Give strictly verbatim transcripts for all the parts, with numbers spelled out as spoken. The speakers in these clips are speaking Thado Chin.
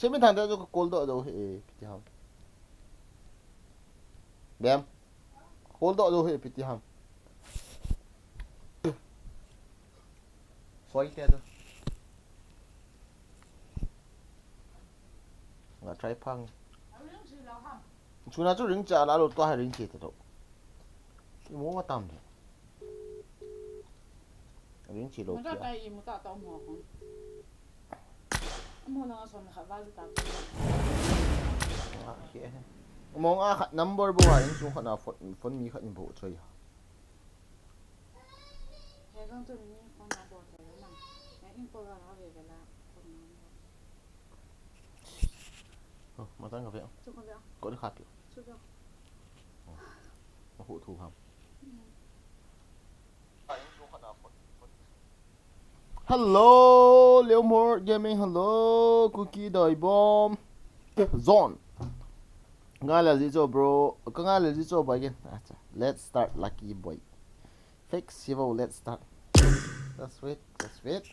Timi thang da jo ka call do do he piti ham. Bem. Call do do he piti ham. Soi te do. Nga try phang. Chuna chu ring cha la lo to ha ring che te do. Ki mo ma tam de. Ring chi lo. Mo ta kia. Tai i mo ta ta mo ko. Mo na som kha ba ta. Ah, kia. Mo nga khat number bo ha in sung khat na phone, phone mi khat in bo choi ha. He kang tu ni phone number te na. He in ko la ha ve ve la phone number. Oh, matang ka ve. Chu ko ve. Ko ni khat. Chu ve. Oh. Ko hu thu ham. Hello, Leomore Gaming. Hello, Cookie Doi Bomb. Zone. Nga la ji cho, bro. Ka nga la ji cho ba again. Acha. Let's start, lucky boy. Fix, Sivo, let's start. Just wait, just wait.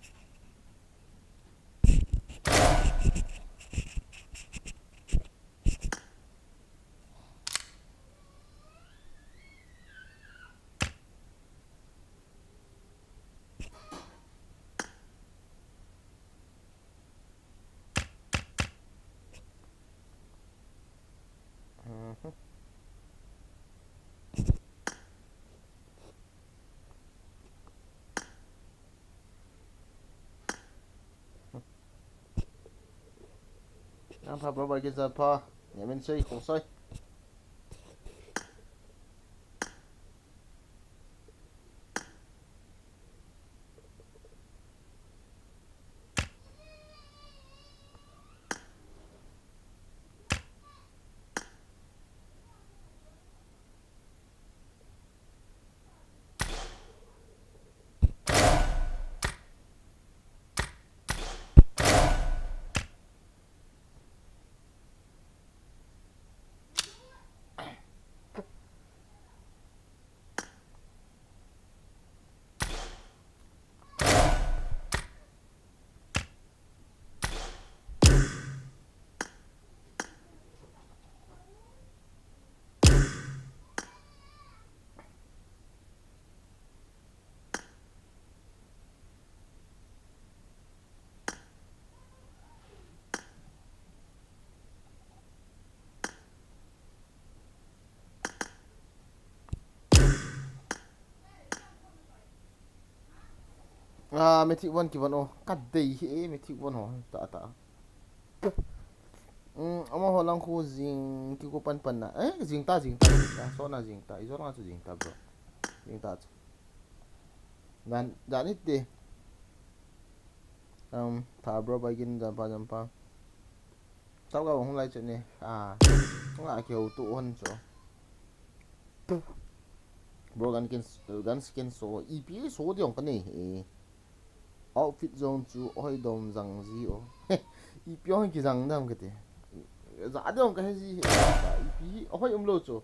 Mhm. Ang pha, bro, bagi sa pha. Nyamin soi, kung soi. Ah, Mythic One kivon o. Ka dei hi e, Mythic One ho. Ta, ta. Um, amaho lang khu jing kiko pan pan na. Eh, jing ta, jing ta, jing ta. So na jing ta. Ijo lang chu jing ta, bro. Jing ta chu. Nan, dan it de. Um, ta bro, bai gin jam pa, jam pa. Tau ga hung lai chu ni. Ah. Nga ki ho tu hon chu. Bro, gun skin, gun skin so, E P so diong ka nei e. Outfit jong chu hoi dom jang ji o. E P hoi ki jang dam ka ti. Ja diong ka he ji he. E P hoi um lo chu.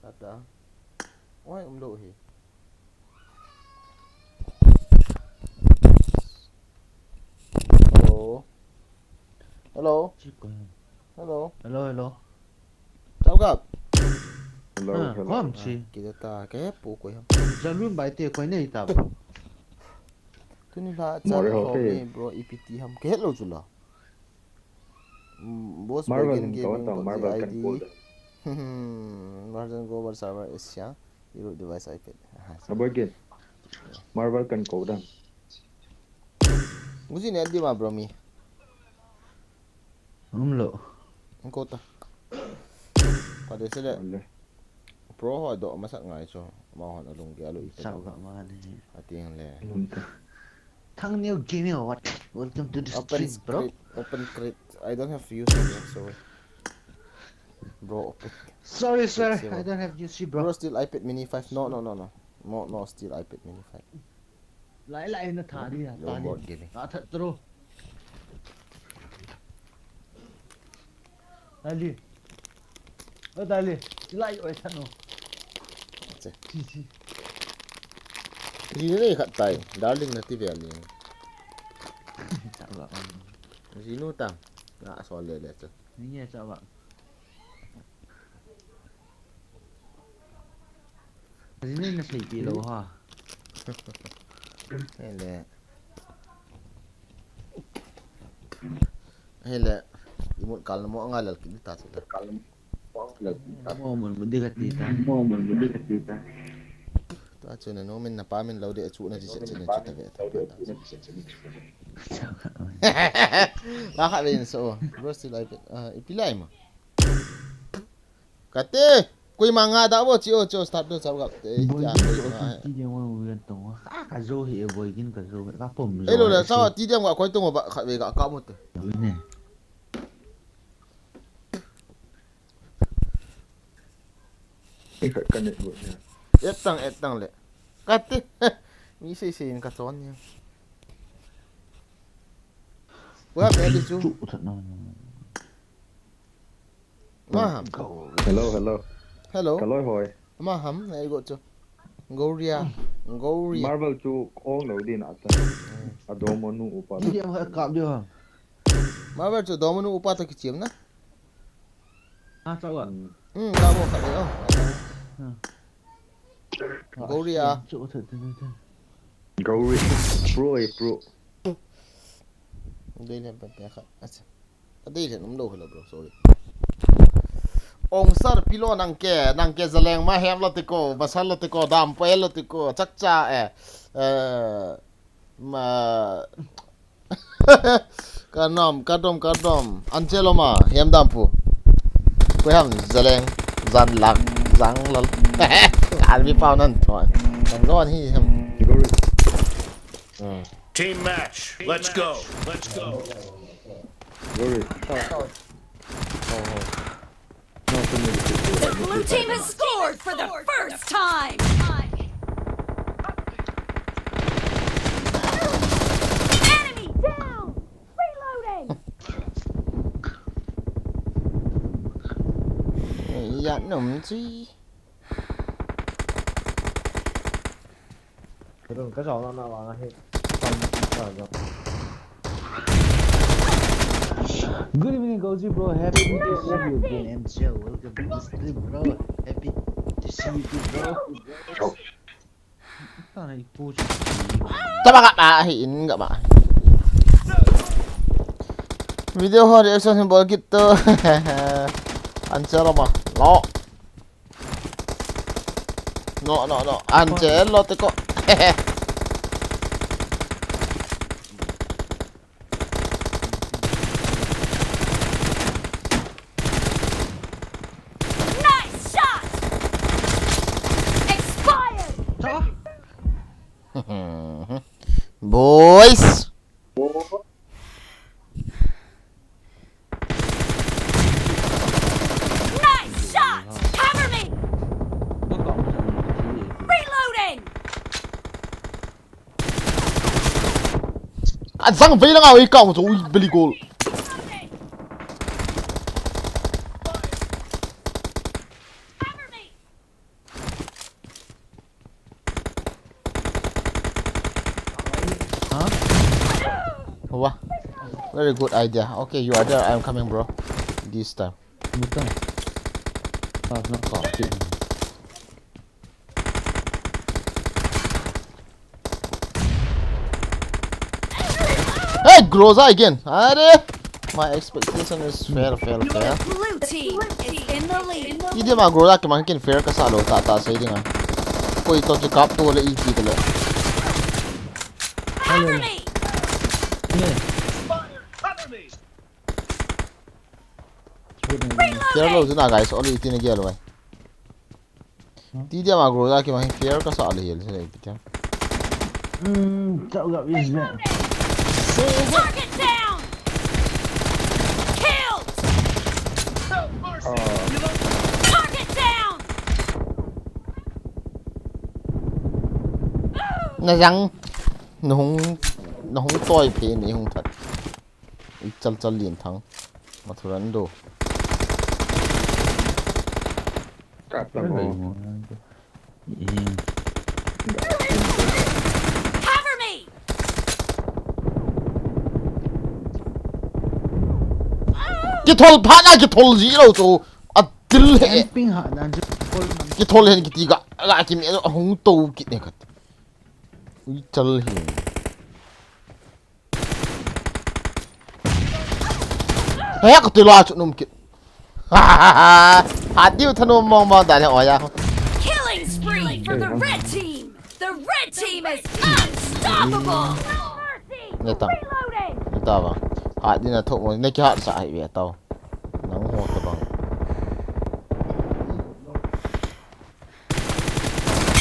Kata. Hoi um lo he. Hello. Hello. Chip ko. Hello. Hello, hello. Chao kap. Hello, ah, hello. Kom chi. Kita ta ke pu ko ham. Jalun bai te ko nei ta. Tuni la cha ho ni bro, E P ti ham ke lo chu la. Mm, boss Marvel Begin Gaming, Marvel kan ko da. Marvel Global Server Asia. Europe device iPad. Aha, Aboy Gin. Marvel kan ko da. Muji ne adi ma bro mi. Um lo. Ko ta. Pade sele. Pro ho do masat ngai cho. Ma hon alung ge alo i. Sao ga ma ni. Ating le. Thang Neo Gaming or what? Welcome to the stream, bro. Open crate. I don't have to use it, so. Bro, open. Sorry, sir. I don't have U C, bro. Bro, steal iPad mini five. No, no, no, no. No, no, steal iPad mini five. Lai lai na tha di ha, no ta di. More gaming. A that tro. Dali. O dali. Lai oi tha no. Che. Chi chi. Ri ne khat tai. Darling na ti ve ali. Jinu ta. Ah, so le le chu. Ni nge cha ba. Ni na sei pi lo ha. Hele. Hele. Imut kal mo nga lal kini ta chu. Mo mun mun de ka ti ta. Mo mun mun de ka ti ta. Ta chu na no min na pa min lo de chu na ji se chu na chu ta ve ta. La kha ve so. Bro still I, ah, ipi lai ma. Kate, koima nga da bo chi o cho start do chau gap te. Boy, ya, ni koima ko nga. Ti de mo wi kan tong. Ka ka zo hi e boy kin ka zo ka pom zo. Elo la sa ti de nga koi tong ba kha ve ka ka mo te. Ne. Ei khat ka network nia. Et tang, et tang le. Kate. Mi sei sei in ka chon ni. Wa pe di chu. Chu that na. Ma ham. Hello, hello. Hello. Ka loi hoi. Ma ham, na i go chu. Goria. Goria. Marvel chu ong lo din ata. Adomonu upa. Ni dia ha kap dia ha. Marvel chu domonu upa to kichim na. Ha, chau a. Hmm, la mo khat le, oh. Ha. Goria. Chu, chu, chu, chu, chu. Goria. Pro e, pro. Dei le pe pe khat. Acha. Dei le num lo hela, bro, sorry. Ong sar pilo nang ke, nang ke zaleng ma hem lo tiko, basal lo tiko, dam po lo tiko, chak cha e. Eh, ma Ka nom, ka dom, ka dom. An che lo ma, hiam dam pu. Ko hiam zaleng, zan lak, zang lal. Ka an mi pau nan to. Kan zo an hi hiam. Hmm. Team match. Let's go. Let's go. Glory. Oh, oh. The blue team has scored for the first time. Enemy down. Reloading. Ya nom chi. Ka dong, ka jong na, na vang ahi. Good evening, Goji bro. Happy to see you again, M J. Welcome to the stream, bro. Happy to see you too, bro. Ta na ipu chu. Tama ka ta hi in ka ma. Video ho reaction hin bol kit to. An che lo ma. Lo. No, no, no. An che lo te ko. Nice shot! Expired! Boys! Nice shot! Cover me! Reloading! Ka zang vei lang a, ui, kau, ui, beli goal. Huh? Wah. Very good idea. Okay, you are there. I'm coming, bro. This time. Bukan. Ah, nak kau. Hey, Groza again. Are, my expectation is fair, fair, fair. Blue team is in the lead. Idia ma Groza ke man kin fair ka sa lo ta ta sei dinga. Koi to ke kap to le iti to le. Cover me. Fair lo jina guys, oli iti ne gel wai. Ti dia ma Groza ke ma hi fair ka sa le hel se le ti. Hmm, chau ga is ne. Target down. Killed. Target down. Na jang. Na hung, na hung toi phe ni hung that. Chal chal lien thang. Mathuran do. Ka ta mo. Cover me! Kithol phat a kithol ji lou chu. A til he. Camping ha dan chu kithol man. Kithol hen kiti ga, ga kimi a hung to kit ne khat. Ui chal hi. He ka tilo a chu num kit. Ha diu thanom mong mong dan he oya. Killing spree for the red team. The red team is unstoppable. No mercy. Ne ta. Reloading. Ne ta ba. Ha din a thok mo ne ki hat sa hi ve tau. Nang ho ta bang.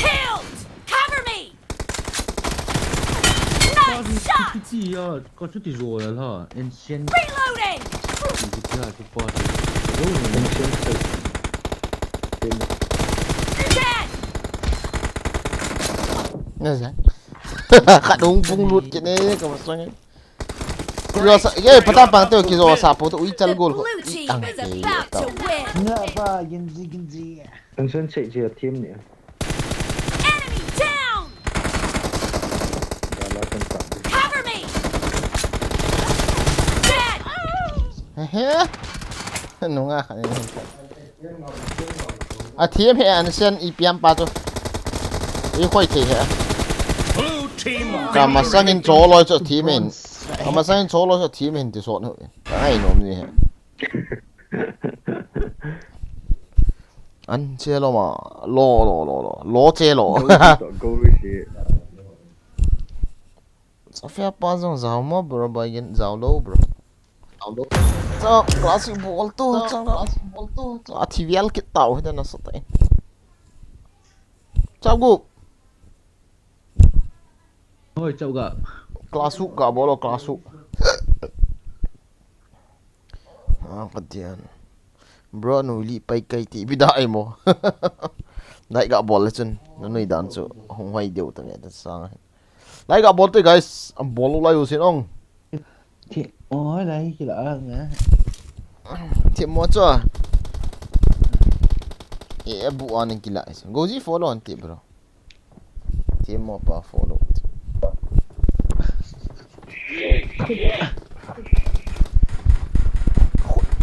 Killed! Cover me! Nice shot! Kiti ya, ka chu ti zo ya la, ancient. Reloading! Kiti ya, chu pa ti. Ancient. You're dead! Ne sa. Ka dong bung lut kit ne, ka masang. Kijo sa, ye, patah pang tu, kijo sa, pu tu, ui chal gol ko. Blue team is about to win. Nga pa, ginji, ginji. Ang sun sa siya team niya. Enemy down! Dala kan sa. Cover me! Dead! Hehe. Ano nga, ano nga. A thiam he an sen i piam pa chu. I khoi thei he. Blue team Ka victory. Masang in cho loi chu thiam in. Ka masang in cho loi chu thiam in ti sot no. Ai nom ni he. An che lo ma. Lo lo lo lo. Lo che lo. Go, go, go, go. Safia pa jong jao mo bro, bai gen jao lo bro. Jao lo. Cha classic bol to, cha classic bol to. Cha thi vial kit tau he na sa tai. Cha gu. Hoi, cha ga. Classic ga bol lo, classic. Ah, Pathian. Bro, nu li pai kai ti bida ai mo. Nai ga bol le chun. Nu nui dan chu. Hung hoi deu ta ne ta sang. Like a bol te guys, a bol lai u sin ong. Thi, oi, lai kila a nga. Thi mo chu. E, e bu an kila. Go ji follow an ti bro. Thi mo pa follow.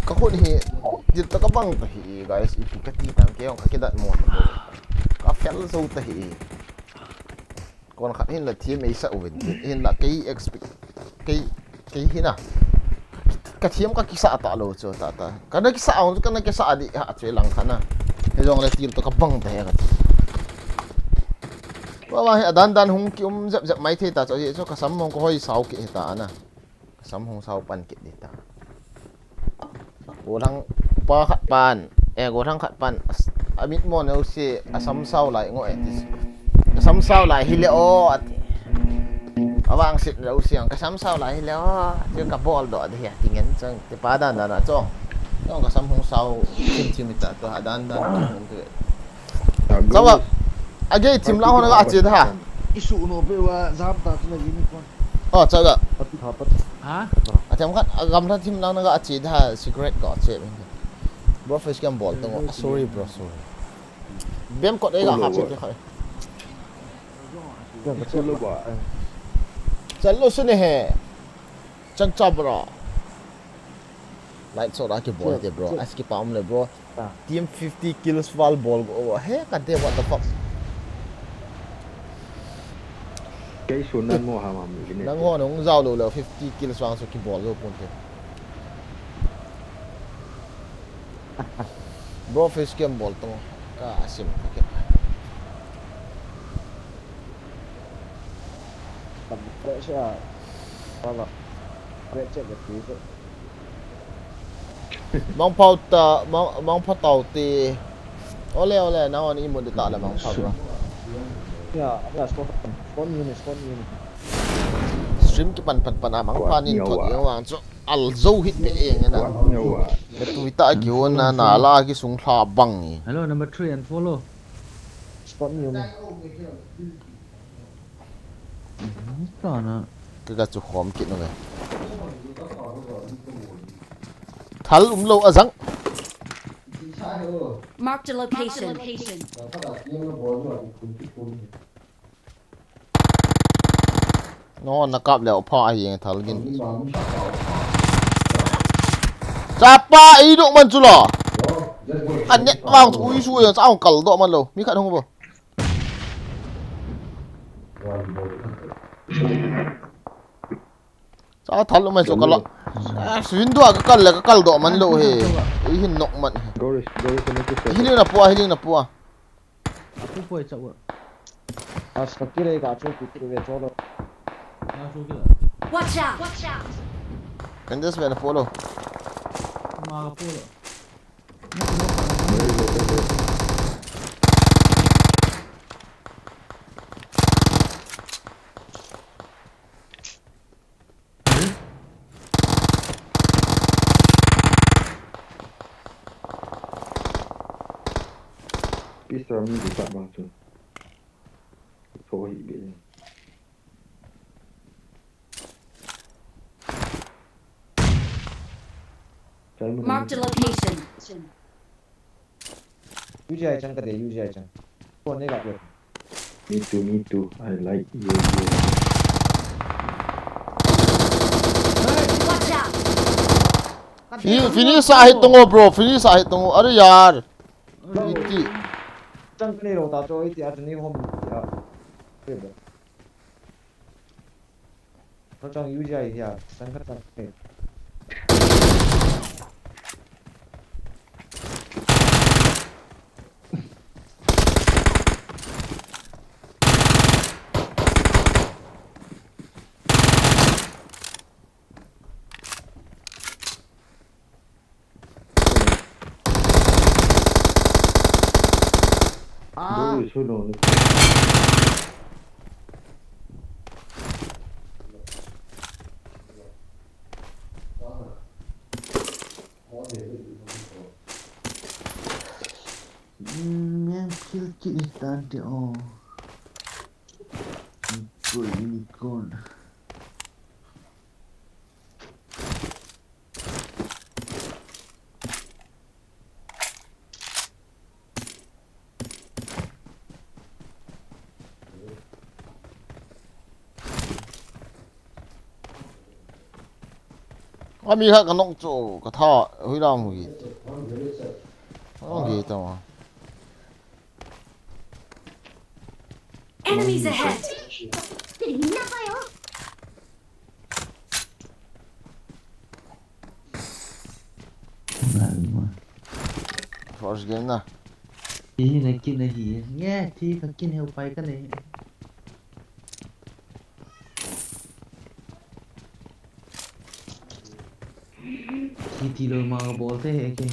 Ka khun hi, dil ta ka bang ta hi guys, ipi ka ti tam ke ong ka kidat mo. Ka fel zo ta hi. Kon khat hin la thiam ei sa uvin. Hin la kei expect. Kei, kei hina. Ka thiam ka kisa ta lo chu ta ta. Ka na kisa ong, ka na kisa di ha chu lang khat na. He jong le til to ka bang ta he ka. Wa wa he adan dan hung ki um jep jep mai thei ta chu, chu ka sam mong ko hoi sao ki he ta na. Sam hung sao pan kit di ta. Gothang pa khat pan, eh, gothang khat pan, as-, amit mo ne usi, asam sao lai ngo eh, tis. Asam sao lai hi le o, ati. Avang sit le usi ang, kasam sao lai hi le o, ti ka bol do di hi, ati ngen chang, ti pa dan dan a chong. Chong kasam hung sao, chim chim ita to, ha dan dan, chong tu. Sawa, age thim lang hon ga achi da. Isu no pe wa, jam ta tu na yini kon. Oh, chaga. Pati kha pat. Ha? Athiam khat, a gamla thim lang na ga achi da, secret ga achi. Bro, face cam bol to. Ah, sorry, bro, sorry. Bem kot ei ga ha pe te khai. Chalo ba. Chalo sune he. Chang cha, bro. Like so da ki bol te, bro. As ki pam le, bro. Team fifty kills val bol go. He ka te, what the fuck. Kei sun nan mo ha ma mi ne. Nang ho nung jao lo le fifty kills vang so ki bol go pon te. Bro, face cam bol to. Ka sim ka ke. Tam ko sha. Wala. Great check the people. Mangpau ta, mang, mangpau tau ti. Ole, ole, nang on imun di ta le mangpau ra. Ya, ya, spot, spot ni, spot ni. Stream ki pan, pan, pan, a mangpau nin thot yang wang chu. Al zo hit pe eng na. Na tui ta ki hon na, na la ki sung hla bang ni. Hello, number three and follow. Spot ni. Tana. Ka ga chu khom kit nunge. Thal um lo a jang. Marked a location. No, na kap leo pha a hi thal gin. Chapa, ei doh man chu lo. A net vang chu ui su yang chang kal doh man lo. Mi khat hung bo. Cha thal lo mai chu kal lo. Ah, window a ka kal le ka kal doh man lo he. Ei hin nok man he. Doris, Doris, ano ko sa? Healing na pu a, healing na pu a. Apu poi cha wa. As ka kile ka chu ki kile ve cholo. Na chu kile. Watch out! Watch out! Kan just wena follow. Ma ka follow. Pistol mi di tak bang chu. Tho hi be. Marked a location. U G I chang ka de, U G I chang. Ko ne ga pe. Me too, me too. I like you, you. Watch out! Fi-, finish sa hit tungo, bro. Finish sa hit tungo. Are yaar. Iti. Chang ka ne lo ta cho, iti a ni hom ya. Pe ba. Kachang U G I hi a, sang kachang. Ah. Doi, so long. Mm, yang kill kit ni tadi, oh. Ikon, ikon. Ami kha ka nok chu ka tha hui lam hui. Ong hi ta ma. Enemies ahead. First game na. Hi na kin na hi. Nge, thi ka kin heu pai ka ne. Thi thi lo ma ka bol te he ke.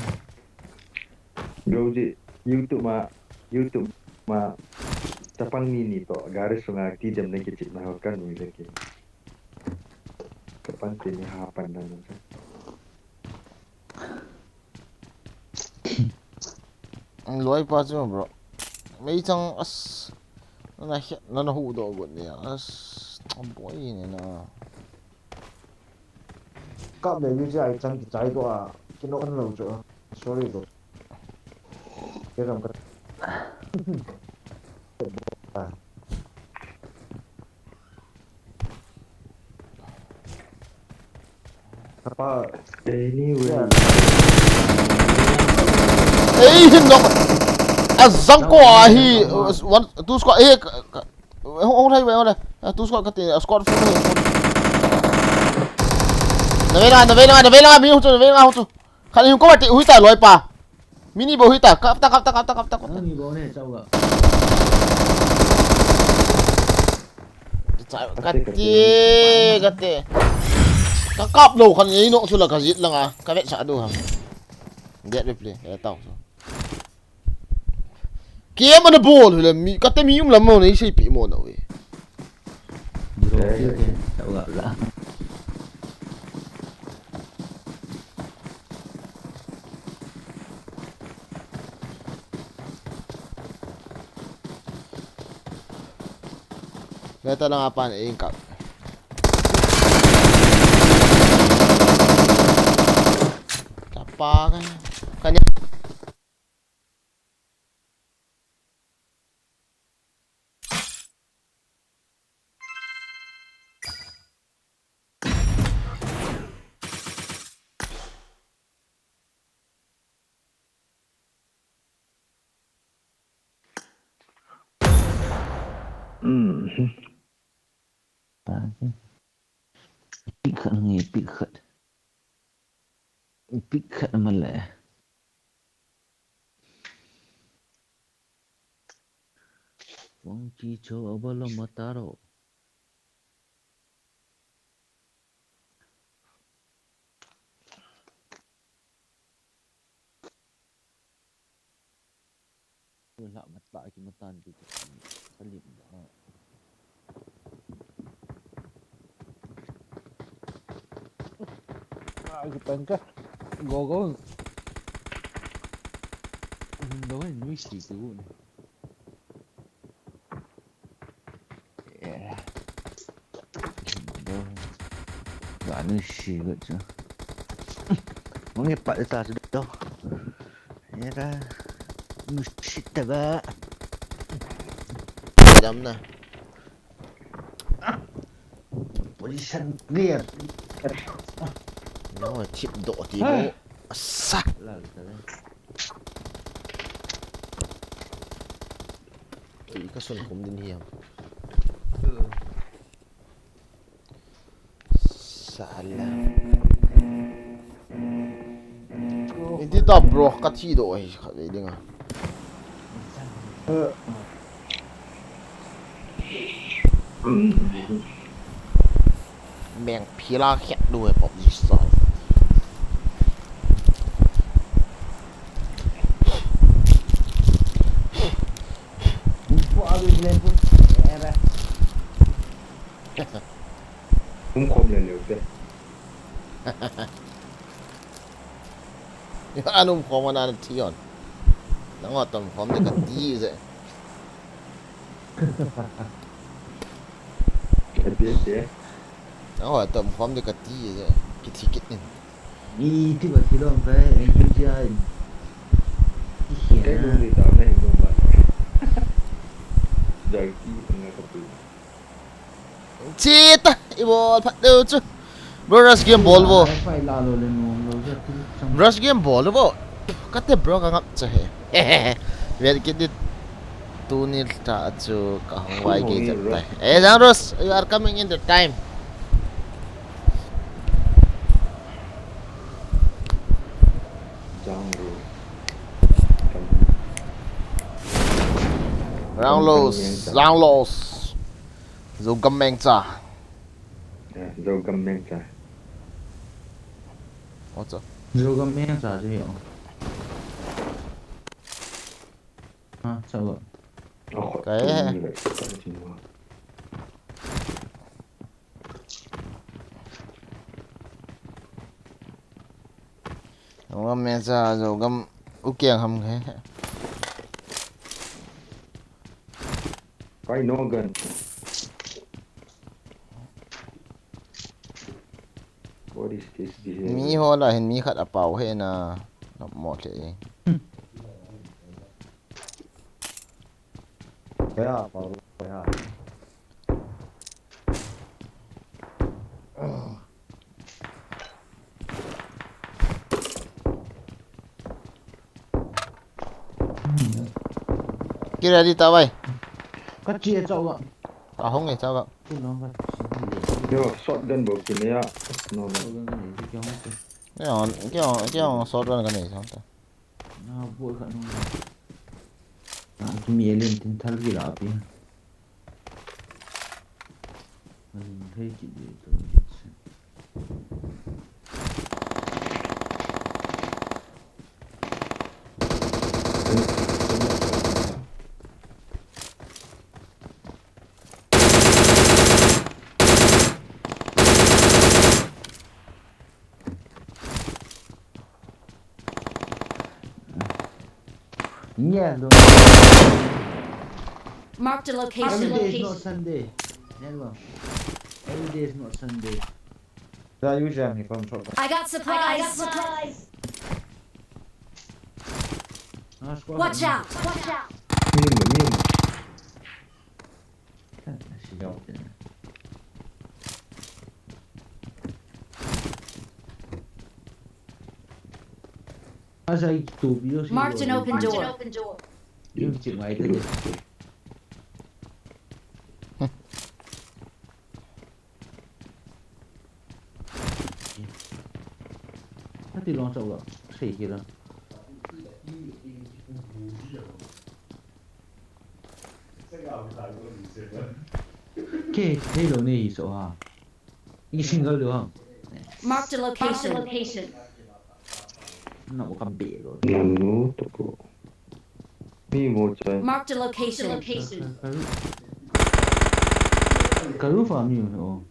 Go ji, YouTube ma, YouTube ma, chapang ni ni to, gari sunga ti dem na ke chip na ho kan nui le ke. Ka pan te ni ha pan na na. Ang loi pa chu, bro. Mei chang as. Na he, na na hu do got ni as. Ang boy ni na. Kap le U G I chang ki chai do a. Kino kan lo chu. Sorry, bro. Ke ram ka. Anyway. Ei, hin nok. A jang ko a hi, one, two squad, eh, ka, ka, hong, hong thai ve, hong thai. Ah, two squad ka ti, a squad full. Na ve la, na ve la, na ve la, mi hu chu, na ve la hu chu. Khat hin ko ma ti, hui ta loi pa. Mini bo hita, kap ta, kap ta, kap ta, kap ta, kap ta. Ani bo ne, chau ga. Chau, kati, kati. Ka kap lo khan ei no chu la ka jit langa, ka vet sa do ham. Get replay, eh, tau so. Kem ana bol hule mi, kate mi um lam mo nei sei pi mo na we. Bro, eh, okay, okay. Chau ga la. Beta lang apan e ingkap. Chapa kan. Kan Hmm. Pick khat nge, pick khat. Pick khat male. Wang chi cho abalo mataro. Lah mata ki matan tu tu. Salim ba. Ah, ki pangka. Go, go. Go, ni si tu. Ga nusi ga chu. Mong e pat ta chu do. Era nusi ta ba. Dam na. Position clear. No, thip do ti bo. Asa. La ta. Ki ka sun kum din hiam. Sala. Iti ta bro ka thi do hi kha ve dinga. Meng phila khet du he pop ji sa. Pu a du le pu. Era. Um khom le le te. An um khom ana thi on. Nang wa tom khom de ka ti je. Ka ti je. Nang wa tom khom de ka ti je. Ki thi kit in. Ni ti ba thi lo ka en ju ja in. Ki khia. Kai lu ni ta na hin lu ba. Jai ki nga ka pu. Chita, i bol phat deu chu. Bro, rush game bol vo. Rush game bol vo. Kate bro ka ngap cha he. Vet kit dit. Tuni ta chu ka hong vai ke chat tai. Eh, Jang Rush, you are coming in the time. Jang Rush. Round loss, round loss. Zogam mengcha. Eh, Zogam mengcha. What's up? Zogam mengcha je yo. Ha, chalo. Kai. Zogam mengcha, Zogam u keng ham he. Kai no gun. What is this behavior? Mi ho la hin mi khat a pau he na. Nop mo the. Kaya pau kaya. Kira di tawai. Ka chia chau ba. Ka hong e chau ba. Yo, shotgun bo kine ya. No, no. Kya, kya, kya shotgun ka nei chau ta. Na bol ka no. Na kimi elen tin thal ki la pi. Ani hei ki di to. Yeah, no. Marked a location. Every day is not Sunday. Never. Every day is not Sunday. Za yu jam hi pam chok. I got supplies. I got supplies. Ah, squad. Watch out! Watch out! Min, min. Marked an open door. Yung chip ngai te. Long chau lo. Sei hi lo. Ke, hei lo ni hi so ha. Ing single lo ha. Marked a location. Marked a location. Na o ka be lo. Nanu to ko. Mi mo chai. Marked a location. Location. Ka, ka, ka roof a mi o.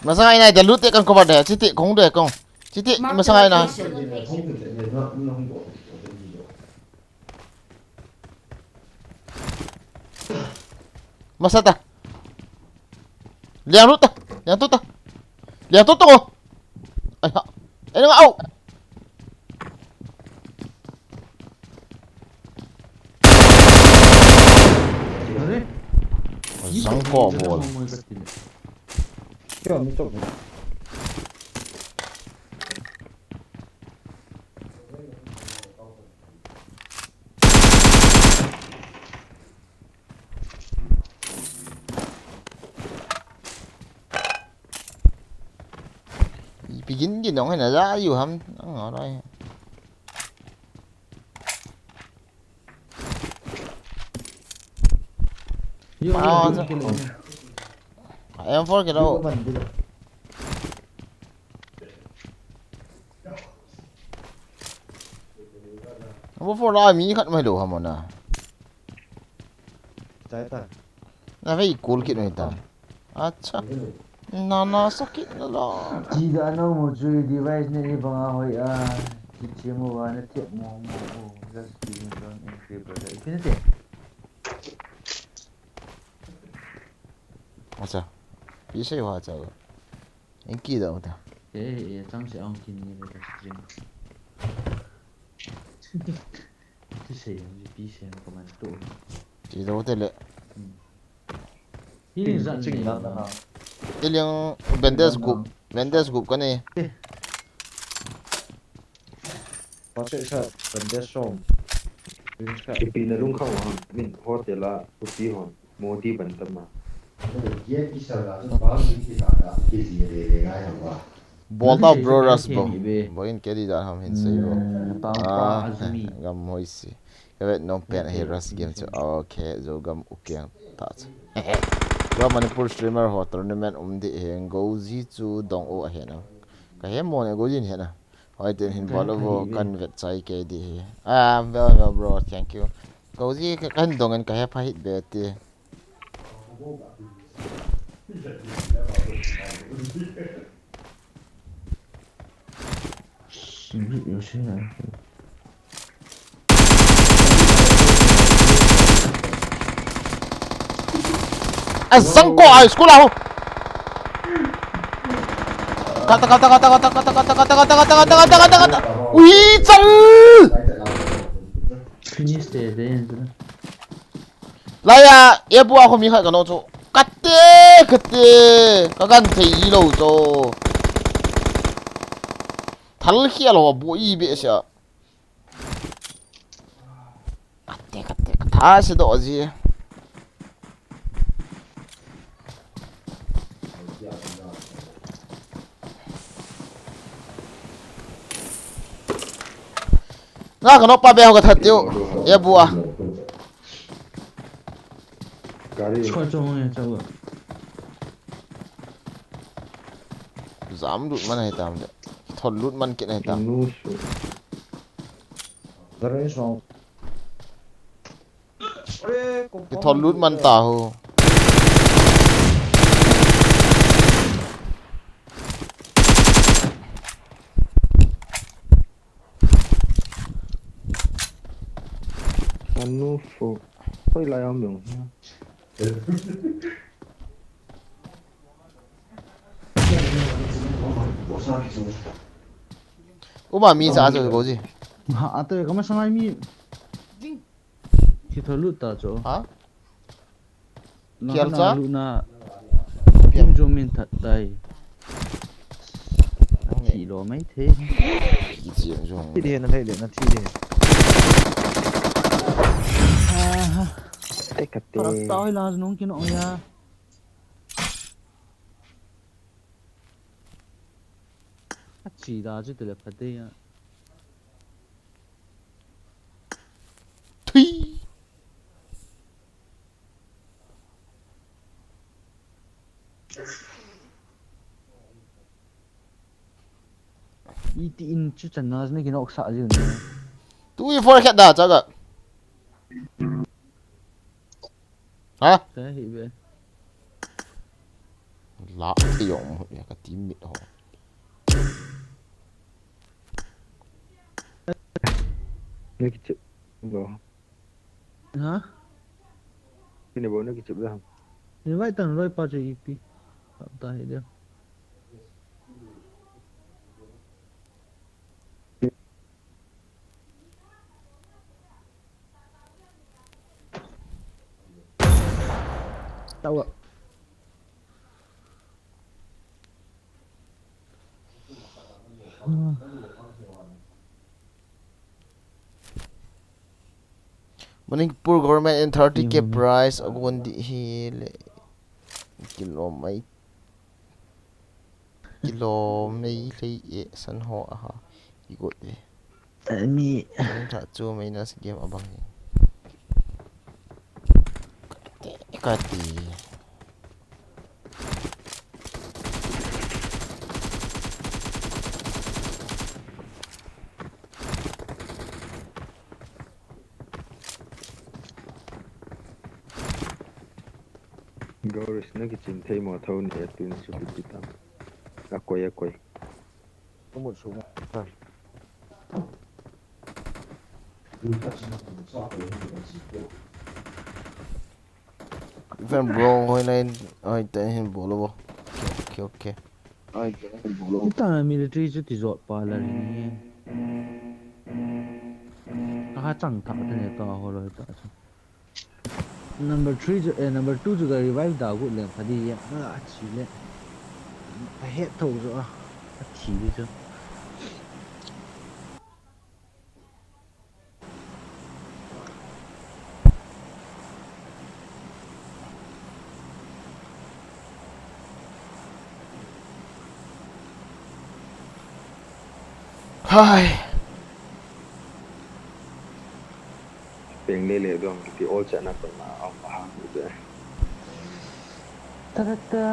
Masang ai nai da loot te kan cover de. Chiti kong de kong. Chiti masang ai na. Marked a location. Masa ta. Liang lut ta. Liang tu ta. Liang tu tu. Ai ha. Ai nga au. Are? Zang ko bol. Kya mi chok. Ipi gin gin nong hena ja yu ham ang ngai. Yo, yo, yo, yo. M four kilo. Abo four la mi khat mai lo ha mona. Chai ta. Na vei kul kit mai ta. Acha. Na na sakit na la. Chi da no mo chui device ne ni banga hoi a. Chi chi mo wa ne thiap mo mo. Just give me one entry brother. Ipi na te. Acha. Pi sei wa cha. Inki da uta. Eh, eh, chang se ong kin ni le stream. Ti sei ong pi sei ong kaman tu. Ti da uta le. Hmm. Hi ning zan ching ni. Ti liang bandage gup, bandage gup ka ni. Pasal sa bandage som. Ipi na lung khau ha. Min hotel a, kupi hon. Modi ban tam ma. Bolta bro ras bo. Bo in kedi da ham hin sei bo. Ah, gam hoisi. Ka vet nom pen hi ras game chu. Okay, jo gam ukeng ta chu. Bro, Manipur streamer ho tournament um di hi. Goji chu dong o ahi na. Ka he mo ne Goji hin he na. Hoi, tin hin bol uvo, kan vet chai kei di hi. Ah, well, well, bro, thank you. Kau ji ka, kan dong in ka he pha hih be ti. Azang ko ai school aho. Kata, kata, kata. Ui, chal. Finish te, te, te. Laya, e bu a khomi khat ka no chu. Kate, kate. Ka gan thei lo chu. Thal khia lo bu i be sia. Kate, kate, katha se do ji. Na ka no pa be ho ka that tiu. Ya bu a. Gari. Chua chong ya chua. Jam lut man hai tam de. Thol lut man kit hai tam. Nu su. Gari song. Kithol lut man ta ho. Anu fo. Hoi lai om yong. Uma mi cha chu ko ji. Ha, ate ka ma sangai mi. Kithol lut ta chu. Ha? Kial cha? Lu na. Pian. Kim Jong Min that tai. Thi lo mai the. Ki chiang jong. Thi de na thei de na thi de. Aha. Te kate. Tao la nung kino ya. Achi da chu tele phate ya. Thui. Iti in chu chan na ne kino sa ji ne. Tu i for khat da chaga. Ha? Ka hi be. La te yong mu ya ka teammate ho. Ni kichip. Go. Ha? Kini bo ni kichip da. Ni vai tan roi pa che ipi. Kap ta hi de. Tawa. Manipur government in thirty K prize agon di hi le. Kilo mai. Kilo mai lei e san ho aha. Igot e. Mi. Tha chu mai na game abang hi. Kati. Goris na kichin thei mo tho ni e tun su ki tam. Akoi akoi. Kumu su mo. Even bro hoi na in hoi ta hin bolo bo. Okay okay. Ita military chu ti jot pa la ni. Ka ha chang thak te ne ta ho lo ta chu. Number three chu eh number two chu ka revive da gu le phadi ya. Ka chi le. Ka het tho jo a. Ka thi le chu. Hai. Peng le le dong kiti all chana pa ma a pa ha ni de. Ta ta ta.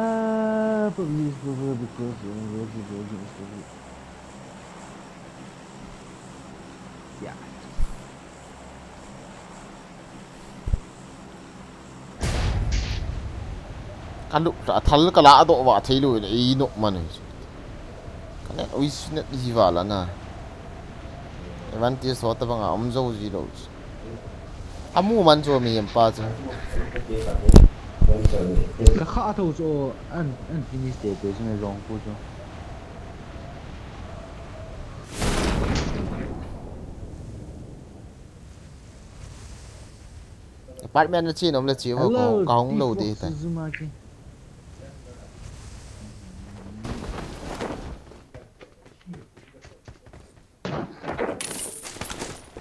Please go because you are working for me. Yeah. Ka lup ta thal ka la do va thei lo le i no man hi. Ka ne ui snet ji va la na. Evan ti so ta banga um zo ji lo. Amu man chu mi em pa chu. Ka kha tho chu an an finish te te chu ne long pu chu. Apartment na chi nom le chi vo ka hong lo de ta.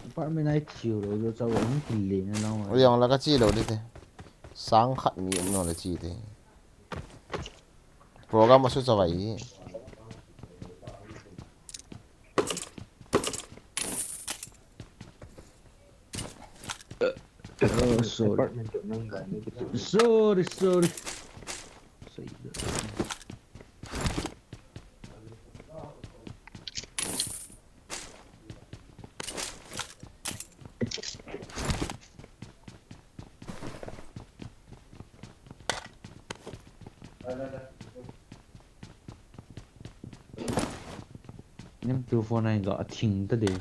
Apartment ai chi lo jo cha wo hung kile na long. Oi yong la ka chi lo de te. Sang khat mi um no le chi te. Program asu chavai. Oh, sorry. Sorry, sorry. Nem tu phone ai ga thing ta de.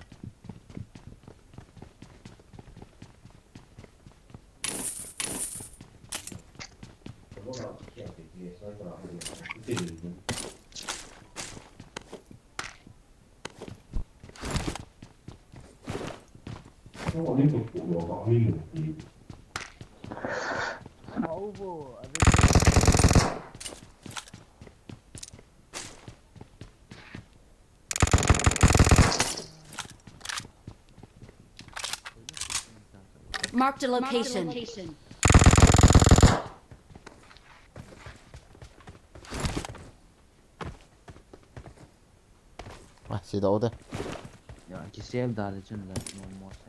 Marked a location. Ah, si dau te. Ya, kisel da le chun la, mo, mo sa.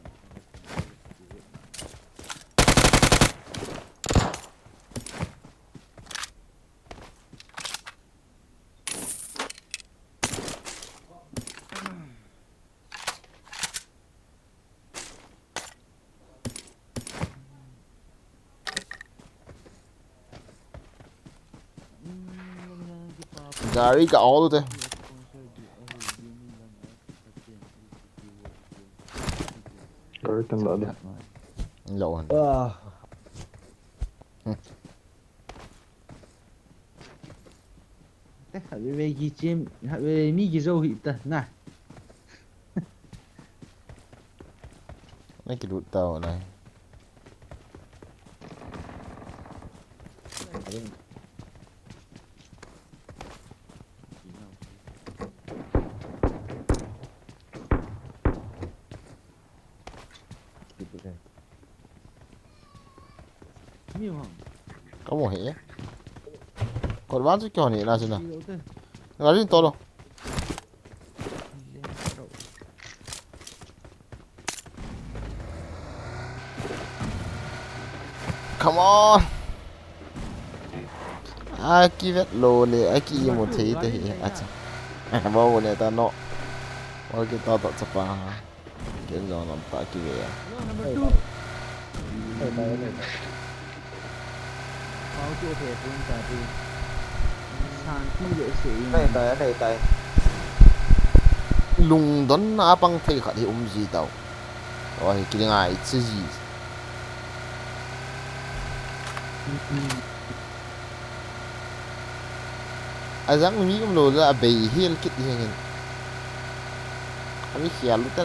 Gari ka all te. Gari kan la de. Lo han. Ah. Te, ha, ve, ve, ki chem, ha, ve, mi ki zo hi ta, na. Na ki lut ta, na. Ka mo he. Kor ban chu kyo ni na sina. Gari to lo. Come on. A ki vet lo le, a ki imu thei te hi. Acha. Ba wo ne ta no. Wa ki ta ta chapa. Ken jong lam ta ki ve a. Hello, number two. Hey, bye, bye, bye. Pau chu okay, phone ta chu. Santi le se. Nei tai, nei tai. Lungdonna a pang thei khat hi um ji tau. Ahi, ki ngai chi ji. A jang mi um lo la, a bei hial kit hi ngin. A mi hial lu ta.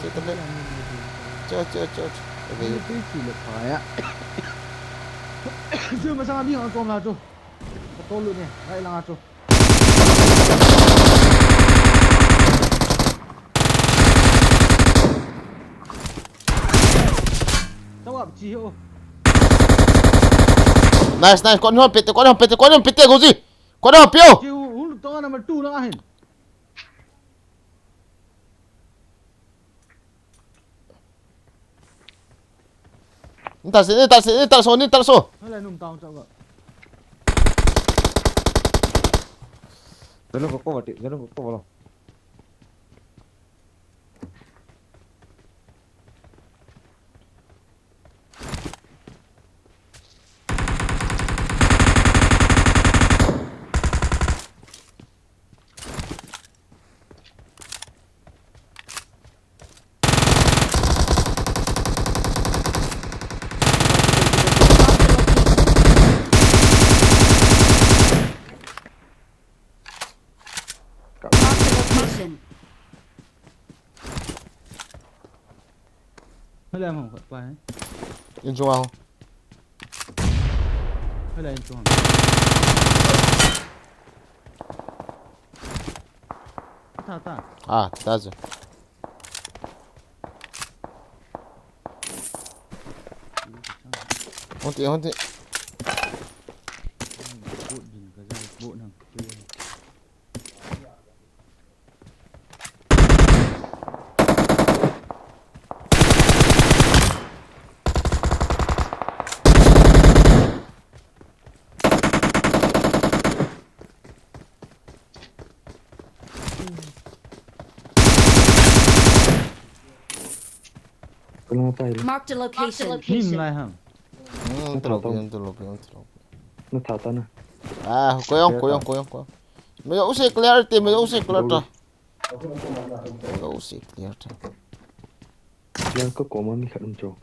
Che ta le. Che, che, che, che. A bei. Tui chi le pha ya. Chu ma sa mi ang kom la chu. Ka to lu ne, ngai la chu. Tawap chi ho. Nice, nice. Kon hon pete, kon hon pete, kon hon pete, Goji. Kon hon pio. Chi ho, hul to number two na hin. Ni ta se, ni ta se, ni ta so, ni ta so. Hala num tang chak ga. Jalo ko ko bati, jalo ko ko balo. Mark the location. Hala mo khat pa hai. In chunga ho. Hala in chunga. Ta, ta. Ah, ta je. Honte, honte. Marked a location. Nin lai ham. Hmm, tolok, tolok, tolok. Na tha ta na. Ah, koyong, koyong, koyong, koyong. Mayo use clear te, mayo use clear ta. Mayo use clear ta. Clear ka koma mi khat um cho.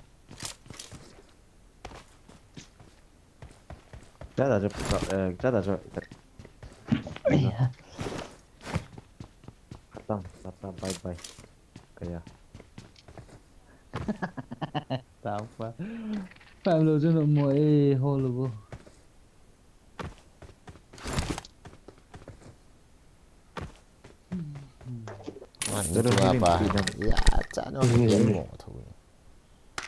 Jada jo, eh, jada jo. Aiya. Khatang, tata, bye bye. Kaya. Tapa. Pam lo jo no mo e ho lo bo. Wan, jada tu apa? Ya, cha no mo tho.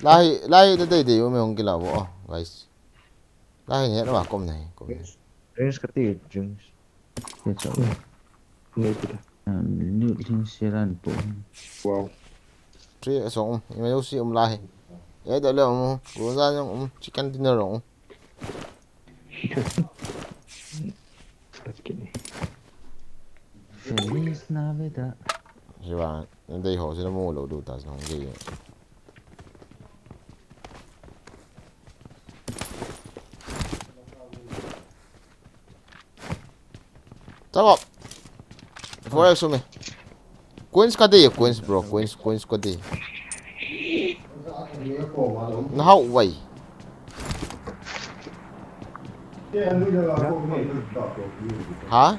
Lai, lai, dei, dei, dei, um, hung kila bo, oh, guys. Lai, ne, wa, kom nei, kom nei. Drinks kati, drinks. Ye chao. Nei pita. New thing seran po. Wow. Three, so, um, ima yo si, um, lai. Ye, da le, um, roza, um, chicken dinner, um. Feliz Navidad. Siwa, dei ho, sina mo lo du ta, sina hung dei. Chao. Forex sumi. Coins ka dei, coins, bro, coins, coins ka dei. Na hau vai. Ha?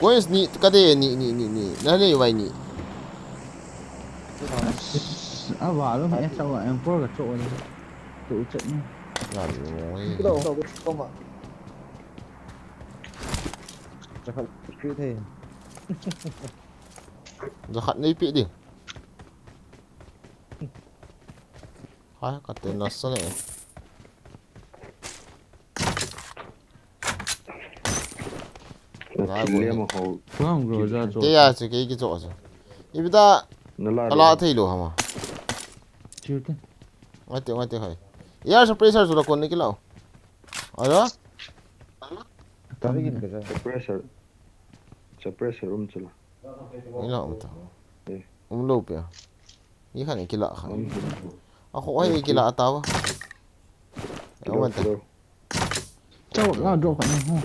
Coins ni, ka dei ni, ni, ni, ni. Na nei vai ni. Ava lo, eh, chao, em por ka chao ni. Tu chat ni. Nga lo, eh. Jakhat kit thei. Jakhat nei pi ding. Hai, ka te na sa ne. Na thil lem a ho. Tuang Groza cho. Ke ya chu ke ki cho chu. Ibida. Na la. Ala thei lo hama. Chiu te. Ngai te, ngai te khai. Ya suppressor chu la kon ni ki lau. Aya? Tari gin ka ja. Suppressor. Suppressor um chu la. Ni la um ta. Eh. Um lo pe. Ni khan ki la khan. Um. A kho ai ki la ta ba. Ya um ta. Hello. Chao la drop khat ni ho.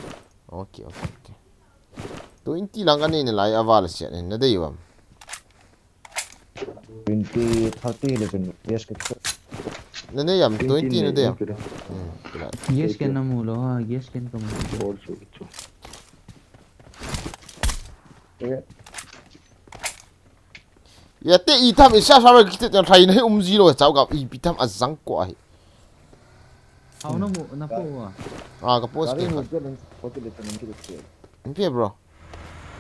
Okay, okay, okay. Twenty lang ka nei nalai a val sia ni na dei vam. Twenty, thirty le chun, yes, ke. Na nei yam, twenty na dei yam. Hmm, kila. Yes, ke na mu lo ha, yes, ke ka mu lo. Four chu, chu. Ya te i tham i sa sa ki te thai na hi um ji lo chao ka ipi tham a jang ko ahi. Hau na mu, na po wa. Ah, ka post ke. Gari hu ke len, post le chen ki te. Inpi bro.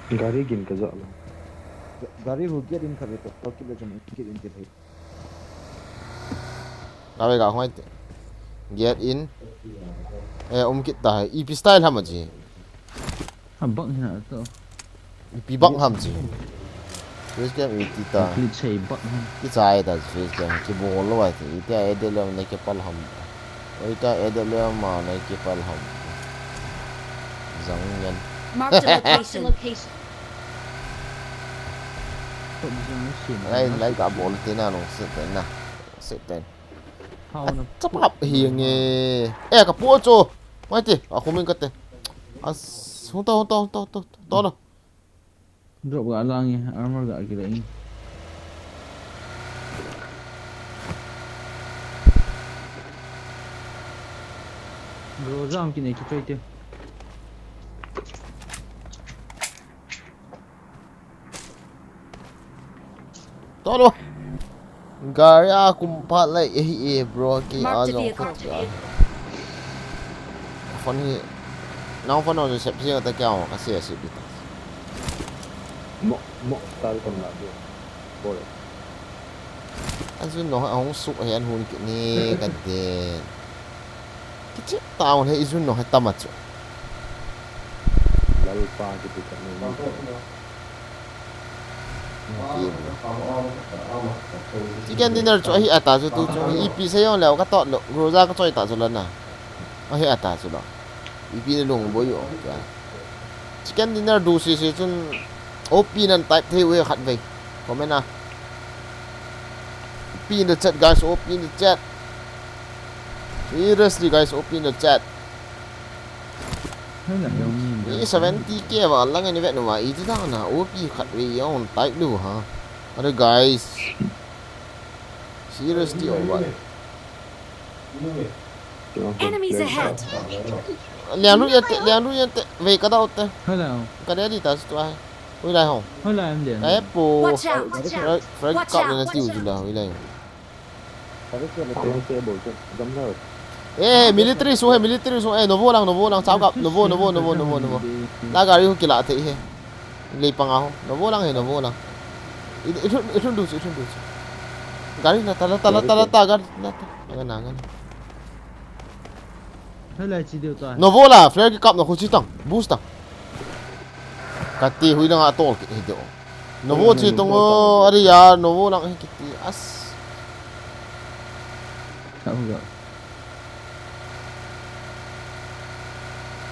Gari gin ka ja lo. Ga-, gari hu ke din ka ve to, to ki le jong ki din ti thei. Ka ve ka hoi te. Get in. Eh, um kit ta hai. Ipi style ham ji. Ha bak hina to. Ipi bak ham ji. Face cam i ti ta. Clip sei bak ham. Ki chai ta face cam. Ki bol lo ai ti. Iti a edit le na ki pal ham. Oi ta edit le ma na ki pal ham. Jang yan. Marked a location. Location. Lai, lai ka bol te na nung se te na. Se te. Hau na. Chap hap hi nge. Eh, ka po cho. Mai te, a khumin ka te. As, hung ta, hung ta, hung ta, hung ta, hung ta. Drop ga lang e, armor ga ki la in. Groza ki nei ki choi te. Tolo. Gari a kum phat lai e hi e, bro, ki a jong khut a. Phone hi. Nang phone on sep sing ta kya ka se se bit. Mo, mo, tal kon la de. Bol. Azun no hung suk he an hun ki ni ka den. Kichi town he izun no he tama chu. Lalpa ki tu ka ni. Chicken dinner chu ahi ata chu tu chu ipi se yong leo ka tot lo. Groza ka choi ta chu la na. Ahi ata chu la. Ipi ne lung boi yo. Chicken dinner du si si chun O P nan type thei u he khat vei. Comment a. O P in the chat, guys. O P in the chat. Seriously, guys. O P in the chat. Hei la, hei ni. Ni seventy K va lang ni vet nu va. I ti dang na. O P khat vei yong type lu ha. Are guys. Seriously, o va. Enemies ahead. Liang lu yan te, liang lu yan te. Vei ka dau te. Hello. Ka dia di ta tu ai. Ui lai hong. Hello, em liang. Ai po. Watch out. Watch out. Frank, Frank Watch out. Kap na tiu ju la, ui lai. Eh, military su he, military su. Eh, novo lang, novo lang, chao kap, novo, novo, novo, novo, novo. La gari hu kila te he. Lei panga ho. Novo lang he, novo lang. Ithun, ithun du chu, ithun du chu. Gari la ta, la ta, la ta, la ta, gari la ta. Aga na, aga na. Helai chi deu ta. Novo la, flare kikapna khu chi tang, boost tang. Kati hui na nga tol kit hi deu. Novo chi tong o, ari ya, Novo lang hi kiti, as. Ka hu ga.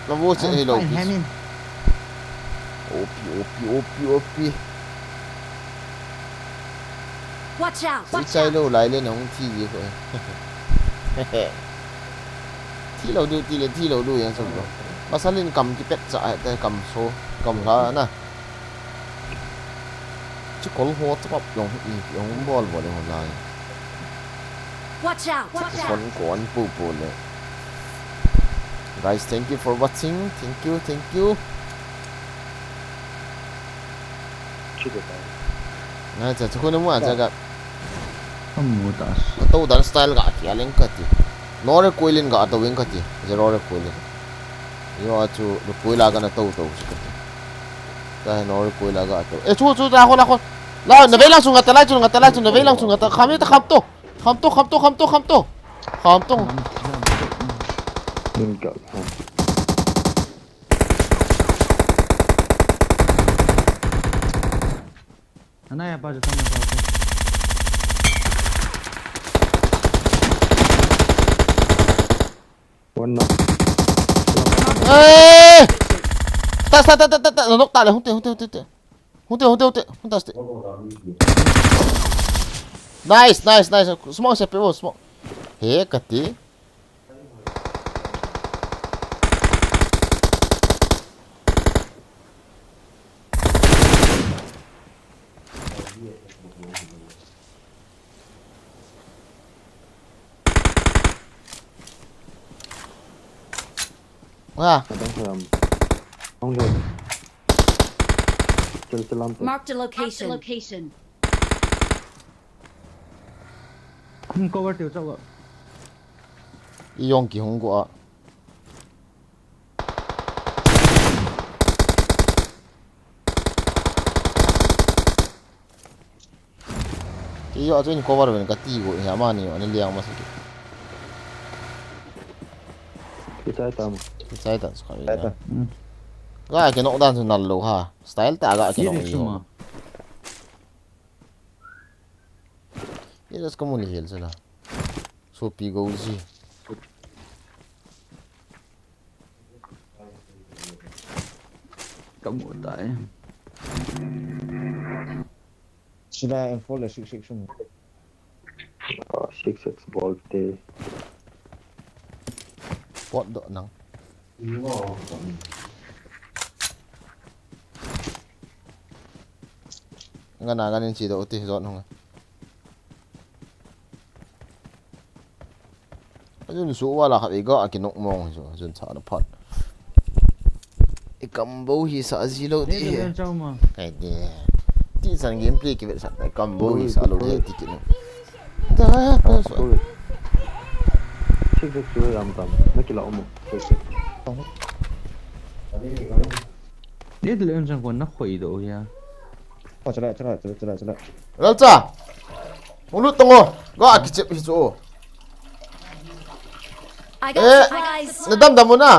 Novo che hi lo pi. Opi, opi, opi, opi. Watch out! Watch out! Chai lo lai le na hung thi ji ko. Thi lo du, thi le, thi lo du yang sum lo. Pasal in kam kipet cha, te kam so, kam la na. Chu kol ho chu pap jong hi, jong bol bol jong lai. Watch out! Watch out! Kon kon pu pu le. Guys, thank you for watching. Thank you, thank you. Na cha chu ko na mu a cha ga. Amu ta. Ka to dan style ga ki a leng ka ti. No recoil in ga to wing ka ti. Zero recoil in. Yo a chu recoil a ga na to to chu ka ti. Ta no recoil a ga to. E chu chu ta ho la ho. La na vei lang chu nga ta lai chu nga ta lai chu na vei lang chu nga ta. Kham ta kham to. Kham to kham to kham to kham to. Kham to. Ding ka. Ana ya pa jatan na pa. One knock. Eh! Ta, ta, ta, ta, ta, ta, nok ta le, hung te, hung te, hung te, hung te. Hung te, hung te, hung te, hung te, hung te. Nice, nice, nice. Smoke se pe, oh, smoke. He, kati. Ah. Adang salam. Hong le. Chal, chal, lam. Marked a location. Marked a location. Hmm, cover tiu chau. I jong kihung go a. Kei jo a chu in cover ven kati go hi, amani jo ana liang masa kit. Kichai tam. Kichai tam, chai tam. Hmm. Ga kinok dan chu nal lou ha. Style tah a ga kinok hi. Yes, kamu ni hel sala. Sopi go ji. Kamu tai. Sila M four le six six sum. Oh, six six bol te. Pot doh nang. Ngana nganin chi doh ti zot hung. Ajun su wala khat i ga a kinok mong hi chu, ajun cha na phat. I kam bo hi sa ji lou ti hi. Kai de. Ti chan gameplay kivetsah, i kam bo hi sa lou ti kinok. Da, pa so. Six six chu lam tam. Na kila umu. Ni tu le un chan kon na khoi do ya. Oh, chala, chala, chala, chala, chala. Lalcha. Hung lut tong o. Ga kichep hi chu. I got supplies. Eh, na dam dam mo na.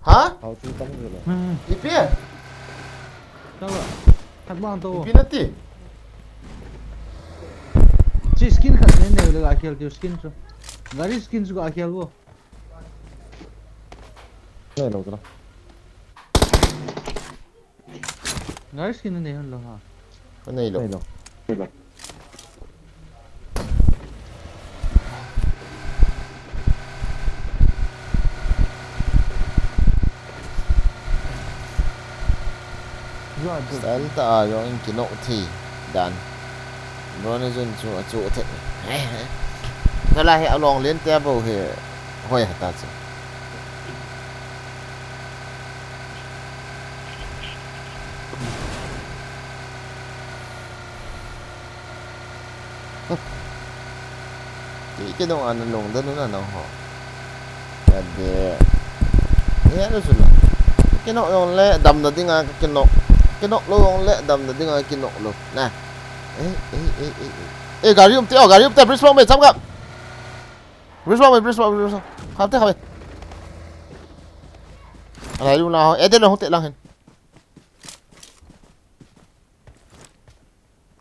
Ha? Hau chu tam ni lo. Hmm. Ipi? Tawa. Thak bang to. Ipi na ti? Chi skin khat ne ne le ga khel ti skin chu. Gari skin chu ga khel bo. Nei lou tala. Gari skin nei hon lou ha. Nei lou. Nei lou. Style tah a jong in kinok thei dan. Drone jun chu achu thei. Nalai hi along len te bou hi. Hoi hata chu. Kei kinok ana lungdon u na nang ho. Ade. Ni anu chu na. Kinok jong le damna dinga ka kinok. Kinok lou, ong le damna dinga kinok lou. Na. Eh, eh, eh, eh, eh. Eh, gari um te, oh, gari um te, bridge bang me, cham kap. Bridge bang me, bridge bang me, bridge bang. Kham te, kham te. Alai lu na ho, eh, de lo ho te lang hin.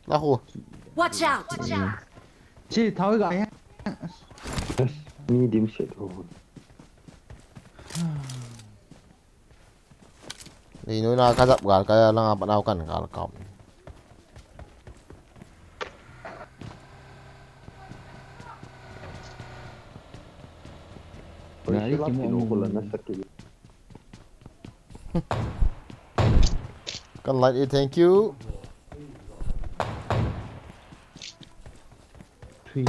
La ho. Watch out! Chi, thau ga ya. Ni dim set ho. Ni nu na ka jap gal ka langa panau kan gal ka. Gari ki mo mo la na sakit. Kan like it, thank you. Three.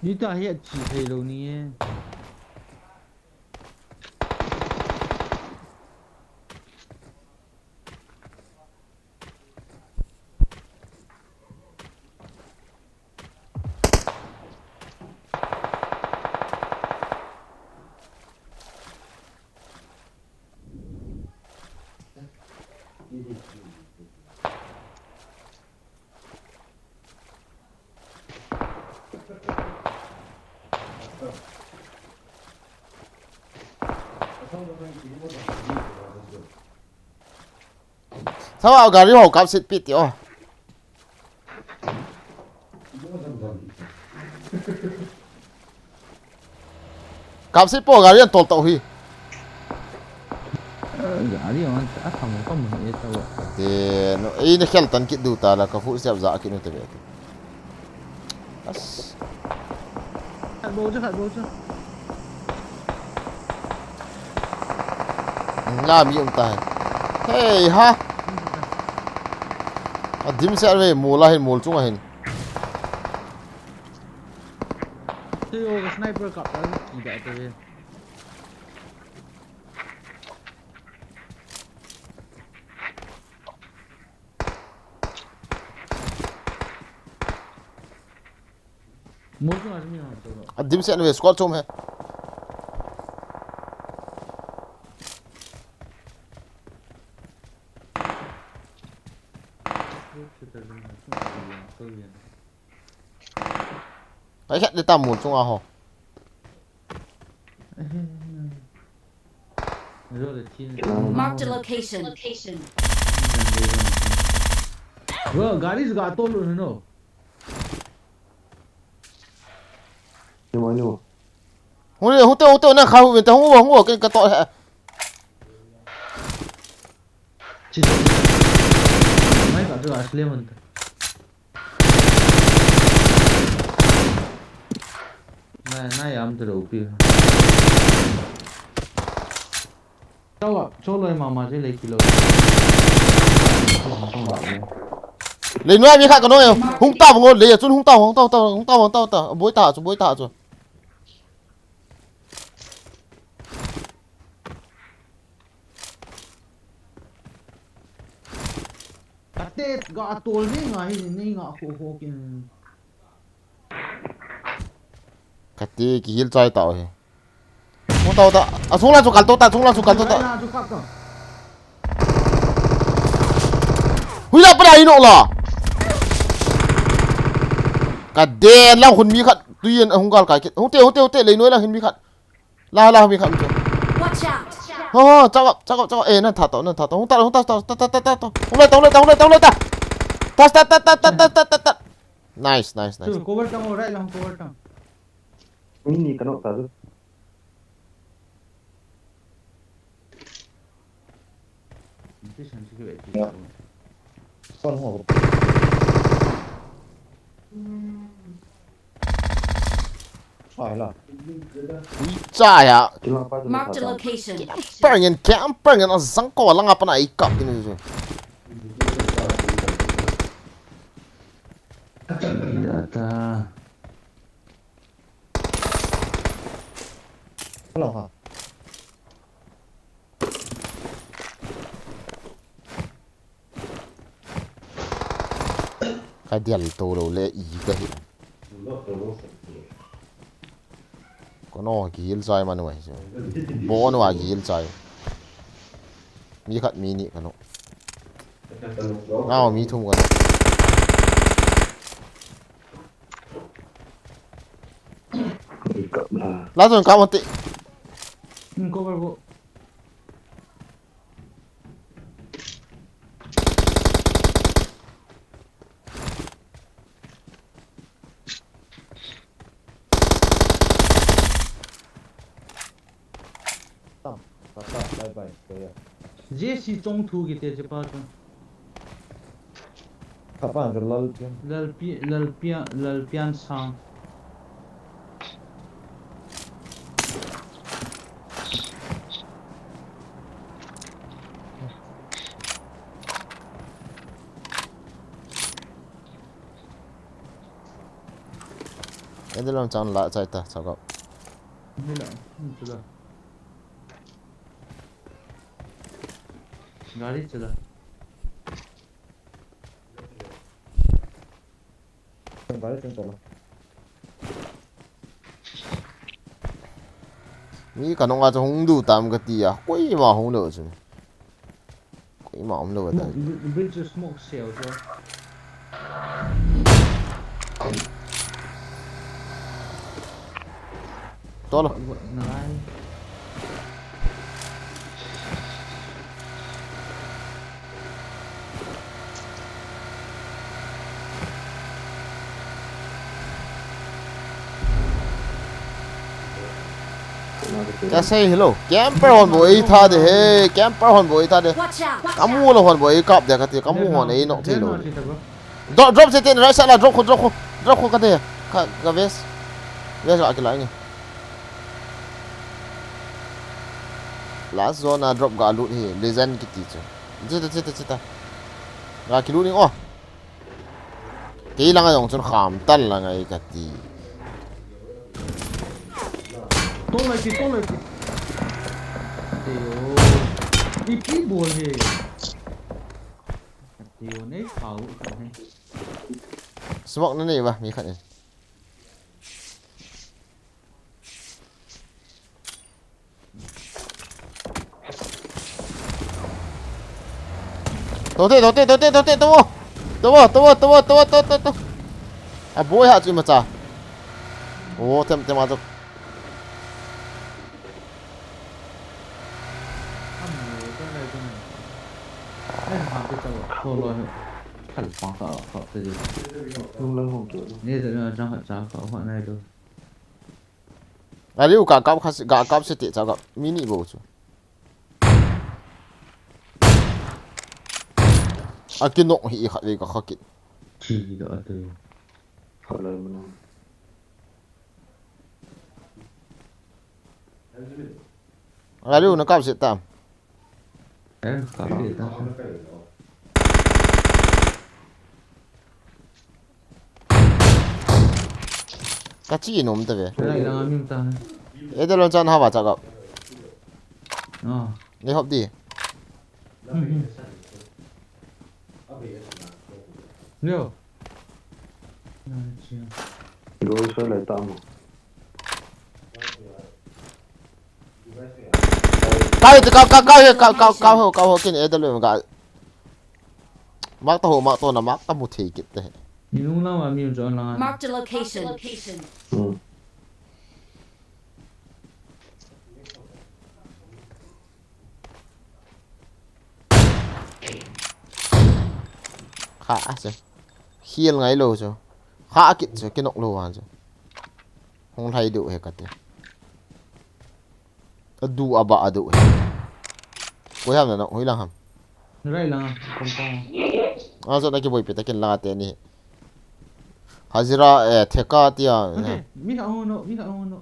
Ni ta hi a chi thei lo ni e. Sao gari ho kap sit pit ti o. Kap sit po gari an tol tau hi. Gari an a thang ka mun e tau. Te no, ei na khel tan kit du ta la ka fu siap za kit nu te ve. As. Khat bou chu, khat bou chu. La mi um ta. Hey ha. A dim se ve mol a hin, mol chung a hin. Te yo ka sniper kap ta ki da te. Mol chung a mi ha to. A dim se ve squad chom he. Ai khat de ta mol chung a ho. Marked a location. Bro, gari ga tol no. Ni mo, ni mo. Hung le, hung te, hung te, na kha hu vin te, hung hu, hung hu, ken ka to he. Chi. Mai ka chu a sle man ta. Na, na yam te lo pi. Chau a, chau loi mama je lei kilo. Lei noi mi khat ka nong e. Hung ta bang o, lei a chun hung ta, hung ta, hung ta, hung ta, hung ta, hung ta. Boi ta chu, boi ta chu. Kate ga tol ni nga hi ni nga kho kho kin. Kate ki heal chai ta o hi. Hung ta, hung ta. A sung la chu kal to ta, sung la chu kal to ta. Hui la pa la ino la. Ka den lang hun mi khat. Tuin hung gal kai kit. Hung te, hung te, hung te, lei noi lang hin mi khat. La, la, mi khat mi chu. Watch out! Ho, ho, chak up, chak up, chak up. Eh, nan tha to, nan tha to. Hung ta, hung ta, ta, ta, ta, ta, ta. Hung la, ta, hung la, ta, hung la, ta, hung la, ta. Ta, ta, ta. Nice, nice, nice. Chu, cover tang, right lang, cover tang. Mini kanok ta chu. Kon ho. Sai la. Ui, chai a. Marked a location. Camper ngen, camper ngen, a jang ko langa pana i kap kit ni chu. Ya ta. Hello ha. Ka dial to lo le i ka hi. Kono ki heal chai manu ai. Bo no a ki heal chai. Mi khat mi ni ka nok. Ngao mi thum ka nok. Last one, come on, te. Hmm, cover go. Tam, tata, bye bye, kaya. J C Chong Thu kiti che pa chu. Kapa ka Lalpian. Lalpi-, Lalpia-, Lalpian Sang. Ede lam chan la chai ta, chakap. Ni la, ni chu la. Gari chu la. Gari chu la. Mi ka nunga chu hung du tam ka ti a, koima hung lou chu. Koima um lou ta. Smoke, bri-, bridge smoke sel chu. Tolo. Nalai. Ka sei hello. Camper hon bou ei tha de he. Camper hon bou ei tha de. Watch out! Watch out! Kamu lou hon bou ei kap de kati. Kamu hon ei nok thei lou de. Drop, drop se ten, right side la, drop khu, drop khu, drop khu kati. Ka, ka vest. Vest la kila nge. Last zone a drop ga lut hi, legend kiti chu. Chita, chita, chita. Ga kilut ning o. Kei langa jong chun kham tan langa i kati. Tol lai ti, tol lai ti. Teo. Ipi bol he. Teo nei khau khat he. Smoke na nei ba, mi khat in. Tote, tote, tote, tote, tomo. Tomo, tomo, tomo, tomo, tomo, tomo. A boi ha chu imacha. O, tem, tem a chu. Aliu ka kap kha si, ka kap si ti cha ka mi ni bou chu. A kinok hi i khat vei ka kha kit. Chi do atu. Kha lai mana. Aliu na kap si tam. Eh, kap si tam. Ka chi nom ta ve. Lai lang a mi um ta. E de lon chan ha va cha ka. Oh. Ni hop di. Hmm, hmm. Leo. Ai, chia. Gol sa lai ta mo. Kau, kau, kau, kau, kau, kau, kau, kau, kau, kin A W M ga. Mak ta ho, mak to na, mak ta mu thei kit te. Ni nung la wa mi jo la. Mark the location. Hmm. Kha a chu. Hial ngai lou chu. Kha a kit chu, kinok lou a chu. Hung lhai diu he kati. A du a ba a du he. Koi ham na nok, hoi lang ham. Rai lang a, compound. A chu na kiboi pi ta kin lang a te ni. Hajira, eh, theka tia. Okay, mi kha ho no, mi kha ho no.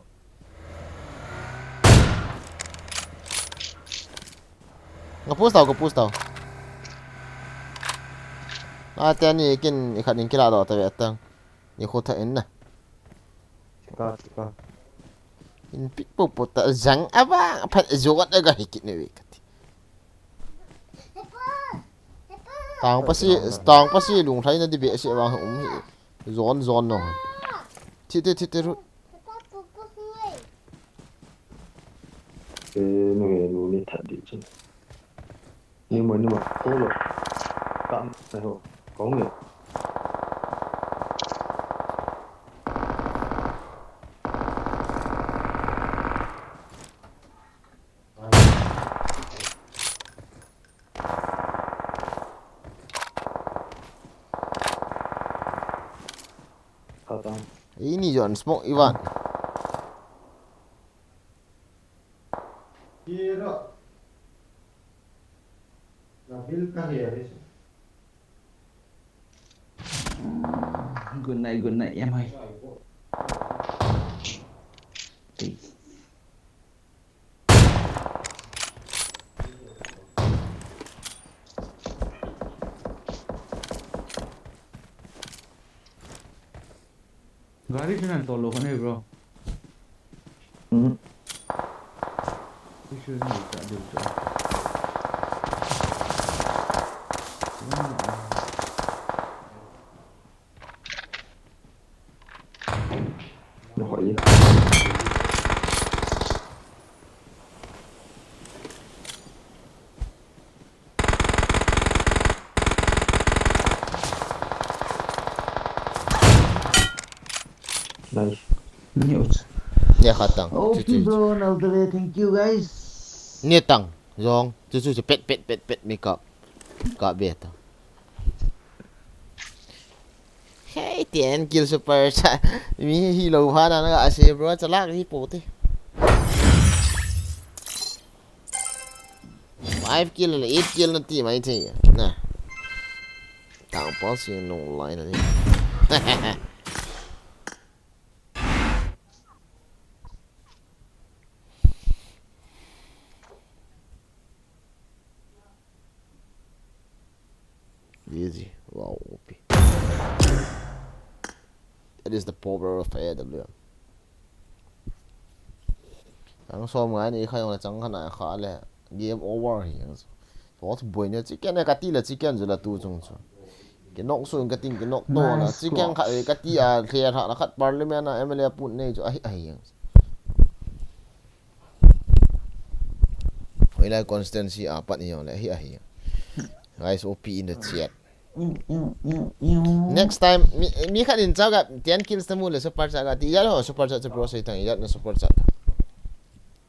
Ka push tau, ka push tau. A te ni kin i khat in kila do ta ve tang. Ni khu tha in na. Chika, chika. In pick po po ta jang a ba phat jo gat ga hi kit ne ve kati. Tang pasi, tang pasi lung thlai na di be si a ba um hi. Zon, zon no. Thi te, thi te ru. Eh, no, eh, no, ni that di chu. Ni mo, ni mo. Ko lo. Ka, na ho. Ko nge. Kha ta. Ini John smoke Ivan. Kira. Na bil ka he ri. Good night, good night, em ơi. Gari chu nan tol lou kha nei, bro. Hmm. Issue nei ta deu chu. Na hoi. Nice. News. Nia kha tang. Okay, chu, chu, bro, all the way. Thank you, guys. Nia tang. Jong. Chu, chu, chu. Pet, pet, pet, pet. Mi kap. Kap be ta. Hey, ten kill super chat. Mi hi lo pha na na ase, bro. Chalak hi po te. Five kill and eight kill na ti mai thei. Na. Tang pa si nung lai na ni. Easy. Wow, O P. That is the power of A W M. Chang som ngai ni kha jong le chang kha na kha le game over hi jong. Pot boi ne chicken ne ka ti le chicken ju la tu chung chu. Ki nok sun ka ting ki nok to na. Nice. Chicken kha e ka ti a le ra na khat parliament na M L A pun nei chu ahi ahi jong. Hoilai constituency a pat ni jong le ahi ahi. Guys, O P in the chat. Next time, mi, mi khat in chao ga ten kills ta mu le super chat ga ti. Ijat ho super chat chu bro sei tang, ijat na super chat.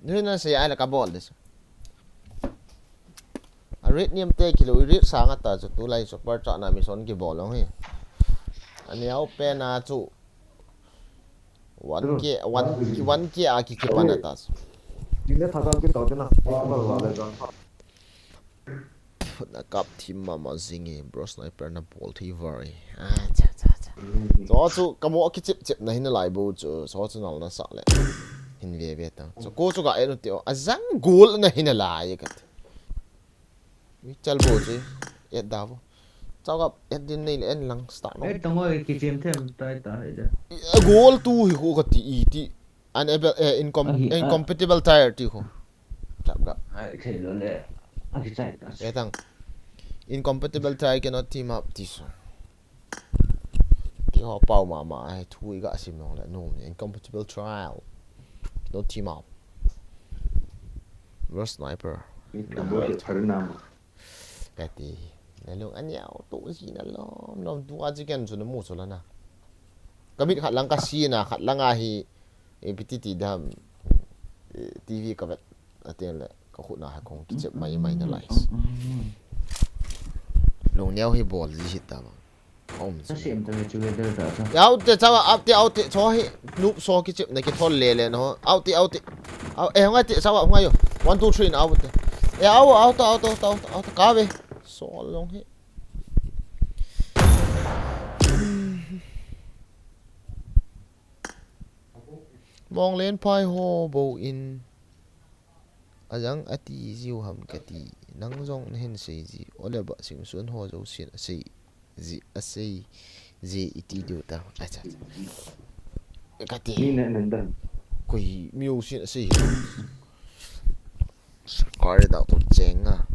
Nui na sei ai la ka bol dis. A rate niam te kilo, i rate sang a ta chu tulai super chat na mission kibol long hi. Ani au pe na chu one K, one, one K a ki kipan a ta chu. Dile thakal ki tau te na. Bol wa le jang. Na kap thim mama jing e, bro sniper na bol thei var e. Ah, cha, cha, cha. Chu chu ka mo kichep chep na hin lai bo chu, chu chu nal na sa le. Hin ve ve ta. Chu ko chu ka en u ti o. A jang gol na hin lai ka ti. Mi chal bo chu. Et da bo. Chao ka et din nei le en lang start no. Eh, tang oi, kichem them tai ta hai da. A gol tu hi ko ka ti i ti. Unable, eh, incom-, ahi, ah, incompatible tier ti ko. Chap ga. Ai, thei lo le. A kichai ta. Eh, tang. Incompatible tier cannot team up ti so. Ti ho pau mama, ai, thu i ga sim nong le, nom, incompatible tier. No team up. Bro sniper. Ni ka bo ke thar na ma. Ka ti. Na lung aniao to ji na lom, lom tu a ji ken chu na mu chu la na. Ka mit khat lang ka si na, khat lang a hi, eh, P T T dam, eh, T V ka vet, a teng le, ka khut na ha kong kichep mai mai na lai. Lung niao hi bol ji hit ta ma. Om. Ka sem ta chu le ta ta. Out te, chawa, out te, out te, cho hi, noob so kichep na kithol le le no. Out te, out te. Out, eh, hung ai te, chawa, hung ai yo. One, two, three, na out te. Eh, out, out, out, out, out, out, ka ve. So long hi. Mong len phai ho bo in. A jang a ti jiu ham ka ti, nang jong na hin sei ji, ole ba sing sun ho jo sin a sei ji, a sei ji i ti diu ta, a cha cha. Ka ti. Ni ne nan dan. Koi mi u sin a sei. Kare da ko cheng a.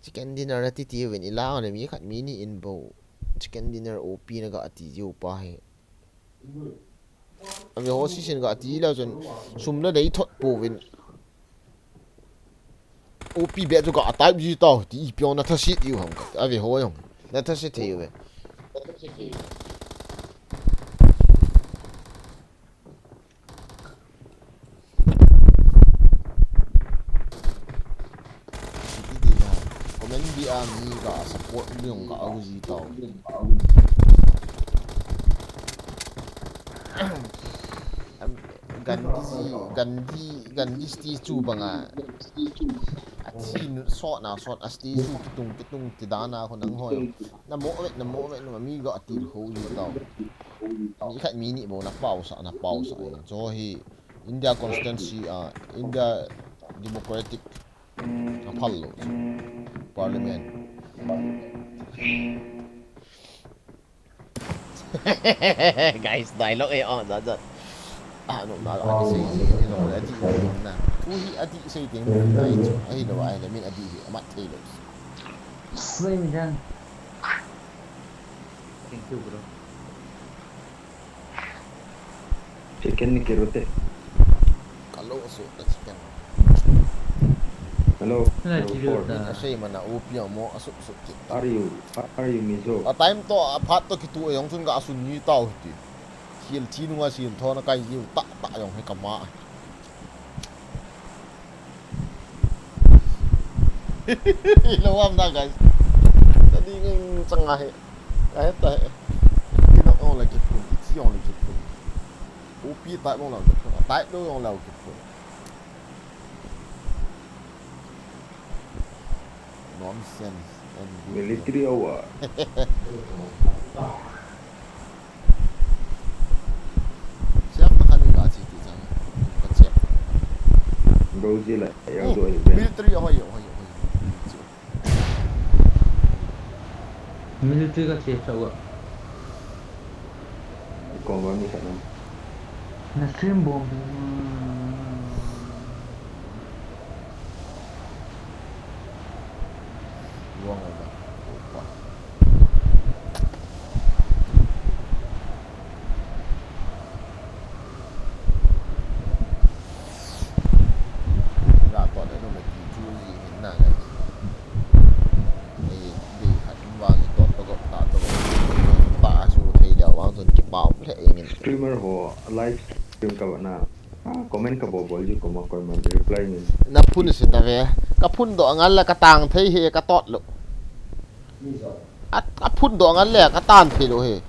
Chicken dinner na ti ti ven i la ne mi khat mi ni in bo. Chicken dinner O P na ga ti jiu pa he. Ami ho si sin ga ti la chun sum la dei thot po vin. O P be chu ka a type ji tau ti ipi ong na thasit iu ham ka. A ve ho ong. Na thasit thei ve. Comment bia mi ka support ding ka au ji tau. Gandhi, Gandhi, Gandhi statue banga. A thi nu sot na sot a statue kitung kitung ti dana ko nang hoi. Na mo ve, na mo ve, na mi ga ti ho ji tau. Mi khat mi ni bo na pau sa, na pau sa. Cho hi India constituency a, India democratic a phal lo. Parliament. Guys, dialogue eh, oh, zat zat. Ah, no, na, adi sei sei, no, adi sei na. Uhi adi sei ting, ai chu, ai lo, ai lo, min adi hi, amat thei lo. Same jang. Thank you, bro. Chicken ni kiru te. Kalo asu ta chicken. Hello. Hello, hello, Kiru four. Ta. Asei mana upiang mo asu su kit. Are you, are you Mizo? A time to a phat to kitu ayong chun ka asun ni tau ti. Thil thi nunga sin thona kai jiu ta ta ayong he kama. Lo am da, guys. Tadi ngang changa he. Ka heta he. Ti nok ong la kipun, ti ong la kipun. Upi type ong la kipun. Type lo ong la kipun. Nonsense. And military awa. Siap na kani ka chi ti chang. Ka siap. Go ji la, ya do. Military, hoi, hoi, hoi. Military ka che chau ga. Kong ba mi sa nam. Na stream bomb. Luang ai ba. Opa. Ga to de no me ti chu ji hin na ga. Ei, dei khat vang to to go, ta to go. Pa su thei dia vang chun kipau le eng in. Streamer ho live stream ka va na. Ah, comment ka bol bol ji ko ma comment reply ni. Na phun si ta ve. Ka phun do ngal la ka tang thei he ka tot lo. A, a phun do ngal le ka tan thei lo he.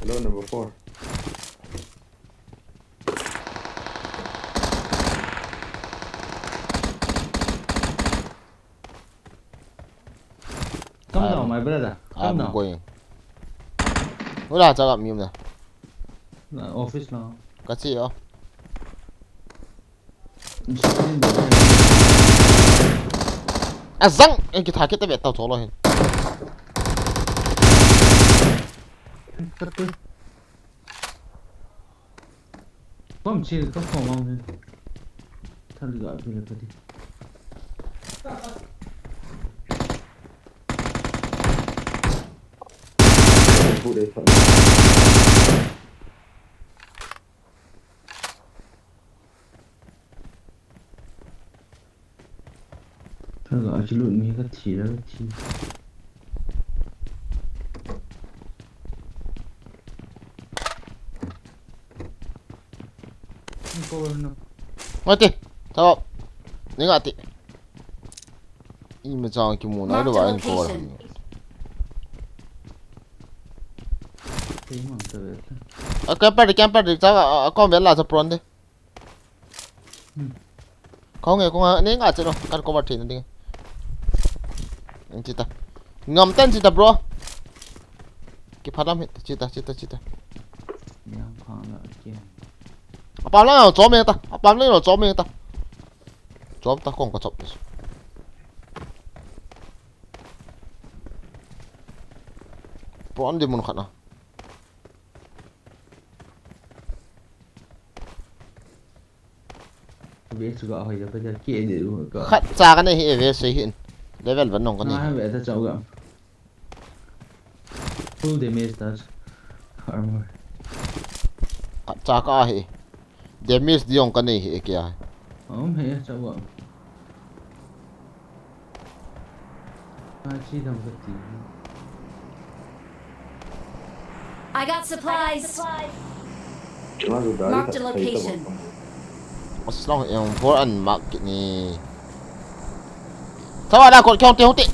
Hello, number four. Come down, my brother. Come down. I'm going. Wala, chagap mi na. Na office na. Kachi yo. Azang, eh, kita kita bet tau cholo hin. Kati. Kom chil, kom kom ang hin. Thal ga pila kati. Thal ga chu lut mi ka thi la thi. Ngati, tao, ni ngati. Ima chang kimu na lo ba in ko. A camper de, camper de, cha a, a, kom vela cha pron de. Kong e, kong e, ni nga che no, kan cover thei na ding. Chita. Ngam tan chita, bro. Kiphalam hit, chita, chita, chita. Yang khang la che. Apam lang chom e ta, apam lang chom e ta. Chom ta kong ka chop. Pon di mun khat na. Ve chu ga hoi ja ka ja ke de ru ka. Khat cha ka nei hi ve sei hin. Level ban nong ka nei. Na ve ta chau ga. Full damage ta. Armor. Khat cha ka hi. Damage di jong ka nei hi kia. Um he cha wa. Ai chi dam ka ti. I got supplies. Marked a location. Aslong em for an mark ni. Tawa da ko kyong te hote.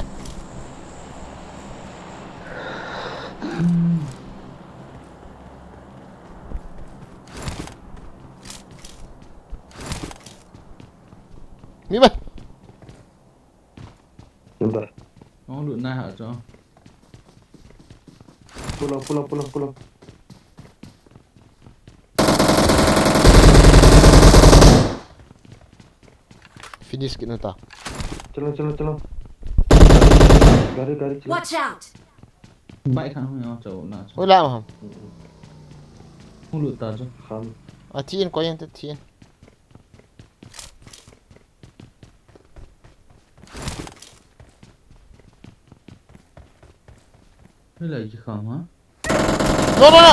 Mi ba. Enter. Hung lut nai ha cho. Pull up, pull up, pull up, pull up. Finish kit na ta. Chalo, chalo, chalo. Gari, gari, chalo. Watch out! Bike khan hung yao cho na cho. Oi la ma ham. Hung lut ta cho. Ham. A thi in ko yang ta thi in. Hei lai ki kham ha? No, no, no.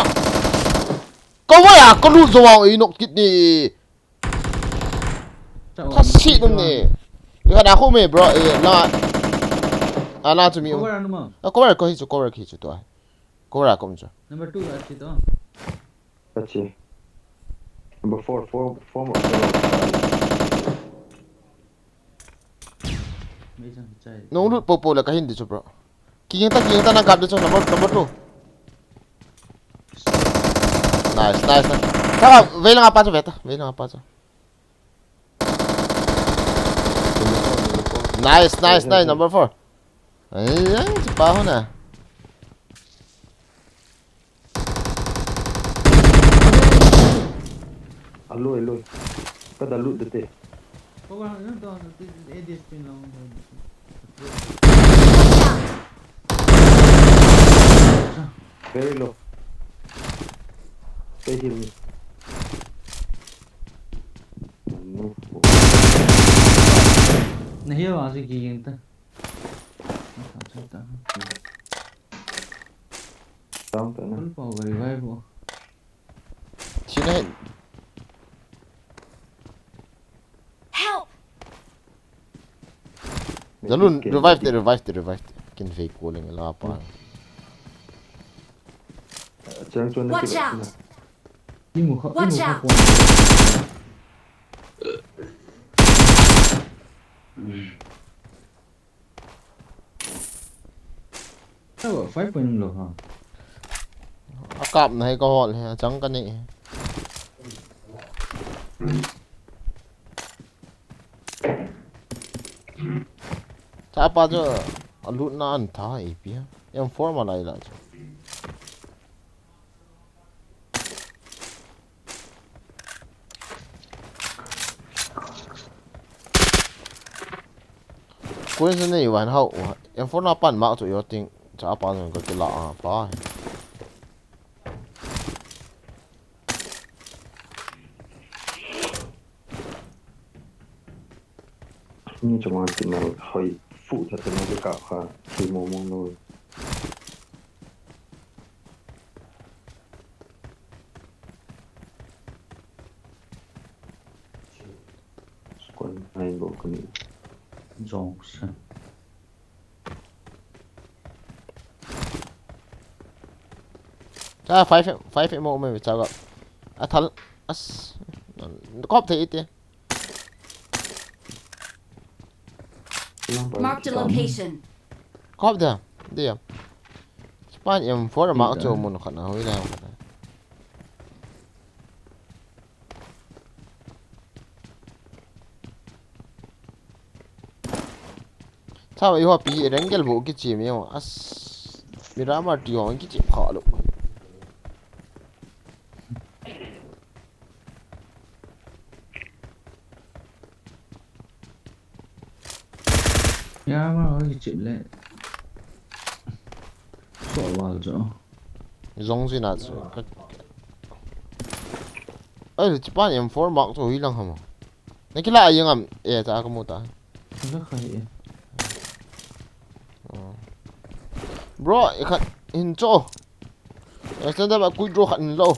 Ka vai a, ka lut zo a, i nok kit ni. Ka si dum ni. I ka da khu me, bro. Eh, la. A la chu mi. Cover anu ma. A cover ko hi chu, cover ki chu to. Cover a ko chu. Number two a chi to. Kachi. Number four, four, four more. Nung lut popo le ka hin di chu, bro. Kiyeng ta, kiyeng ta, na gap di chu, number, number two. Nice, nice, nice. Chaka, vei lang apa chu, vei ta, vei lang apa chu. Nice, nice, nice, number four. Ai, ai, chu pa ho na. Aloi, aloi. Ka da lut de te. Ko ba, no, to, to, to, A D S pin long. Very low. Stay heal me. No. Nahi awa se ki yeng ta. Down ta na. Full power revive ho. Sina hin. Help! Jalun, revive te, revive te, revive te. Kin vei ko leng la pa. Chang chuan na. Watch out! Imu kha, imu kha ko. Five point lo ha. A kap na hi ka hol hi, a chang ka nei hi. Chapa chu a lut na an tha ipi ha. M four ma lai la chu. Koi sa nei van hau, em phone a pan mak chu yo ting, cha pa jong ka kila a pa. Ni chunga tin na hoi fu ta ta na ka kha, si mo mo no. Squad nine bol kani. Jong sa. Cha five, five mo me cha ga. A thal as. Kop the ite. Marked a location. Kop da. Dia. Span em four ma cho mun khat na hoi la khat na. Chama iho pi rengel bo kichi mi ho as. Miramar ti ho kichi pha lo. Ya ma, oi, chip le. So wal jo. Jong jin a chu. Ai, chi pa ni M four mark chu hui lang ham. Na kila a yang am, e, ta ka mu ta. La khai e. Oh. Bro, e khat hin cho. Stand up a quick draw khat in lo.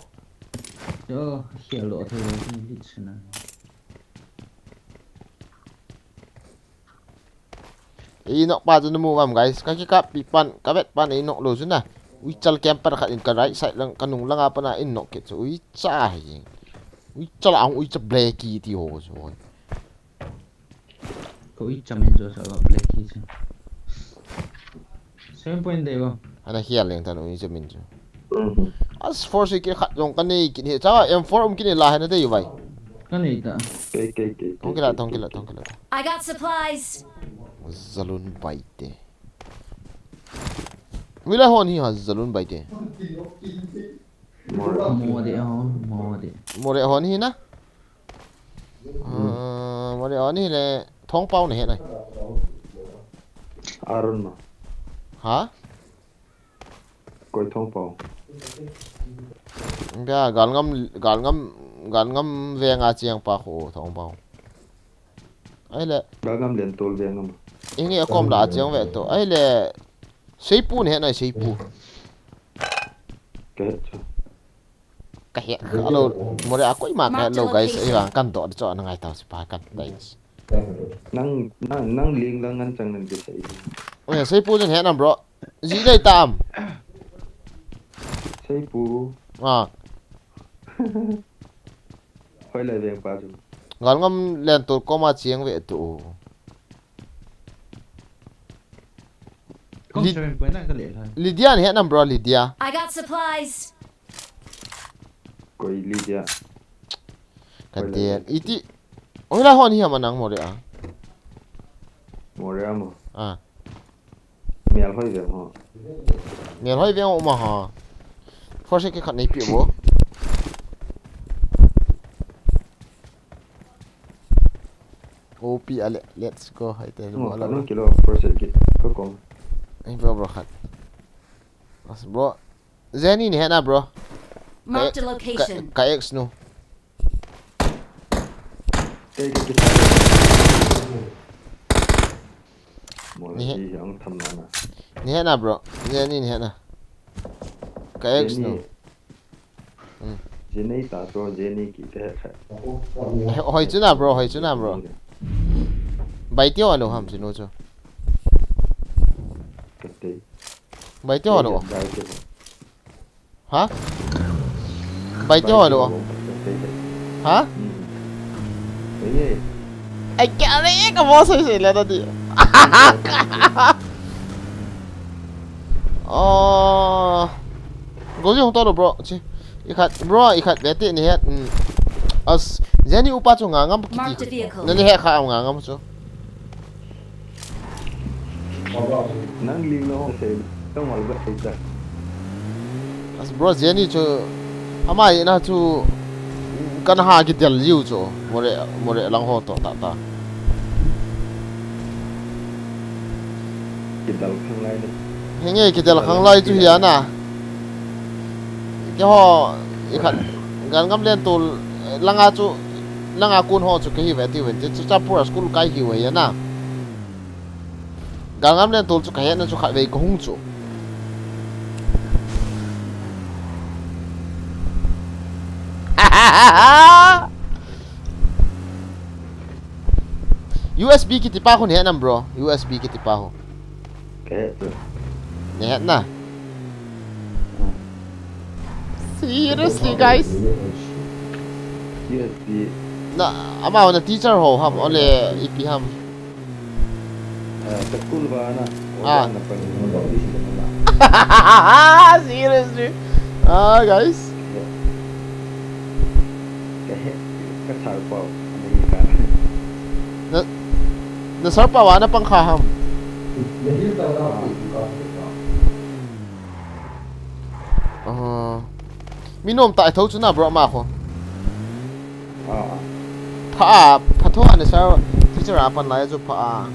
Yo, hialo thei lo, ni lit sina. Ei nok pa chu namu vam, guys. Ka kikap pi pan, ka vet pan ei nok lo chu na. Uicha camper khat in ka right side lang, ka nung langa pana in nok kit chu. Uicha hi. Uicha la ang, uicha blacky ti ho chu. Ko uicha min chu sa blacky chu. Seven point dei bo. Ana hial leng tan uicha min chu. As force kit khat jong ka nei kit hi. Cha M four um kit ni la hena dei vai. Ka nei ta. Kei, kei, kei, kei, Thong kila, kei, thong kei, kila, kei. Thong kila. I got supplies. Zalun baite. Mila hon hi ha zalun baite. More. More de ho, more de. More hon hi na? Ah, more hon hi le Thongpao ne he nai. Arun ma. Ha? Koi Thongpao. Ga Galngam, Galngam, Galngam venga chiang pa kho Thongpao. Ahile. Galngam Lentol vengam. Inge akom la chiang ve to. Ahile. Seipu ne he nai Seipu. Ka het chu. Ka het kha lo. More a koima ka het lo, guys. Ei vang kan doh di chu ana ngai tau si pa kan. Thanks. Nang, nang, nang ling lang ngan chang nang kisei. Oi, Seipu jin he nam bro. Ji dei tam. Seipu. Ah. Hoi lai veng pa chu. Galngam Lentol koma chiang ve tu. Kong Lid-, seven point na ka le lai. Lydia ne he nam bro, Lydia. I got supplies. Koi Lydia. Ka dia. Iti. Oi la hon hi ama nang more a. More a mo. Ah. Mial hoi ve mo. Mial hoi ve mo ma ha. Force kit khat nei pi bo. O P ale, let's go. Hai te. Mo, mo, ka lo. Nung kilo force kit. Ko kong. Ei bro, bro khat. As bro. Jenny ne he na bro. Mark the location. Ka, ka, ka ex nu. Kei, kei, kei. Mo, ni he. Ni ang tham na na. Ni he na bro. Jenny ne he na. Ka ex nu. Jenny. Hmm. Jenny ta to, Jenny ki te he kha. Hoi chu na bro, hoi chu na bro. Bai ti ho lo ham chu nu chu. Ka te. Bai ti ho lo. Bai ti ho. Ha? Bai te ho lo. Ha? Ai kya re ka bo sai sai la ta ti. Oh. Go jong to lo bro. Chi. I khat bro, i khat ve te ni het. Hmm. As Jenny upa chu nga ngam kiti. Marked a vehicle. Na ni he kha nga ngam chu. Nang ling no se, tong wal ba ai ta. As bro, Jenny chu, ama ina chu, kan ha kidel jiu chu, more, more lang ho to ta ta. Kidel khang lai ni. Henge kidel khang lai chu hi ana. Ke ho, i khat, gan ngam len tul, langa chu, langa kun ho chu ke hi ve ti ve, chu cha pura school kai hi ve ana. Galngam len tul chu ka hetna chu khatvei ka hung chu. U S B kiti pa khu na hetnam, bro? U S B kiti pa khu. Ka het chu. Na hetna? Seriously, guys? U S B. Na, amau na teacher ho ham, ole ipi ham? Ah, school vana. Ah. Vana pang. Seriously? Ah, guys? Ka he, ka sir pa. Na, na sir pa vana pang kha ham? Ah. Ah. Mi nom tah tho chu na, bro, ama khu. Ah, ah. Pha a, pha tho a na sir, teacher a pan lai chu pha a.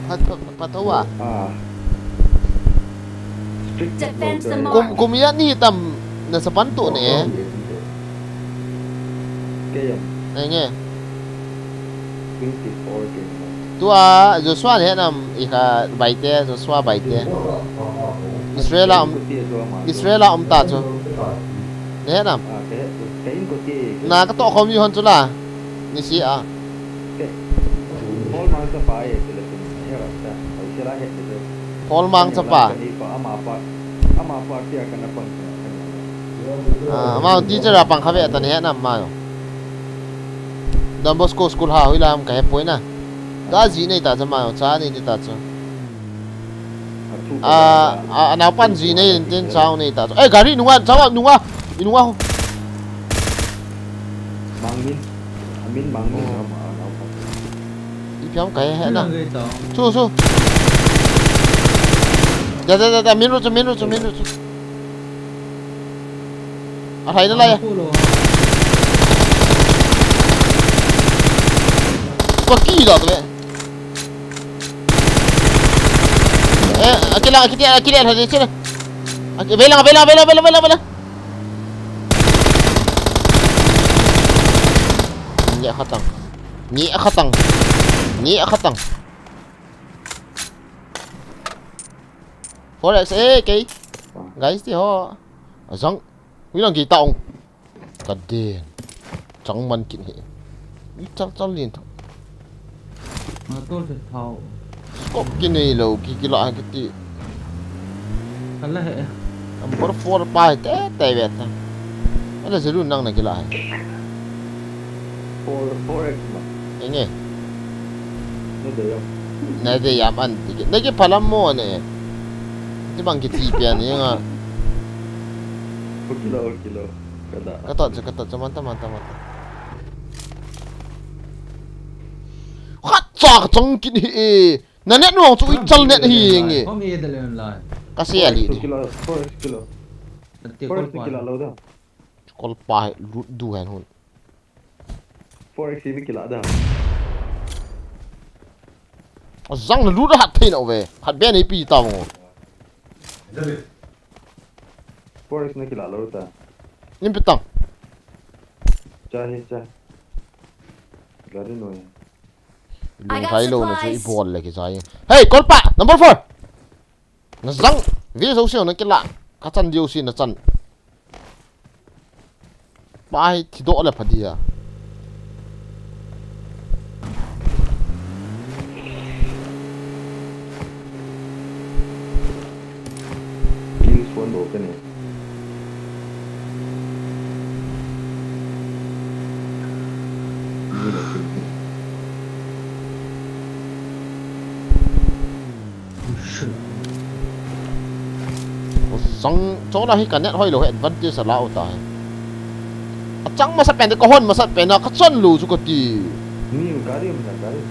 Pha, pha, pha, pha tho a. Ah. Strict. Defend the mark. Kum, kum ya ni tam na sa pan tu ne. Kei am. Nge. Twenty-four kei. Tua Joshua ne nam i kha Baite, Joshua Baite. Israel a um, Israel a um ta chu. Nahe nam? Na katoh khom ji hon chu la. Nisi a. Paul Mang chapa. Ama teacher a pang kha ve ta, nahe nam ama. Don Bosco School ha, hoilai ham kahepoi na. Tua ji nei ta chu ama, cha nei ta chu. A, a, anaopan ji nei in tin chao nei ta chu. Eh, gari nunga, chao nunga. Inunga ho. Mangmin. Amin Mangmin. Oh. Ama, anaopan. Ipi ham kahe na. Chu, chu. Da, da, da, da, min ru chu, min ru chu, min ru chu. Ahai na lai. Paki da tu. Eh, akila, akiti, akila, akila, akila. Aki, velang, velang, velang, velang, velang, velang. Ni khatang. Ni khatang. Ni khatang. Four X, eh, kei. Guys, ti ho. Azang. Wi lang kita ong. Ka den. Chang man kin he. Ui chal chal lin tho. Ma to se thao. Scope ki nei lo ki ki la ha ki ti. Ka la he. Number four pa he te te ve ta. Ala zelu nang na ki la he. Four, four X ma. Enge. Na de yam. Na de yam an ti ki. Na ki phalam mo ne. Ti bang ki ti pia ni nga. Kilo, kilo. Ka ta. Ka ta, ka ta, man ta, man ta, man ta. Khat cha ka chang kin hi e. Na net nuang chu i chal net hi nge. Hom e da le lai. Ka se ali di. Kilo, four X kilo. Four X kilo lo da. Kol pa he lut du hen hun. Four X mi kila da. Azang na lut hat thei na ve. Hat be nei pi ta mo. Four X na kila lo ta. Nim pitang. Cha hi cha. Gari no ya. Lung thai lo na chu i bol le ki cha hi. Hey, kol pa, number four. Na zang, ve zo si na kila. Ka chan diu si na chan. Pai thi doh le pha dia. Kills one doh ka ne. Ni la kill. Sang, chola hi ka net hoi lo hi advantage ala u ta hi. Achang masa pen, ka hon masa pen a, ka chon lo chu ka ti. Ni gari um na gari.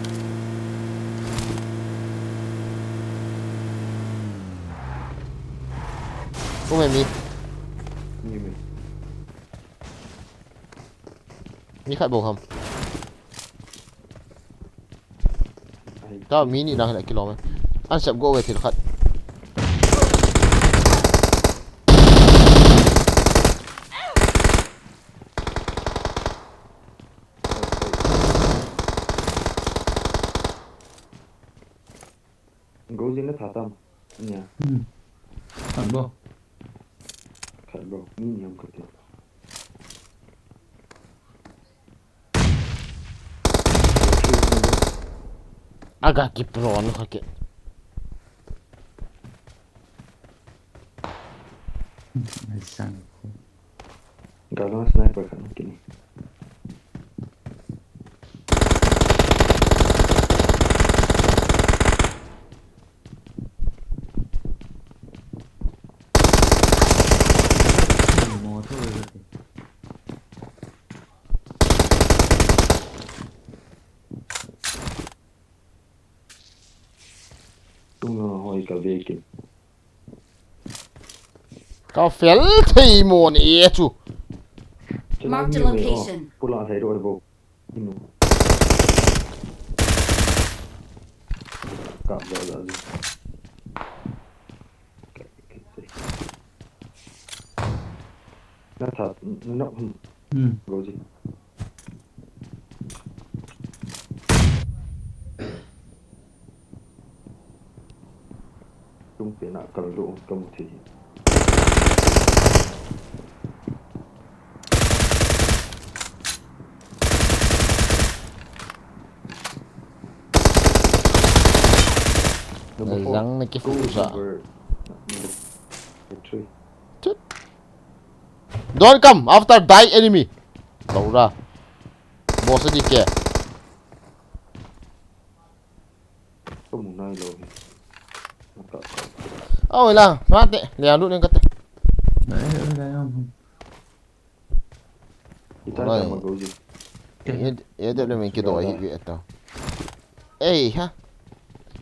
Ko me mi. Ni mi. Mi khat bou ham. Ai. Ta mi ni dang hila kilom e. An sep go ve thil khat. Go jing na tha tam. Nia. Hmm. Khat bou. Khat bou. Mi ni ham khat te. Aga ki pro no kha ke. Ai sang ko. Galo sniper khat kini. Tunga hoi ka vekin. Ka fel thei mo ni e chu. Mark the location. Pula thei ro bo. Inu. Ka ba da. Na tha, na, hmm. Go ji. Tung pena kal do ka mu thei. Number four. Zang na ki fu sa. Number three. Tut. Don't come after thy enemy. Laura. Boss di ke. Ka mu nai lou hi. Ka, ka. Aw, ila, mate, le alu ne kate. Nai, nai, nai, nai. Ita ta ma go ji. Ye, ye de le men ki do hi ki eto. Ei, ha.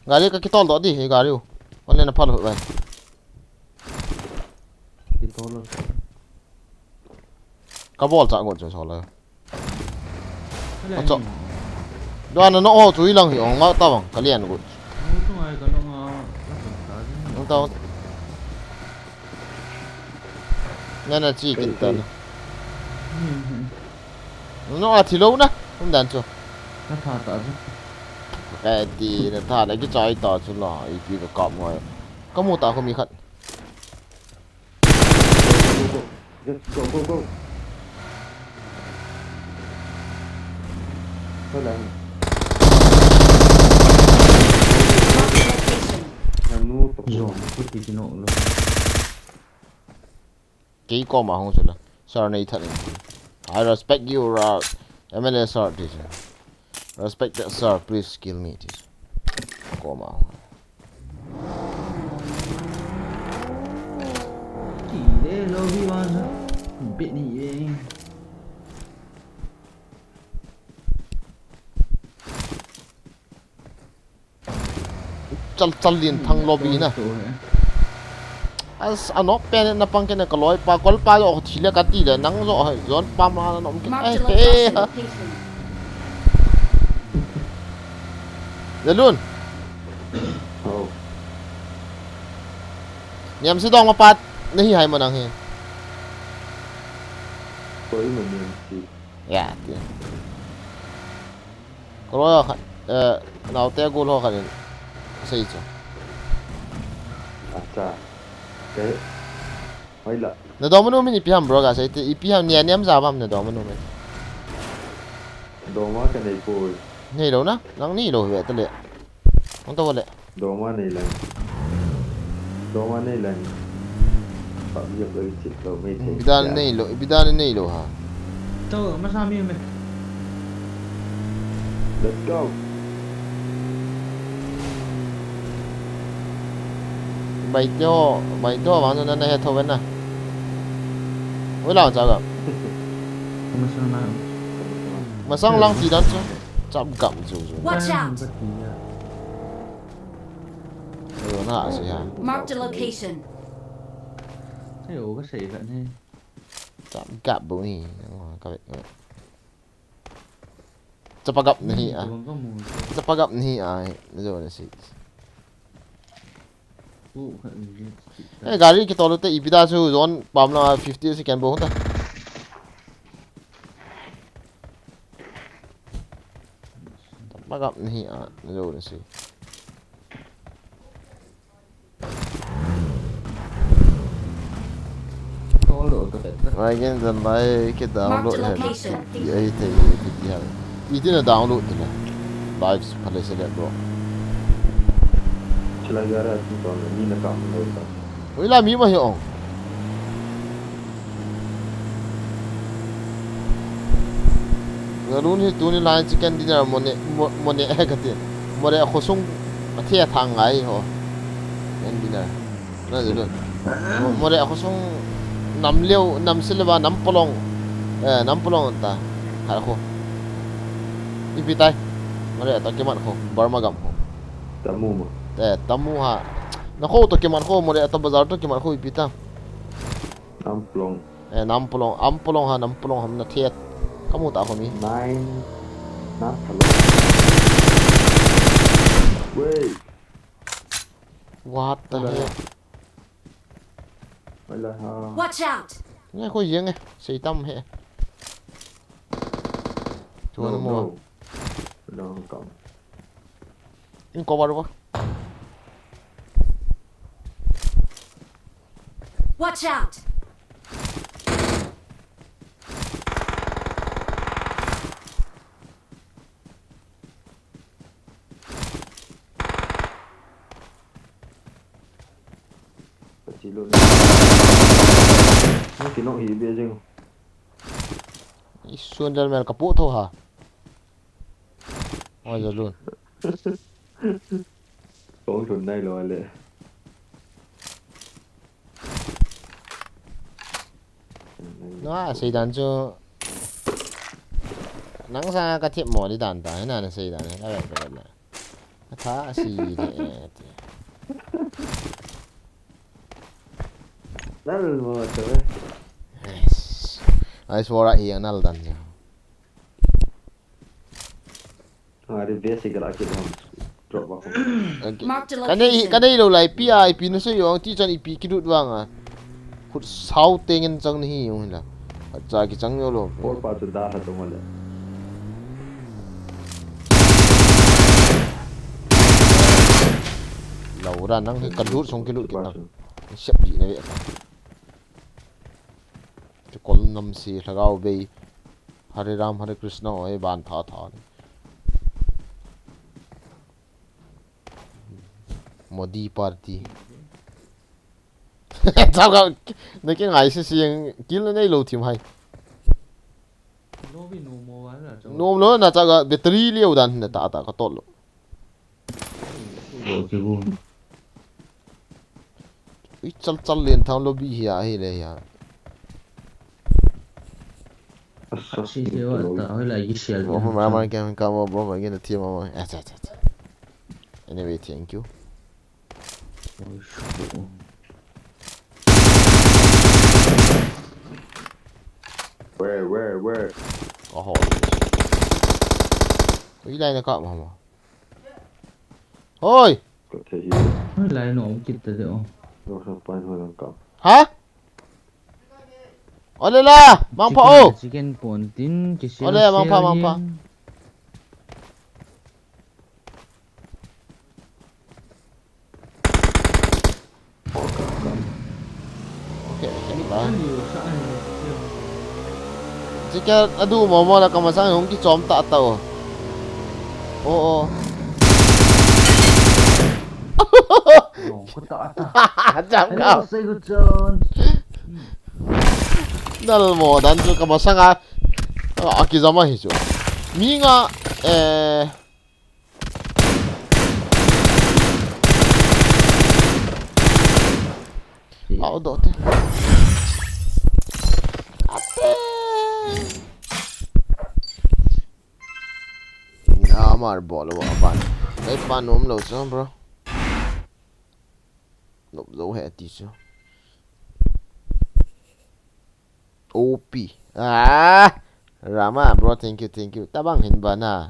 Gari ka ki tol do di, gari u. One na phal ho bai. Ki tol lo. Ka bol cha go chu so la. Acha. Dua na no o chu ilang hi ong nga ta bang ka lian gut. Ong ta. Na na chi kin ta na. No a thi lo na. Um dan chu. Na tha ta chu. Ka ti na tha le ki chai ta chu la i pi ka kap ngai. Ka mu ta ko mi khat. Go, go, go. Just go, go, go. Thôi là. Mark the location. Nang nu to. Yo, put it in all. Kei koma hung sula. Sir nei that. I respect you, uh, M L A sir, teacher. Respected sir, please kill me, teacher. Koma. Ki le lo vi wan ha. Bit ni ve. Chal chal lin thang lo bi na. As, anop pen na pang kena ka loi pa, kol pa jo thi le ka ti le, nang jo, jon pa ma na nom ke. Marked a location. Zalun. Oh. Niam si dong ma pat, na hi hai ma nang hi. Koi ma niam si. Ya, ti. Ka loi a khat, eh, naote a gol ho khat in, ka sei chu. Acha. Ke. Hoi la. Na dong manu min ipi ham bro ka sei te, ipi ham nia niam ja bam na dong manu min. Dong ma ka nei poi. Nei lo na, nang nei lo ve ta le. Hung ta le. Doma nei lang. Doma nei lang. Pap yap lagi chip lo, mei thei. Ipi dan nei lo, ipi dan nei lo ha. Tao, masa mi me. Let's go. Bai te ho, bai te ho, vang na na he tho ven na. Oi la cha ga. Masang na. Masang lang ti dan chu. Chap gam chu chu. Watch out! Oi, na se ha. Marked a location. Ayo, ka sei ka ne. Chap gap bo ni. Ka ve. Chapa gap nahi a. Chapa gap nahi a. Na jo na si. Eh, gari kitol u te ipi da chu zone pam la fifty second bo ta. Magap nahi a, na lo na si. Tol lo ka ta. Mai gen zan lai ki download he. Marked a location. Ki ai te ki ti ha. Iti na download te na. Live pale se le bro. Chila gara tu ton ni na kam lo ta. Oi la mi ma hi ong. Ngarun hi tuni lai chicken dinner mone, mo-, mone eh kati. More khosung athe athang ngai ho. Chicken dinner. Na zulu. Mo-, more khosung nam leo, nam silva, nam polong. Eh, nam polong ta. Har kho. Ipi tai. More to kiman kho. Burma gam kho. Tamu ma. Eh, tamu ha. Na kho to kiman kho, more to bazar to kiman kho ipi ta. Nampulong. Eh, Nampulong, Ampulong ha, Nampulong ham na thiat. Kamu ta kho mi. Nine. Nampulong. Wait. What the hell? Wala ha. Watch out! Nge kho yeng eh, sei tam he. Chuan mo. No, no. Long kam. In cover bo. Watch out! Ka chi lut. Nang kinok hi be jing. Isuan del mel ka pu tho ha. Oi, Zalun. Kong lhun nai lo le. Na, sei dan chu. Nang sa ka thip mo di dan ta, na, na sei dan, ka vet, ka vet na. Ka tha si de, eh, ti. Nal mo to, eh. Yes. Ai, suara hi ang nal dan niya. Hari basic la ki dam. Drop ba ko. Okay. Mark the location. Ka nei, ka nei lo lai, pi a, ipi na sei yo, ang ti chan ipi ki lut vang a. Khut sau teng in chang ni hi yung hila. Acha ki chang yo lo. Por pa tu da ha to mo le. Lo ra nang hi ka lut song ki lut ki na. Sep di na ve ka. Ti kol nam si lhagao bei. Hare Ram, Hare Krishna, oi ban tha tha. Modi party. Chao ka, na ke ngai se siang, kil na nei lo thim hai. Lo bi no mo wa na chao. Nom lo na chao ka battery liu dan na ta ta ka tol lo. Lo ki bu. Ui, chal chal len thang lobby hi a, hi le hi a. Asa, si se wa ta, hoi la yi sial. Bo ma ma ke ka mo, bo ma ke na thi ma ma. Acha, acha, acha. Anyway, thank you. Oi, shu. Where, where, where? Oho. Ui, lai na ka ma ma. Hoi! Ka thei hi. Hoi lai no, um kit ta de o. No, sa pai hoi lang ka. Ha? Ole la, mang pha o. Chicken, chicken pon tin, ki sia. Ole, mang pha, sia mang pha. Yin. Okay, okay, ta. Chicken adu mo mo la kamasang hung kichom ta ta o. O, o. Jam ka. Hello, Segu John. Nal mo dan chu kamasang a. A, akijama hi chu. Mi nga, eh, Au do te. Ate. Na mar bol wa ban. Nei pa nom lo chu, bro. Nom lo he ti chu. O P. Ah! Rama, bro, thank you, thank you. Tabang hin ba na.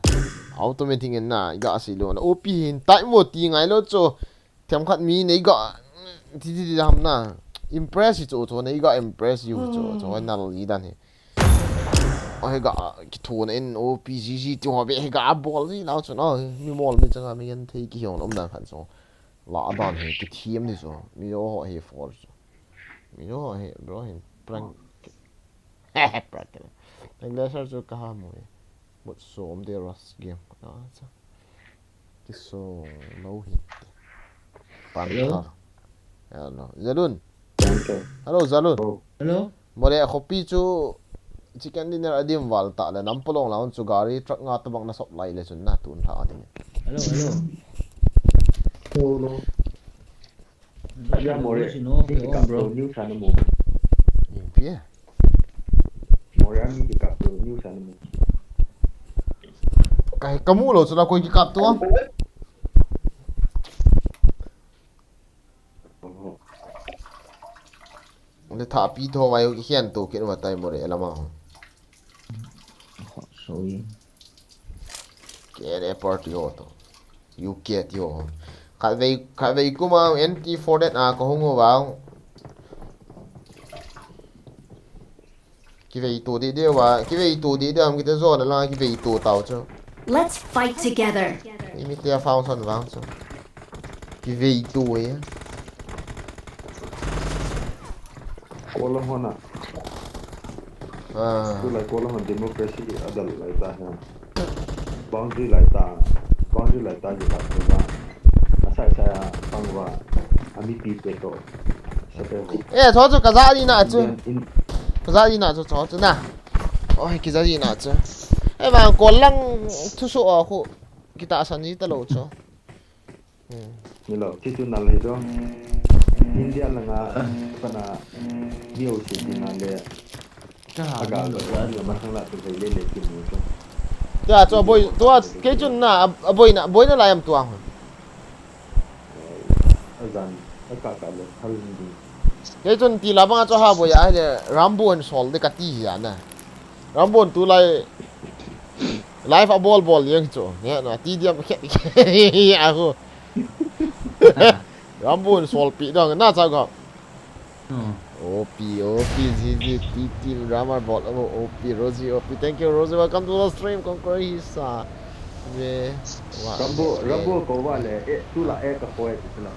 Automatic in na, i ga si lo na. O P hin tai mo ti ngai lo chu. Themkhat mi nei ga. Ti ti ti ham na. Impress hi chu chu nei ga impress you chu chu na lo i dan hi. O he ga ki thu na in O P G G ti ho be he ga bol ji lo chu na. Mi mol mi changa mi gen thei ki hiong um dan khan chu. La dan hi ki thiam ni chu. Mi ho he for chu. Mi ho he bro hin prank. Prank. Prank le sar chu ka ha mu. Mut som de ras game. Ah, cha. Ki so lo hi. Pan Hello? Ka. Hello. Zalun. Prank. Hello, Zalun. Oh. Hello? Mole khopi chu chicken dinner adim val ta le nam polong laun chu gari truck nga tabang na sop lai le chun na tun tha ding. Hello, hello. Hello, hello. Aja more. Ni kap to news ana mo. Ni pia. More ani ni kap to news ana mo. Kai kamu lo chula koi ki kap to. Le tha pi tho vai ki hian to kin va tai more lama. Sorry. Ke ne party ho to. U K ti ho. Khatvei, khatvei kuma N T four det a ka hung uva. Kivei to di di uva, kivei to di di am kite zone la kivei to tau chu. Let's fight together. Imi te a found son vang chu. Kivei to e. Kola hona. Ah. Tulai kola hon democracy adal lai ta ha. Boundary lai ta. Boundary lai ta ji ta ta. Asai sai a pang va. Ami pi pe to. Sa pe ho. Eh, cho cho kaza ni na chu. Indian in Kaza ni na chu cho cho na. Oi, kiza ni na chu. Eh, ba kolang thu so a khu. Kita san ni ta lo chu. Hmm. Ni lo, ti tu na le do. India langa, pana, ni o si ti na le. Ka ha, aga ni lo, lo, ya. Ni lo, ma thang la tu le le le ti ni ko. Tua, tua boi, tua, kei chun na, a, a boi na, boi na lai am tua. Eh, azan, a ka ka le, hal ni. Kei chun ti la bang a chu ha boi a le, Rambo and Saul de ka ti ya na. Rambo tu lai live a bol bol jeng chu. Nge na ti diam khe khe a hu. Rambo solpi dang na cha ga. Hmm. O P, O P, G G, T T, Ramar bol, O P, Rosie, O P. Thank you, Rosie. Welcome to the stream. Conquer hisa. Ve. Wa. Rambo, Rambo ko va le, eh, tu la, eh, ka ko, eh, tu la.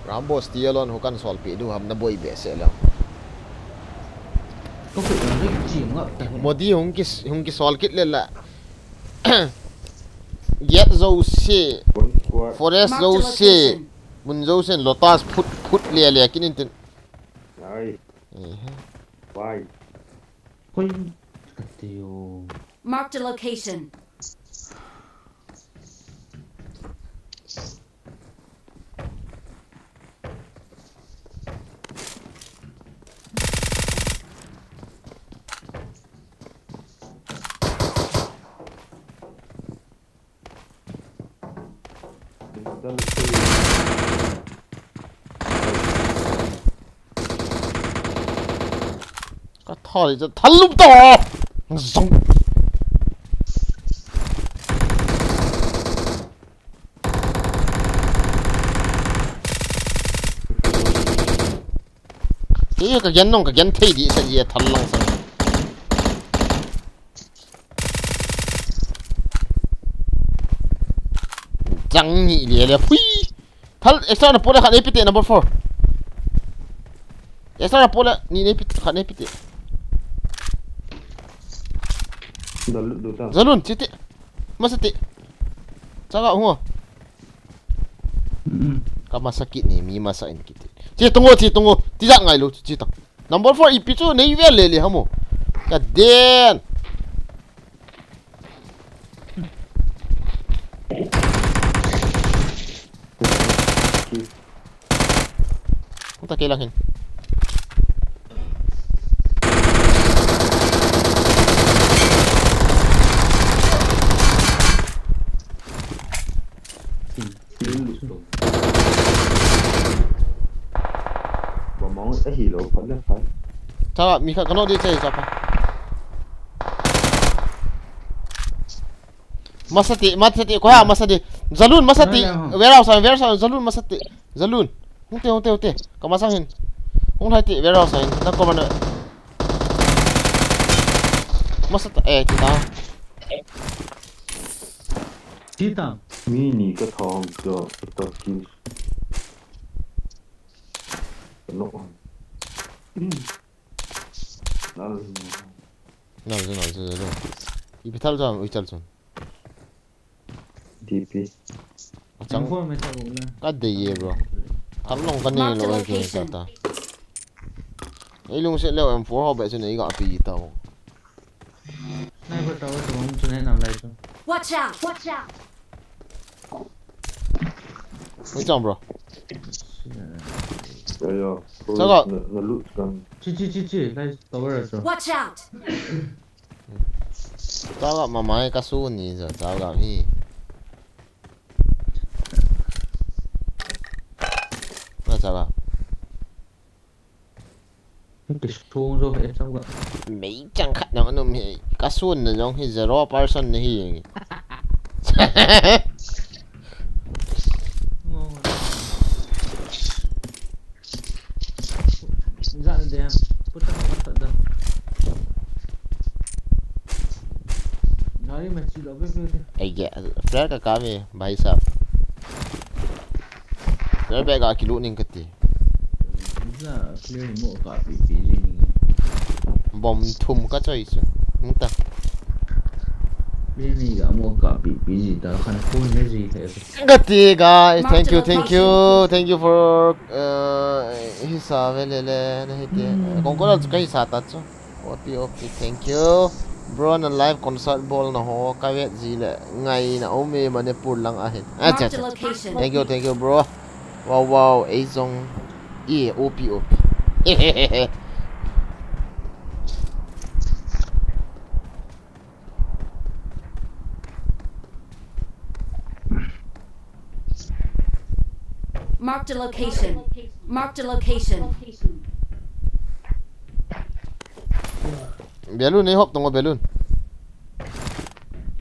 Rambo Stallone hu kan solpi du ham na boi behseh lou. Ko ko ring chi ngap ta. Modi hung ki, hung ki sol kit le la. Giat jouse, One squad. Forest Marked a jouse, location. Mun jouse, Lotus phut, phut le le kinin tin. Ai. Eh. Why? Koi ka ti o. Marked a location. Ka thal i cha thal lup to. Zong. Kei ka gen nong ka gen thei di sa ye thal lang sang. Chang ni le le hui. Thal extra na pole khat nei pite number four. Extra na pole ni nei pite khat nei pite. Dalut du ta. Zalun chiti. Masa ti. Chaga hungo. Mm. Ka masa kit ni mi masa in kiti. Chi tungo chi tungo. Ti ja ngai lo chi ta. Number four ipi chu nei vel le le hamo. Ka den. Hung ta kei lang hin. Ba mong a hi lo phat le phat. Cha mi kha kano di chai cha pa. Masa ti, masa ti, ko ha masa ti. Zalun masa ti. Ngai le ho. Warehouse, warehouse, Zalun masa ti. Zalun. Hung te, hung te, hung te. Ka masang hin. Hung hai ti, warehouse hin. Na ko mana. Masa ta, eh, ti ta. Ti ta. Mi ni ka thong cho, to ki. No. Nal. Nal, nal, nal, nal. Ipi thal jam, ui thal jam. D P. Achang. Info me sa buk na. Ka dei ye, bro. Tam long ka nei lo. Mark the location. Ka ta. Ei lungset leo M four ho be chu nei ga pi ta. Sniper tower to hung chu nei nam lai chu. Watch out! Watch out! Oi chang, bro. Ya, ya. Chaga. Na, na loot kan. Chi, chi, chi, chi. Lai tower chu. Watch out! Chaga mamai ka su ni jo chaga hi. Na chaga. Kisung jo he chaga. Mei chang khat na um hi. Ka sun na jong hi zero percent na hi. Za de. Puta ka ta da. Gari ma chi lo be be. Ai ge, flare ka kami, bhai sahab. Airbag a kilut ning kati. Isa, clear ni mo ka pi pi ji ni. Bomb thum ka choi chu. Nta. Clear ni ga mo ka pi pi ji ta khan phone ne ji he. Kati guys, thank you, thank you, thank you for, uh, hisa ve le le na hiti. Kong ko la chu ka hisa ta chu. Opi, opi, thank you. Bro, na live concert bol na ho, ka vet ji le, ngai na um e Manipur lang ahin. Acha, acha. Thank you, thank you, bro. Wow, wow, ei jong. E, opi, opi. Marked a location. Marked a location. Balloon, ei hop tong balloon.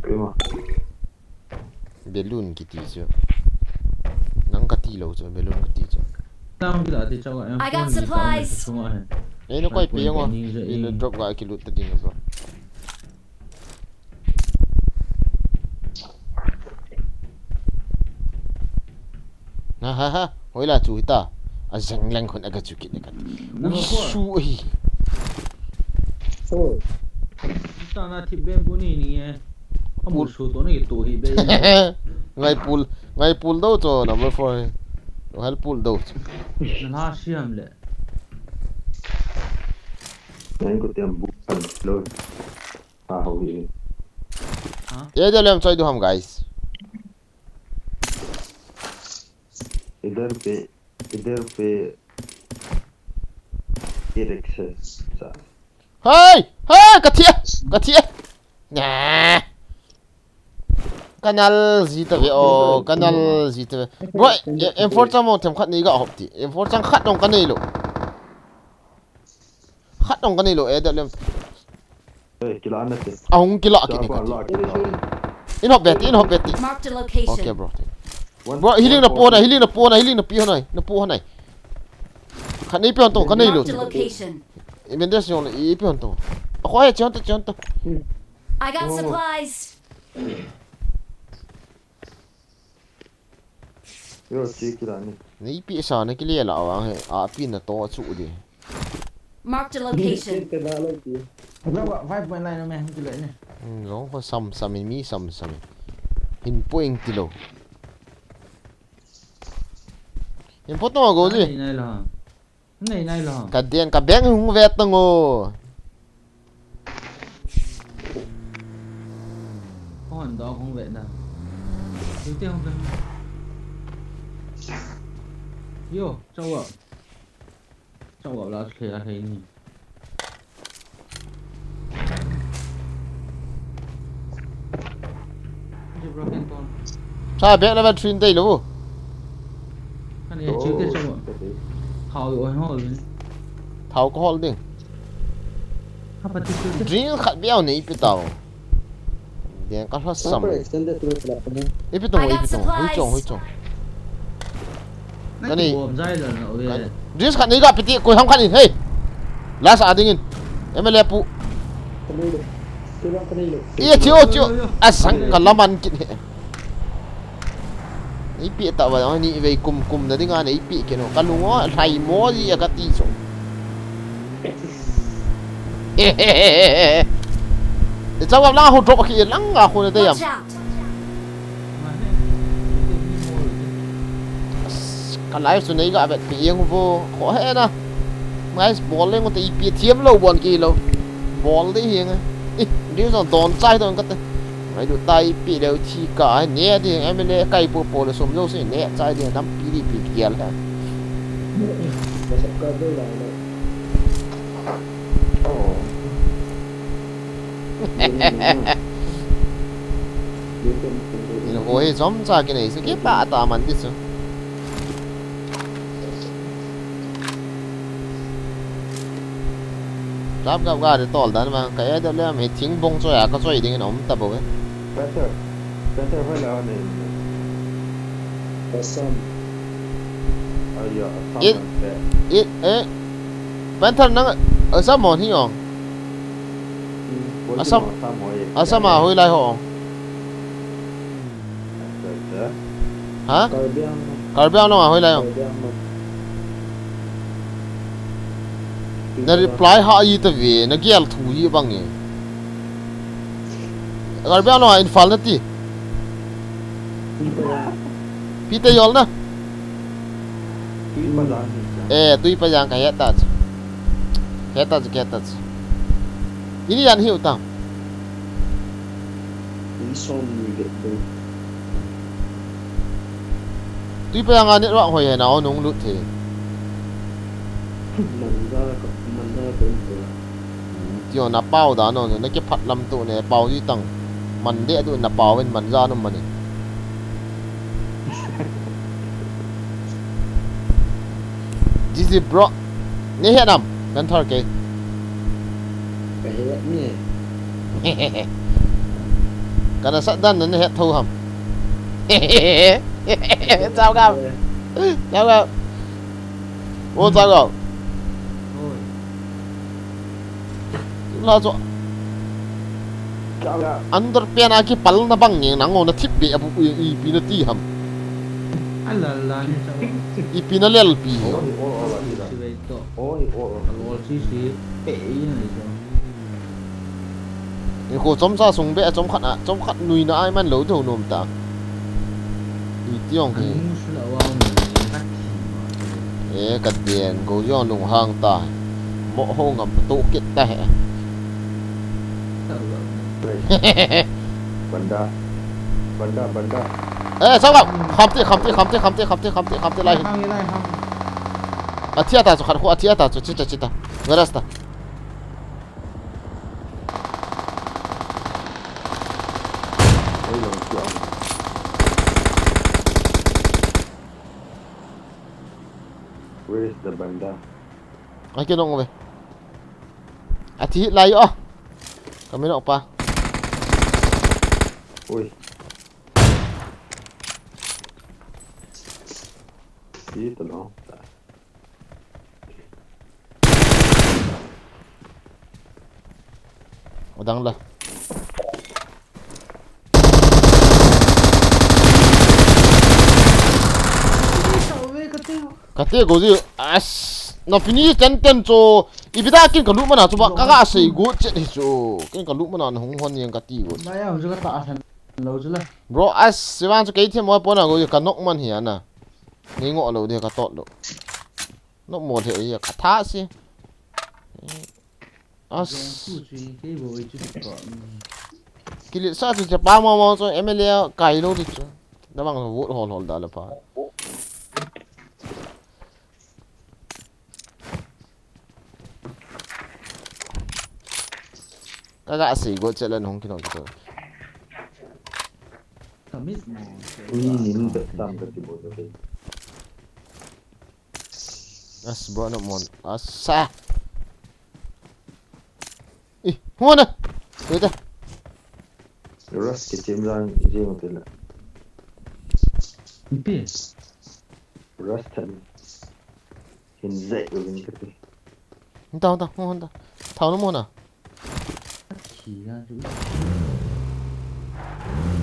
Kema. Balloon kiti chu. Nang kati lou chu, balloon kati chu. Tang kila ti chau. I got supplies. Ei na koi pi ngo. Pi le drop ga kilut ta ding bro. Ha ha ha. Hoila chu hita. A jeng leng khun aga chu kit ne kati. Ui su hi. Oh. Ta na thip ben bu ni ni e. Amul su to ni to hi be. Ngai pul, ngai pul do to number four. Hal pul do. Na la siam le. Ngai ko tiam bu kan lo. Ha ho hi. Ha? Ye de lem choi du ham guys. इधर पे, इधर पे ये देख से, सा। Hey! Hey! Kathia! Kathia! Nah! Kanal ji ta ve o, kanal ji ta ve. Bro, M four chang mo them khat nei ga hop ti. M four chang khat dong ka nei lo. Khat dong ka nei lo, eh, da lem. Hey, kila na te. Ahung kila ki ne ka ti. In hop beti, in hop beti. Marked a location. Okay, bro. Bro, healing na po na, healing na po na, healing na pi honai, na po honai. Khat nei pi hon to, ka nei lo. Marked a location. Imendes yong na, i pi hon to. Ako he, chon to, chon to. I got supplies. Yo, chi kila ni. Nei pi sa na kile la awang he. A pi na to chu di. Marked a location. Five point line me kile ni. Hmm, long ko sam sam in mi sam sam in. Hin point ti lo. Hin po to go ji. Nei, nei lo. Nei, nei lo. Ka den, ka beng hung vet tango. Kon do hung vet na. Tute hung vet. Yo, chau a. Chau a la khe a khe ni. Sa bek level three dei lo. Kani chiu te chau. Thao yo hol ni. Thao ko hol ding. Ha pa ti chiu te. Drink khat bia nei pi tao. Deng ka hla sam. Ipi tong, ipi tong, hui chong, hui chong. Kani. Drink khat nei ga piti, koi ham khat in, hey. Last a ding in. M L A pu. Iya, chiu, chiu. Asang ka laman kit he. Nei pi ta ba, ni vei kum kum na ding a nei pi ke no. Ka lungo, lai mo di a ka ti so. E chau lang ho drop ki lang a ho ne te yam. Watch out! Ka live su nei ga vet pi yeng vo. Ko he na. Nice ball leng te ipi thiam lo bon ki lo. Ball de hiang. I, diu song don chai don ka te. Ngai du tai pi leu chi ka ne di M L A kai po po le som jo se ne chai di nam pi di pi kial ha. Oh. Ina ko he jom cha ki nei su ki pa ta man di su. Gap gap ga de tol dan ma ka e de le me thing bong choi a ka choi ding in om ta bo e. Panther. Panther hoi la ne. Assam. Aya, Assam. It, it, eh. Panther nang Assam hon hi ong. Assam, Assam hoi lai ho. Acha, acha. Ha? Karbi Anglong. Karbi Anglong a hoilai ham? Na reply ha i ta ve, na gel thu hi bang e. Karbi Anglong a Imphal na ti. Pi te yol na. Eh, Tuipa Jang ka het ta chu. Het ta chu, het ta chu. Ini an hiu ta. Tuipa Jang a network hoi he na o nung lut the. Manja ka, manja ka. Tio na pau da no, na kiphat lam tu ne, pau di tang. Man de tu na pau in manja no mani. Jiji bro. Ne he nam, kan thar ke. Ka he ni. Kana sat dan ne he tho ham. Chao ka. Chao ka. O chao ka. La chu. Underpant a kipal na bang nge nang o na thip be abu i, ipi na ti ham. Ala la ni sa. Ipi na lel pi. Oh, hi, oh, oh, oh, oh. Si ve to. Oh, hi, oh, oh. Alo si si. Pe i na i so. Ni ko chom sa sung be chom khat a, chom khat nui na ai man lo do nom ta. I tiong he. Anu sula wa ni na ki. Eh, ka dien, go yo nung hang ta. Mo ho ngam tu kit ta he. Banda. Banda, banda. Eh, sao ka. Kham ti, kham ti, kham ti, kham ti, kham ti, kham ti, kham ti lai. Hang, lai, hang. Athia ta chu khat khu, athia ta chu, chita, chita. Garas ta. Oi, long chu ang. Where is the banda? Ai ke nong ve. Athi lai o. Kami nok pa. Oi. Ito no. Odang la. Kate go ji as. Na finish ten ten cho. Ipi da kin ka lut mana chu ba ka ga sei go chet hi chu. Kin ka lut mana na hung hon yang ka ti go. Ba ya ju ka ta san lo chu la. Bro as sivang chu kei them mo pona go ka nok man hi ana. Ni ngo lo de ka tot lo. Nok mo the ya ka tha si. As. Kilit sa chu pa mo mo chu M L A kai lo di chu. Da bang vote hol hol da la pa. Ka ga sei go che la nong ki nong ki to. Ni ni ni da dam ka ti bo da. As bro no mon. Asa. Ih, hona. Wait. Rush ke chem jang jing te la. Ipi. Rush than. Hin zai ko vin kati. Hon ta, hon ta, hon ta. Thao no mona. Khi ra chu.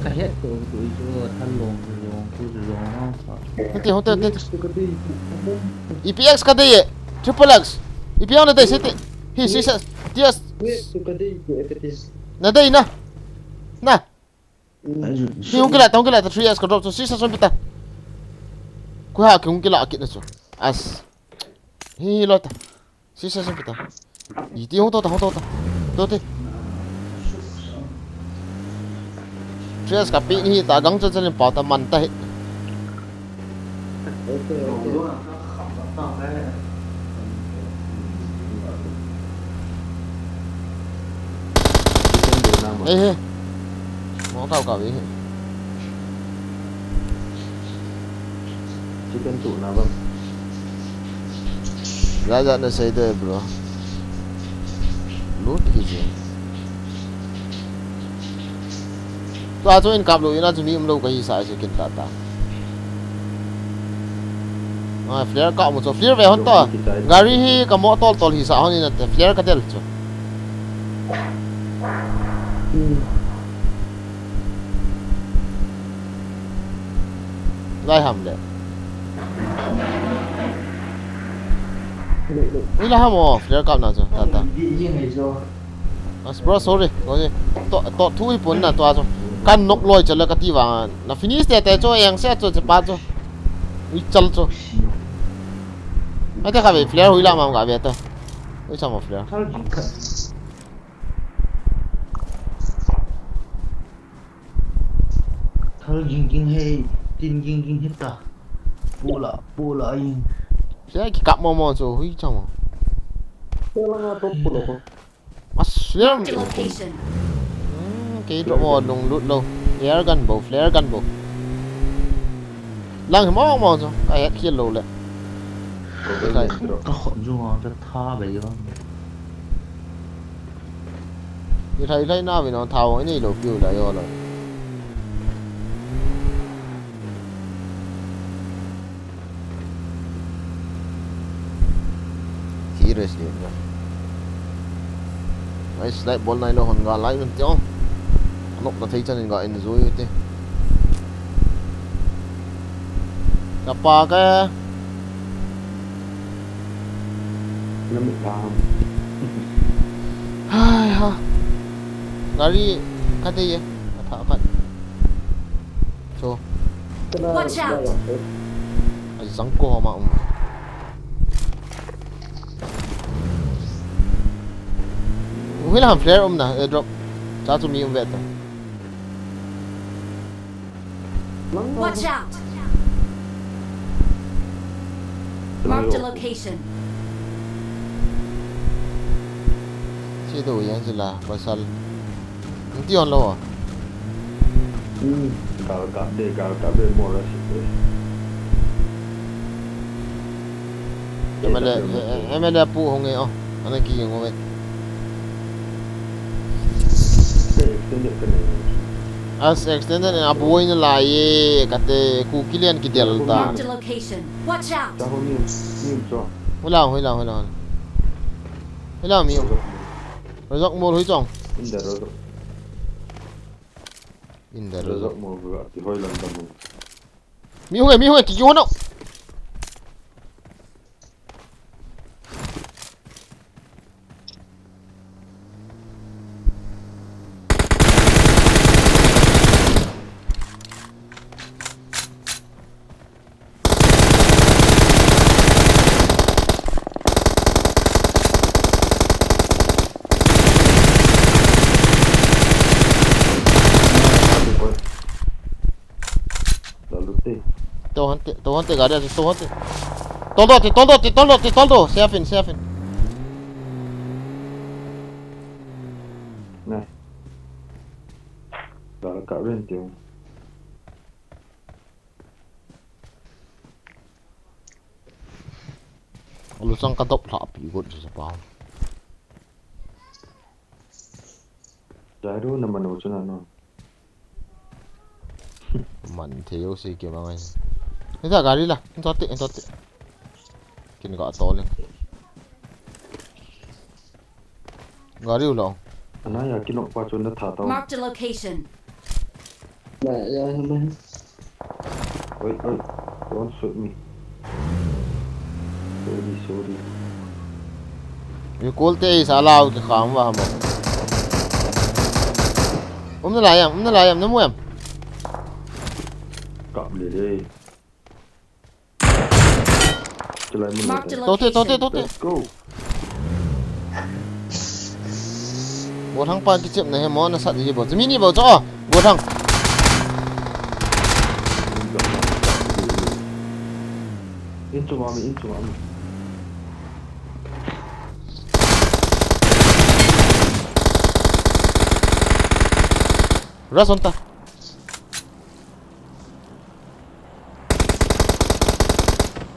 Ka het to tu chu than long long tu chu long ha. Hon te, hon te, hon te. Ipi X ka dei e. Triple X. Ipi hon dei sete. Hi si sa. Tias. Na dei na. Na. Hi hung kila ta, hung kila ta, three S ka drop chu, sisa son pita. Ku ha ki hung kila kit na chu. As. Hi lo ta. Sisa son pita. Iti hung to ta, hung to ta. To te. Three S ka pi ni ta gang chan chan pa ta man ta hi. Hey, hey. Mo kau kau hi. Chicken tu na bang. Ja ja na sei de bro. Lut hi je. Tua chu in kap lo in a chu mi um lo ka hi sa chu kin ta ta. Ah, flare ka mu chu flare ve hon to. Gari hi ka mo tol tol hi sa hon in a te flare ka del chu. Lai ham le. Ui la ham o, flare kap na chu, ta ta. As bro, sorry, sorry. To, to thu hi pon na to a chu. Kan nok loi chale kati vang. Na finish te te chu, eng se chu, che pa chu. Ui chal chu. Ate ka ve flare hui la mam ka ve ta. Ui cham o flare. Thal ging ging hei, tin ging ging hei ta. Pula, pula in. Sia ki kap mo mo chu hui chang mo. Sia la nga top pula ko. As sia. Marked a location. Hmm, kei drop mo lung lut lo. Air gun bo, flare gun bo. Lang hi mo mo chu. Ka het khel lo le. Ka khot ju nga ka tha be yo. Ilhai, ilhai na vin on thao, inei lou piu la yo lo. Serious ni na. Ai, slide ball nai lo hon ga lai nun tio. Nok na thei chan in ga enjoy u te. Ka pa ka. Namit ka ham. Hai ha. Gari ka te ye. Ka tha ka. So. Watch out. Ai, zang ko ma um. Hui la ham flare um na, airdrop. Cha chu mi um ve ta. Watch out! Marked a location. Si do yang sila, pasal. Nanti on lo. Hmm, gal ka de, gal ka de mo la si. M L A, eh, eh, M L A pu hong e, oh. Ana ki hong e. As extended and abuai na lai e, kate ku kilian ki del ta. Marked a location. Watch out! Cha ho mi, mi cho. Hula, hula, hula. Hula mi. Rozok mol hui chong. In the rozok. In the rozok. Rozok mol ga ti hoi lang da mo. Mi hung e, mi hung e, ki hung no. Lalu te. Tohon te, tohon te, gari ase, tohon te. Toldo, te, toldo, te, toldo, te, toldo. Safe in, safe in. Nai. Gal ka ren te. Alu sang ka dop lha pi got sa pa. Jairu na manu chuna no. Man thei yo si ke ma ngai. Ni ta gari la, ni to te, ni to te. Kin ga to le. Gari u lo. Ana ya kinok pa chun na tha tau. Marked a location. Na ya na. Oi, oi. Don't shoot me. Sorry, sorry. Recall te is allowed ka kham va mo. Um na la yam, um na la yam, na mu yam. Kap le le. Chulai mun. Marked a location. To te, to te, to te. Let's go. Bo thang pa kichep na he mo na sat ji bo. Chumi ni bo cho. Bo thang. In chunga mi, in chunga mi. Rush on ta.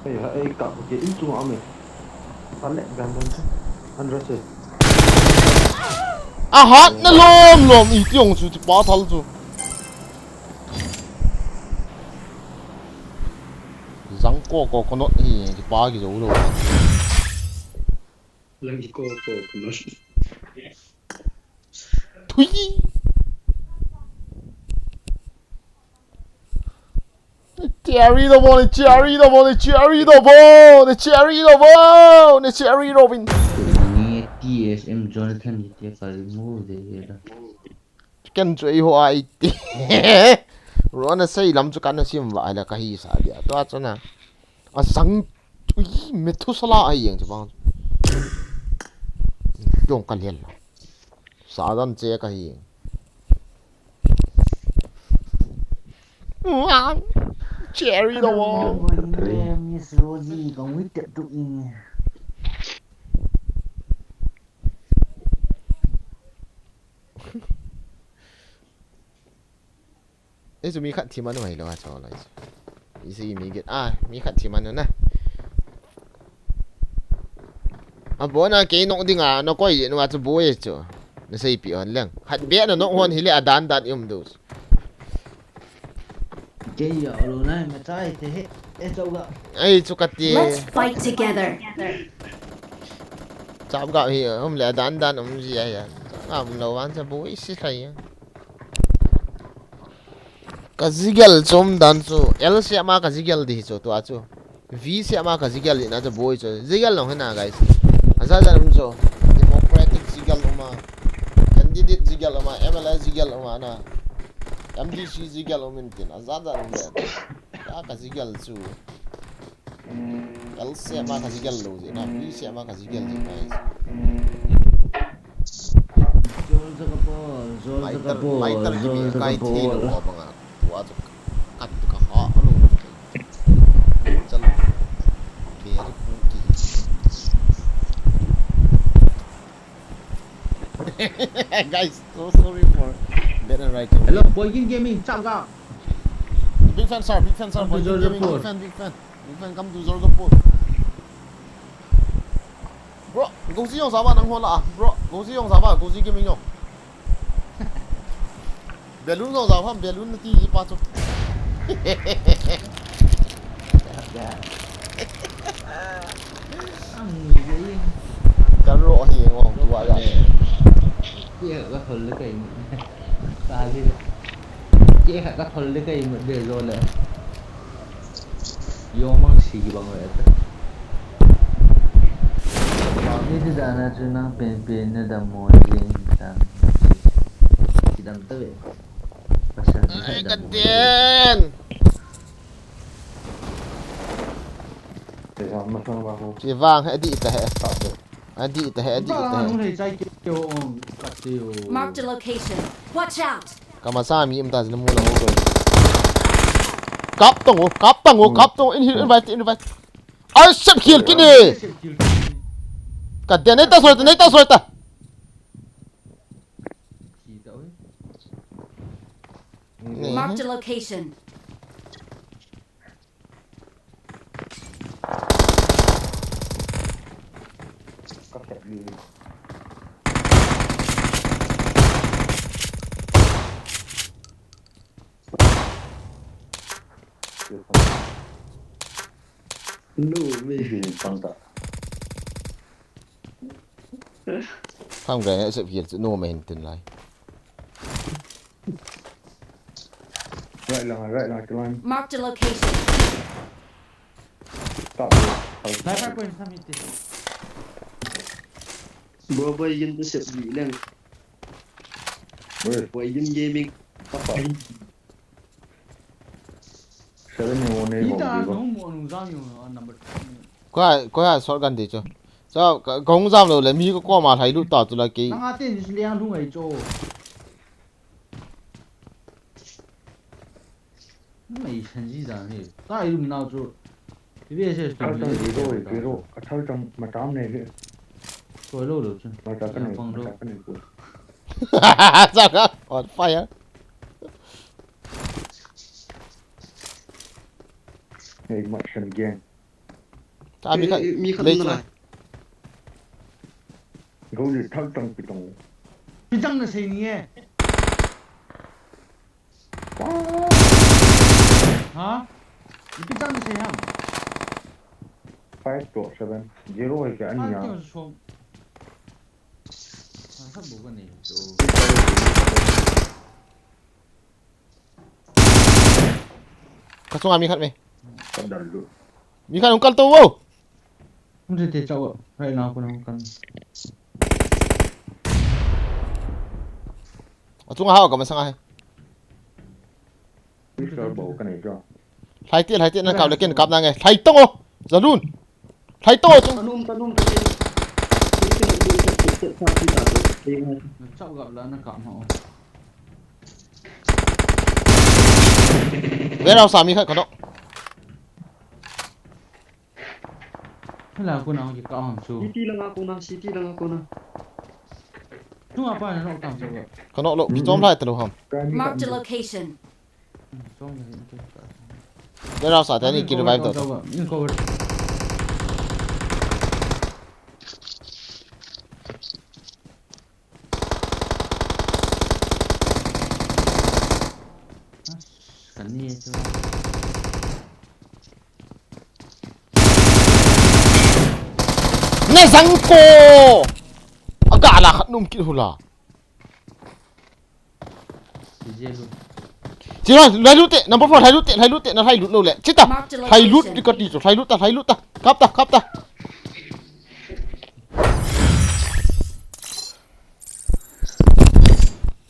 Ei, ha, ei, kap ke in chunga mi. Pan le, gan, gan, gan. An rush e. A hat na lom lom, i tiong chu, chi pa thal chu. Zang ko ko kono hi, chi pa ki zo lo. Lang ko ko kono. Thui. Cherry the ball, cherry the ball, cherry the ball, cherry the ball, cherry Robin. Ni T S M Jonathan ni te ka remove de la. Ken chu eiho a iti. Rona sei lam chu kana sim va la ka hisa dia. Tua chu na. Asang, ui, Methuselah ahi jeng chu bang. Dong ka lian la. Sadan che ka hi. Cherry the wall. Miss Rosie, kong wit tep tuk in. Ei chu mi khat thi manu hai lo a chu lo chu. Isi mi get a, mi khat thi manu na. A bona kei nok dinga na koi je nu a chu boi chu. Na sei pi on leng. Khat be na nok hon hile a dan dan um du. Kei ya lo na me chai te he. E chau ga. Ei chu ka ti. Let's fight together. Chap ga hi um le a dan dan um ji a ya. Chap ga um lo wan cha boi si khai ya. Ka jigel chom dan chu, L siam a ka jigel di chu tua chu. V siam a ka jigel ina chu boi chu. Jigel long hena guys. Aja ja um chu. Democratic jigel uma. Candidate jigel uma, M L A jigel uma na. M D C jigel um in tin. Aja ja um le. Ka ka jigel chu. L siam a ka jigel lo je na, V siam a ka jigel je na. Zol Zakapol, Zol Zakapol, Zol Zakapol. Tua chu kat ka ha lo. Chal. Ke ri ku ki. Guys, so sorry for bad handwriting. Hello, Boygin Gaming, chap ga. Big fan, sir, big fan, sir. Boygin Gaming, big fan, big fan. Big fan, come to Zorgapur. Bro, Gozi yong saba nang hola, bro. Gozi yong saba, Gozi Gaming yong. Balloon jong jao ham, balloon nati ji pa chu. Karo hi ngong tua ya. Kei ka thol le kai mut. Ka le. Kei ka thol le kai mut de jo le. Yong mang si ki bang le. Ni ti dana chu nang pen pen na dam mo jing tan. Kidam ta ve. Pasal ni hai dam. Kaden. Kivang he di ta he. Adi ta he, adi ta he. Marked a location. Watch out. Kama sa mi im ta jin mu la ho ko. Kap tong o, kap tong o, kap tong o. In, in, invite, invite. Ai, sep khel kit e. Kaden, nei ta soi ta, nei ta soi ta. Marked a location. No, me. Tham grenade sep khel chu no me hin tin lai. Right lang, right lang, climb. Marked a location. Stop. Sniper point sa miti. Bro, Boygin to sep di lang. Boygin Gaming. Papa. Seven ni one ni. Ita no mo anung jam yo number. Ko ha, ko ha shotgun de cho. Cho ka, ka hung jam lou le mi ko koma lhai lut ta tu la ke. Nang ate ni liang lhung ai cho. Mai san ji jang he. Ta i lum nau chu. Ti ve se. Thal chang zero, zero. Ka thal chang matam ne he. Soi lou lou chu. Matam ka ne, matam ka ne ko. Chaka on fire. Hey, mat san gen. Ta mi khat, mi khat lei na. Go ni thak tang pi tang. Pi tang na sei ni e. Ha? Pi tang na sei ham. Five to seven. Zero hai ka ani ya. Five to seven. Sa bu ka ni. So. Ka chunga mi khat me. Ka dal lu. Mi khat hung kal to vo. Hung te te chau. Hai na ko na hung kal. A chunga hao ka masang a he. Pistol bol ka nei cho. Lhai te, lhai te, na kap le ken kap na nge. Lhai tong o. Zalun. Lhai to chung. Tanum, tanum, tanum. Chau gap la na kap ma o. Warehouse a mi khat ka nok. Hala ko na ki ka hong chu. City langa ko na, city langa ko na. Tu apa na nok tam chu. Ka nok lo, ki chom lhai ta lo ham. Marked a location. Warehouse a te ni ki revive to. Na zang ko. Aga la khat num kit hula. Chi lhai, lhai lut te, number four, lhai lut te, lhai lut te, na lhai lut lo le. Chi ta, lhai lut di ka ti chu, lhai lut ta, lhai lut ta. Kap ta, kap ta.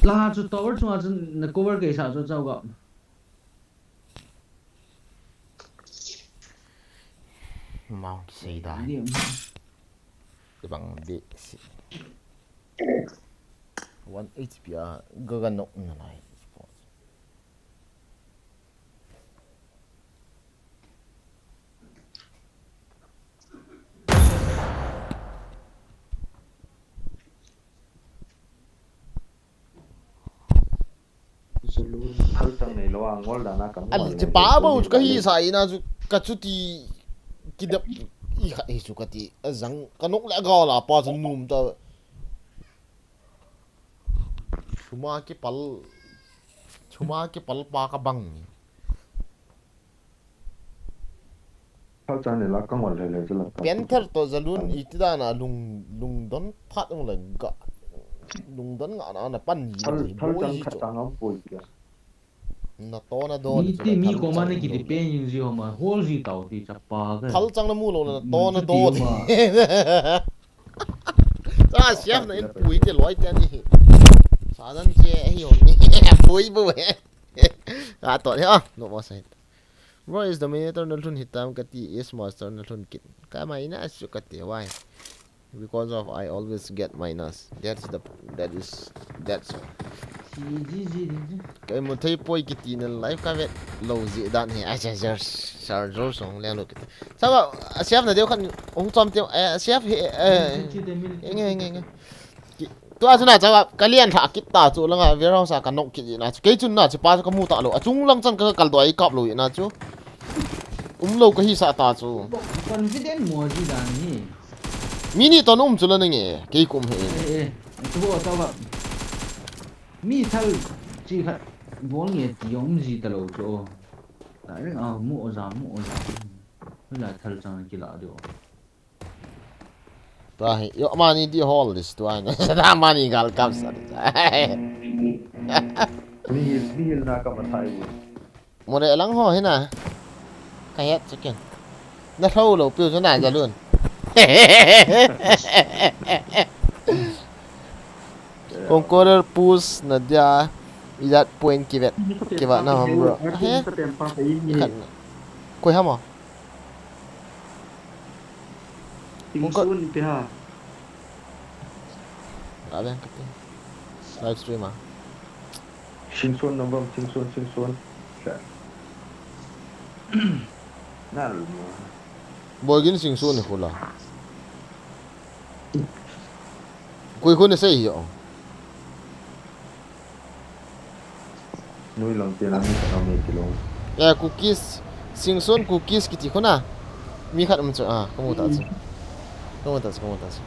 La chu tower chunga chu na cover kei sa chu chau ga. Mount Seida. Bang de si. One H P a gaga nok na lai. Thal chang nei lo a ngol dan a kan. Al chi pa bo chu ka hi sa ina chu ka chuti kidap i kha hi chu ka ti a zang ka nok le ga la pa chu num ta. Chuma kipal, chuma kipal pa ka bang. Pal chan le la ka ngol le le chu la ka. Panther to Zalun iti dan a lung, lungdon phat ung le ga. Lungdon nga na, na pan ni. Thal, thal chang khat chang am poi kya. Na to na do mi ti mi ko ma na ki ti pen yin ji ho ma hol ji tau ti cha pa ga. Thal chang na mu lo na to na do. Sa siam na in pui te loi te ni. Sa dan che hi ho ni. Pui bu he. A to ni a no mo sai. Bro is Dominator na lhun hitam ka ti is Master na lhun kit. Ka mai na su ka ti why. Because of I always get minus. That's the, that is, that's all. Kai mu thei poi kiti na live ka vet lo ji dan he. Ai cha cha sar jor song le lo kiti. Sa ba chef na deu khan ong chom teu chef he. Nge nge nge. Tua chu na cha ka lian tha kit ta chu langa warehouse a ka nok kit na chu. Kei chun na chu pa ka mu ta lo. A chung lang chan ka kal doi kap lo na chu. Um lo ka hi sa ta chu. Confident mo ji dan hi. Mi ni ton um chu la nge, kei kum he. Eh, eh, tu ho ta ba. Mi thal chi khat bol nge ti um ji ta lo chu. Ta ring a mu o ja, mu o ja. La thal chang ki la do. Ta hi, yo mani di hol dis tu ai. Ta mani gal kap sa. Mi hil, mi hil na ka ma thai bu. Mure lang ho hina. Ka het chicken. Na hlo lo piu chu na ja lun. Conqueror push na dia. Ijat point kivet. Kiva na hom bro. He. Koi hamo. Tingsun pi ha. Abe kati. Live stream a. Singson na bam, Singson, Singson. Sa. Nal mo. Boy gin Singson ni khula. Kui khun ni sei yo. Nui lang te lang ni ka me ti lo. Ya cookies, Singson cookies kiti khuna. Mi khat um chu a, ka mu ta chu. Ka mu ta chu, ka mu ta chu.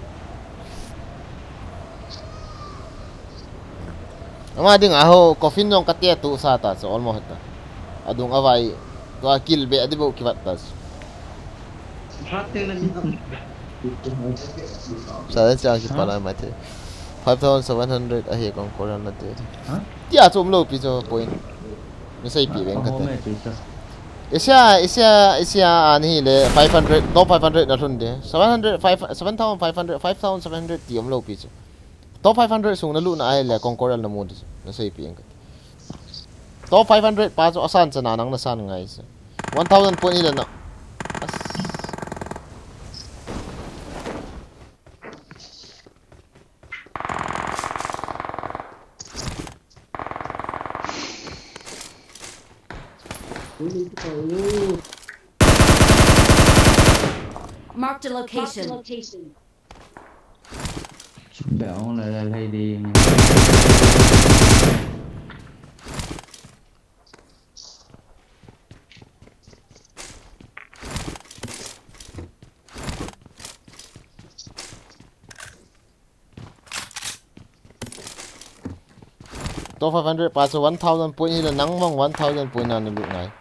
Ama ding a ho, coffin jong ka te tu sa ta chu, almost ta. Adung avai, tua kil be, adi bo kivat ta chu. Sa dan cha ki pala mai te. Five thousand seven hundred ahi kong koran na te. Tia chu um lo pi chu point. Ni sei pi veng ka te. Asia, Asia, Asia, ani le five hundred, top five hundred na lhun de. Seven hundred, five, seven thousand five hundred, five thousand seven hundred ti umlou pi chu. Top five hundred sung na lut na ahile, Conqueror na mu de chu. Na seipi eng kati. Top five hundred pa chu asan chana nang na san ngai chu. One thousand point hi le na. As. Marked a location. Be ong le le lei ding. Top five hundred pa chu one thousand point hi le nang mong one thousand point na na lut ngai.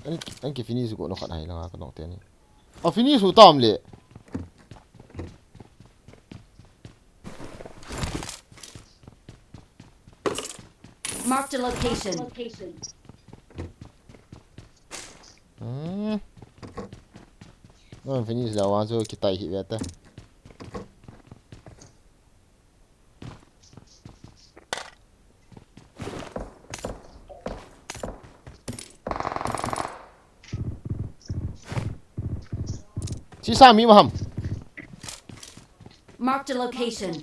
An, an ki finish go no khat hai la ka nong te ni. A finish u tam le. Marked a location. Hmm. No finish da wan chu kitai hi ve ta. Chi sa mi ma ham. Marked a location.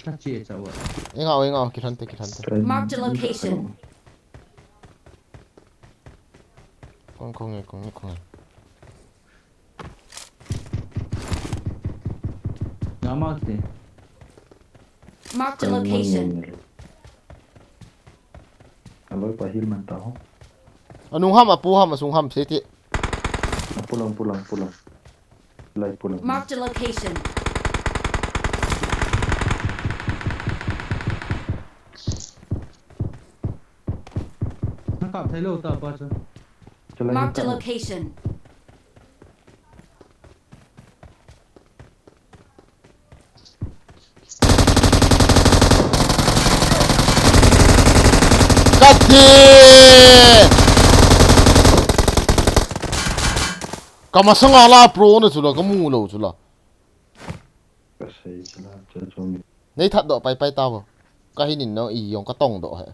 Ka chi e cha wa. Engau, engau, ki thante, ki thante. Marked a location. Kong, kong, kong, kong. Nga mark te. Marked a location. Aloi pa heal man ta ho. Anung ham, apu ham, asung ham, siti. Apu lang, pu lang, pu lang. Lai pu lang. Marked a location. Na kap thei lou ta pa chu. Chalai Marked a ta. Location. Kati! Ka masanga la pro na chu la, ka mu lou chu la. Ka sei chu la, chu chu mi. Nei that doh pai pai ta bo. Ka hin in no i jong ka tong doh he.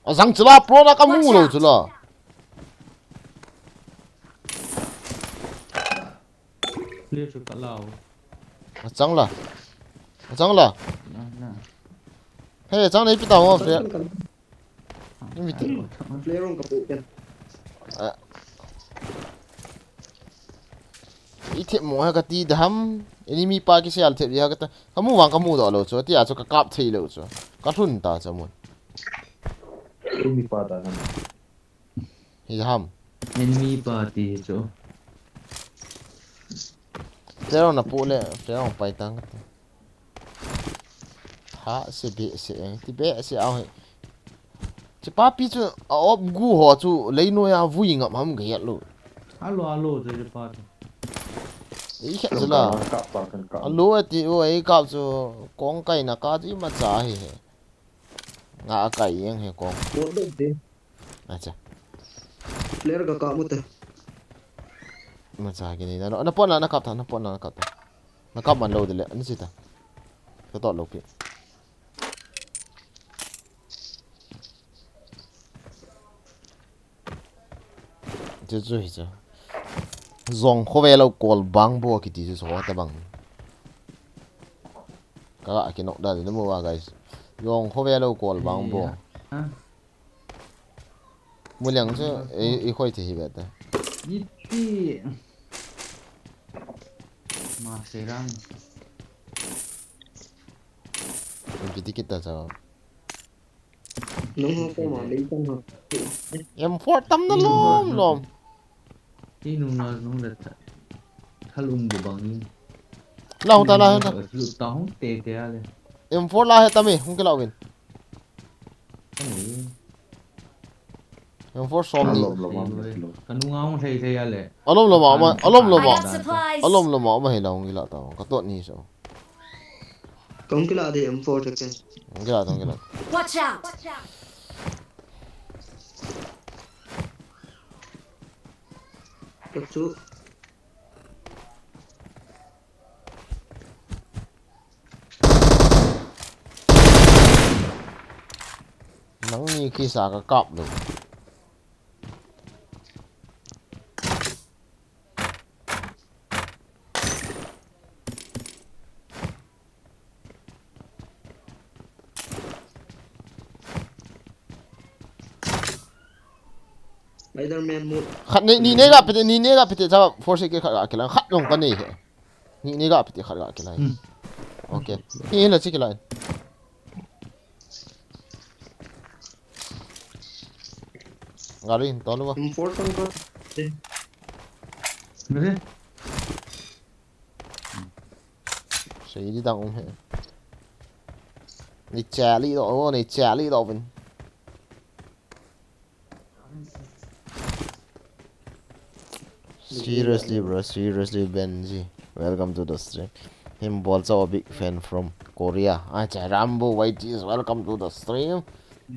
A jang chu la pro na ka mu lou chu la. Clear chu ka lau. A chang la. A chang la. Na, na. He, chang nei pi ta mo, Fred. Ni mi ti. Clear rong ka pu ken. A. I thep mo ha ka ti da ham. Enemy pa ki sial thep ya ka ta. Ka mu vang ka mu doh lou chu. Ti a chu ka kap thei lou chu. Ka lhun ta chu mun. Enemy pa ta ham. Hi ham. Enemy pa ti hi chu. Flare na pu le, flare pai tang. Ha, se be, se eng, ti be, se au hi. Chi pa pi chu, a op gu ho chu, lei noi a vui ngam ham ka het lou. Alo, alo, chu chi pa chu. Ei khet chu la. Kan kap, kan kap. Alo, e ti, o, ei kap chu, kong kai na ka chu, i ma cha hi he. Nga a kai jeng he kong. Pot dok de. Acha. Flare ka kap mu te. Ma cha ki ni na, na pot na, na kap ta, na pot na, na kap ta. Na kap man lou de le, ani si ta. Ka tot lou pi. Chu chu hi chu. Jong kho ve lou kol bang bo kiti chu so ta bang. Ka ga ki nok da de mo wa guys. Jong kho ve lou kol bang bo. Mu liang chu, i, i khoi thi hi ve ta. Iti. Ma serang. Pi ti kita cha. Nung ho ko ma lei kan ho. M four tam na lom lom. Ti nung na nung le tha. Thalung bu bang ni. La hung ta, la hung ta. Lu ta hung te te a le. M four la he ta mi, hung kila win. Ani. M four som ni. Alom lom am. Ka nung a hung thei thei a le. Alom lom am, alom lom am. I got supplies. Alom lom am he la hung kila ta. Ka tot ni so. Kong kila de M four te ke. Hung kila, hung kila. Watch out! Kachu. Nangni kisa kakap lou. Spider-Man mode. Khat ni, ni ne ga pete, ni ne ga pete, cha force ke khat ga kila, khat long ka nei he. Ni, ni ga pete khat ga kila. Hmm. Okay. Hi la chi kila. Gari hin tolu ba. Important ko. Gari. Sei di dang um he. Ni chali do, oh, ni chali do bin. Seriously, bro. Seriously, Benji. Welcome to the stream. Him also a big fan from Korea. Acha, Rambo Y T is welcome to the stream.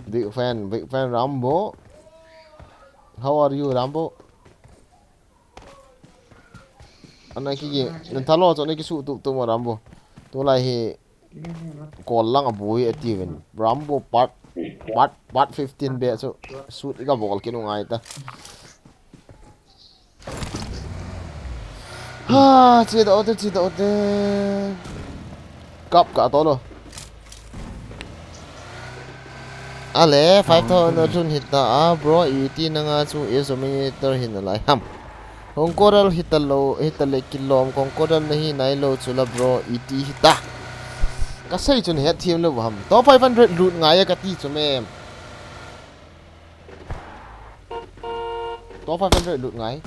Big fan, big fan, Rambo. How are you, Rambo? Ana ki, nan thalo cho ne ki su tu tu mo Rambo. Tu lai hi Kol lang a bui a ti ven. Rambo part, part, part fifteen be chu shoot i ka bol kinu ngai ta. Ha, chi da ote, chi da ote. Kap ka to lo. Ale, five thousand a chun hita a, bro, iti na nga chu is a monitor hin a lai ham. Kongkoral hita lo, hita le kilom, Kongkoral na hi nai lo chula bro, iti hita. Ka sei chun het thiam lo ham. To five hundred lut ngai a ka ti chu mem. To five hundred lut ngai.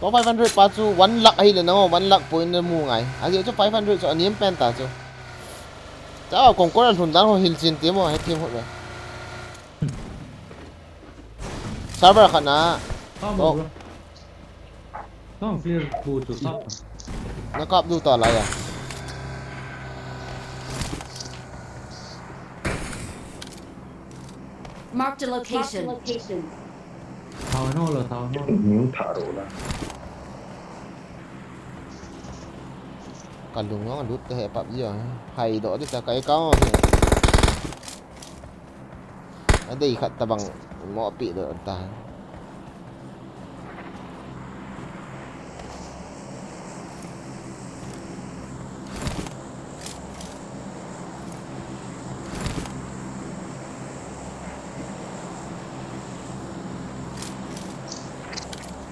To five hundred pa chu one lakh ahi le na ngo, one lakh point na mu ngai. A chu five hundred chu a niam pen ta chu. Cha Kongkoral hun dan ho hil chin ti mo, het thiam ho le. Server khat na. Kap mo, bro. Kap clear bu chu kap. Na kap du ta la ya. Marked a location. Thao no lo, thao no lo. New tharo la. Ka lung ang lut te he pap ya. Hai do de ta kai ka. A dei khat tabang mo pi do ta.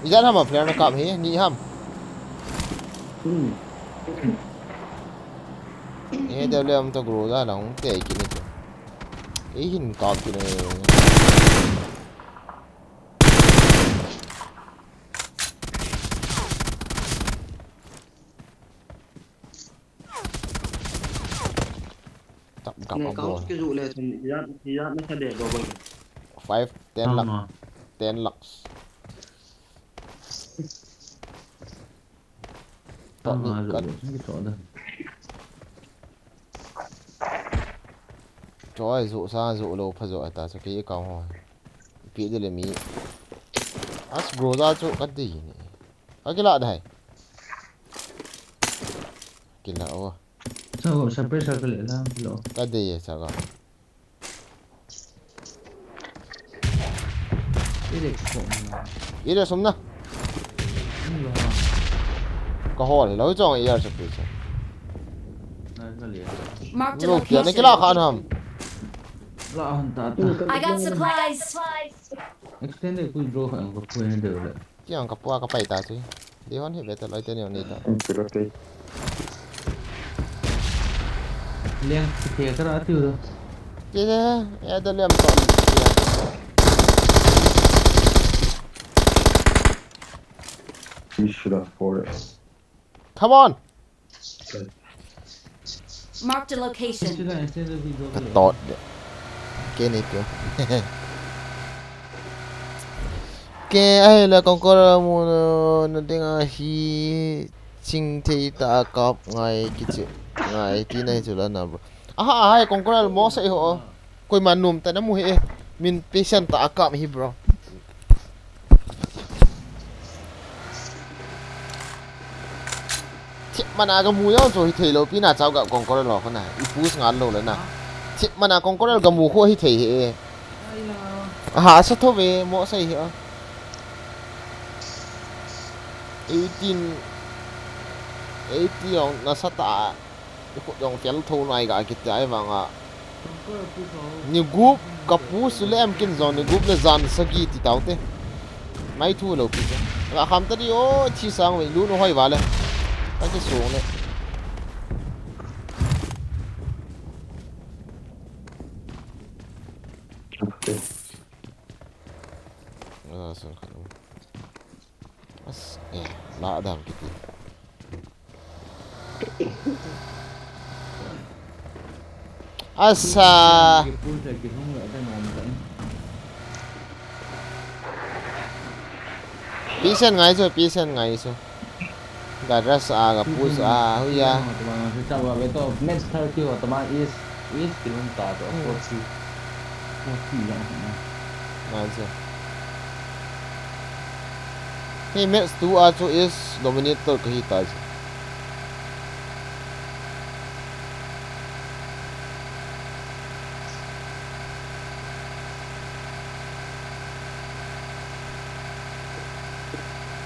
Ijat ham a player na kap hi, ni ham. Hmm. Eh, deu le am to grow da na hung te ki ni to. Ei hin kap kit e. Tap gap a bol. Ki ju le thum ya, ya na sa de do bol. Five, ten lakh. Ten lakhs. Tah ni ka. Choi, zo sa, zo lo pha zo ata, so ki ka ho. Pi de le mi. As groza chu ka dei ni. Ka kila dai. Kila o. Sa ho, sa pressure ka le la, kila o. Ka dei sa ka. Ire ko. Ire sum na. Ka hol lo chong ya sa pi sa. Marked a location. Kila khan ham. La han ta ta. I got supplies. Extend de kui bro han ko kui de le. Kiang ka pua ka pai ta chu. Di hon hi ve ta loi te ni hon ni ta. Liang, ke ka ra tiu do. Ke, ya da liam to. We should have forest. Come on. Marked a location. Tot de. Ke ni tu. Ke ai la kong ko la mu na ding a hi ching thei ta kap ngai kichi ngai ti nai chu la na bro. Aha, hai kong ko la mo se ho. Koima nom ta na mu he. Min patient ta kap hi bro. mana gamu jong chu hithei lou pi na chao ga kong koral lo khona. I push ngal lou le na. Thip mana kong koral gamu khu hithei hi. Aha, sa tho ve, mo sai hi a. Eighteen, eighty jong nasa ta. I khut jong fel tho nai ga kiti ai vang a. Ni gup ka push le em kin jong ni gup le jan sagi ti tau te. Mai thu lou pi te. Ga kham ta di o thi sang ve lu no hoi va le. Ka ki song le. Ah, sang khat. As, eh, la dam kiti. Asa. Patient ngai chu, patient ngai chu. Ga rush a, ga push a, hui a. Match thirty ho tama is, is kilung ta to, hmm, forty. Forty ya na. Ngai chu. Hei match two a chu is dominator kahi ta chu.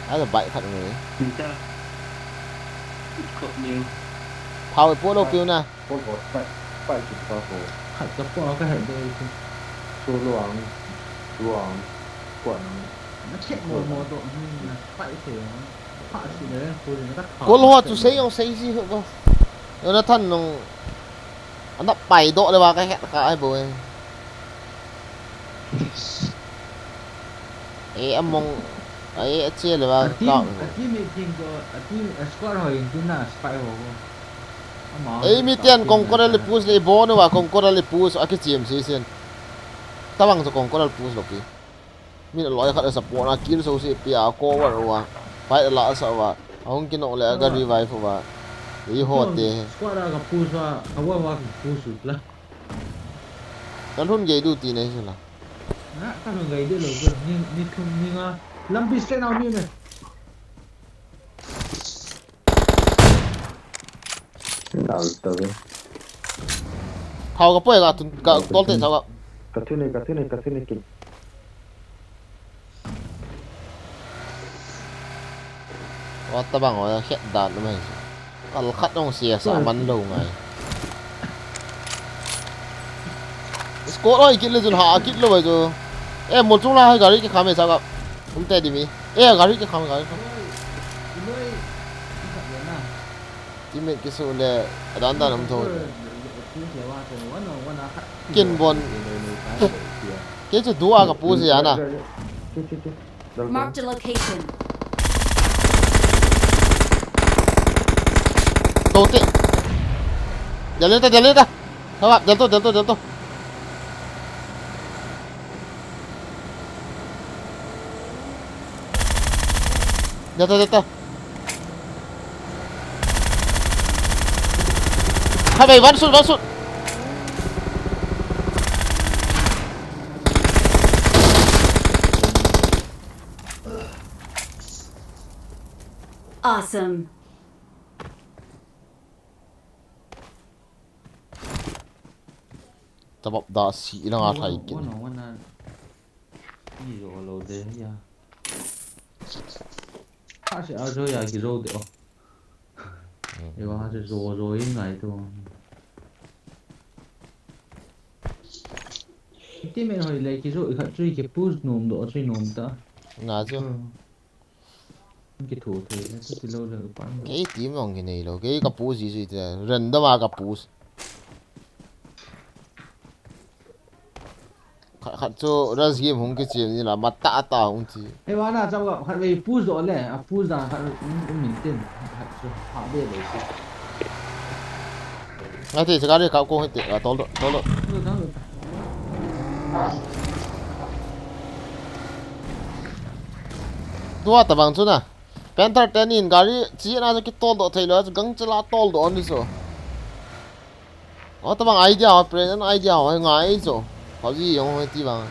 Ada bike khat ngai. Minta. Kop niu. Phao po lo piu na. Kop ho, pai, pai ki phao ho. Khat ka po ka he de. So lo ang, lo ang, ko ang. Na che mo mo to, na pai se. Kol ho chu sei jong sei ji ho. Jonathan nung ana pai doh le va ka het kha ai bo e. E among, e ache le va ka. A team, a team meeting ko, a team, a squad ho in tin na spy ho ko. Ama e mi tian kong koral le push le bon va kong koral le push a ki chem si sin. Tawang chu kong koral push lo ki. Min aloi khat a support na kill so si pia cover uva. Fight ala sa uva. Ahung kinok le aga revive uva. Ei ho te. Squad a ka push uva, ka wa wa ka push u la. Ka lhun gei du ti nei sila. Na, ka lhun gei de lo ko. Ni, ni thum ni nga. Lampi straight out ni me. Dal to ve. Khao ka poi ka tun, ka tol te sao ka. Ka tun ne, ka tun ne, ka tun ne kin. Wa tabang wa khet dan mai. Kal khat ong sia sa man lo ngai. Squad oi kit le chun ha kit lo bai chu. E, mo chung la hai gari ki kham e sao ka. Um te di mi. E, gari ki kham, gari ki kham. Teammate kisu le, adan dan um tho. Kin bon. Kei chu dua ka push ya na. Marked a location. To te. Jale ta, jale ta. Thawap, jal to, jal to, jal to. Jal to, jal to. Hai bai, one shot, one shot. Awesome. Tabap da si ilang a thai kin. Wana, wana. Ni zo lo de ya. Ha se a zo ya ki zo de o. E wa ha se zo zo in ngai to. Teammate hoi le ki zo i khat chui ki push nom do chui nom ta. Nga zo. Ki thu thei le, ki lo le, pan. Kei team jong ki nei lo, kei ka push ji ji te, random a ka push. Khat, khat chu rush game hung ki chem ni la, mata ta hung chi. Ei, wa na chau ka, khat vei push do le, a push da khat, um, um min tin, khat chu ha be le si. Nga te, sa gari ka ko hite, a tol do, tol do. Tua tabang chu na. Panther ten in gari chi na chu kitol do thei lo, chu gang chala tol do ni so. O tabang idea ho, present idea ho ngai so. Pha ji yong ho ti bang.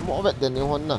Mo vet den ni hon na.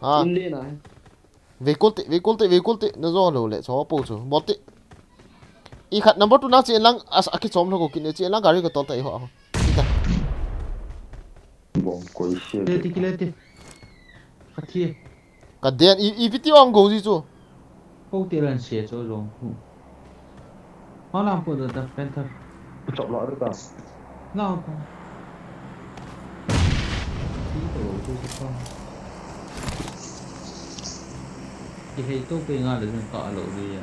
Ha. Inle na. Vehicle te, vehicle te, vehicle te, na jo lo le, cho po chu. Bot te. I khat number two nang che lang, as, aki chom lo ko kin che lang gari ko tol ta i ho. Ita. Bom koi se. Te, te, kile te. Khat hi. Ka den, i, i video ang go ji chu. Ko te lan se cho jong. Hong lam ko da da Panther. Chop lo da. Lau ta. Ti to lo tu sa. Ki hei to pe nga le jong ka lo de ya.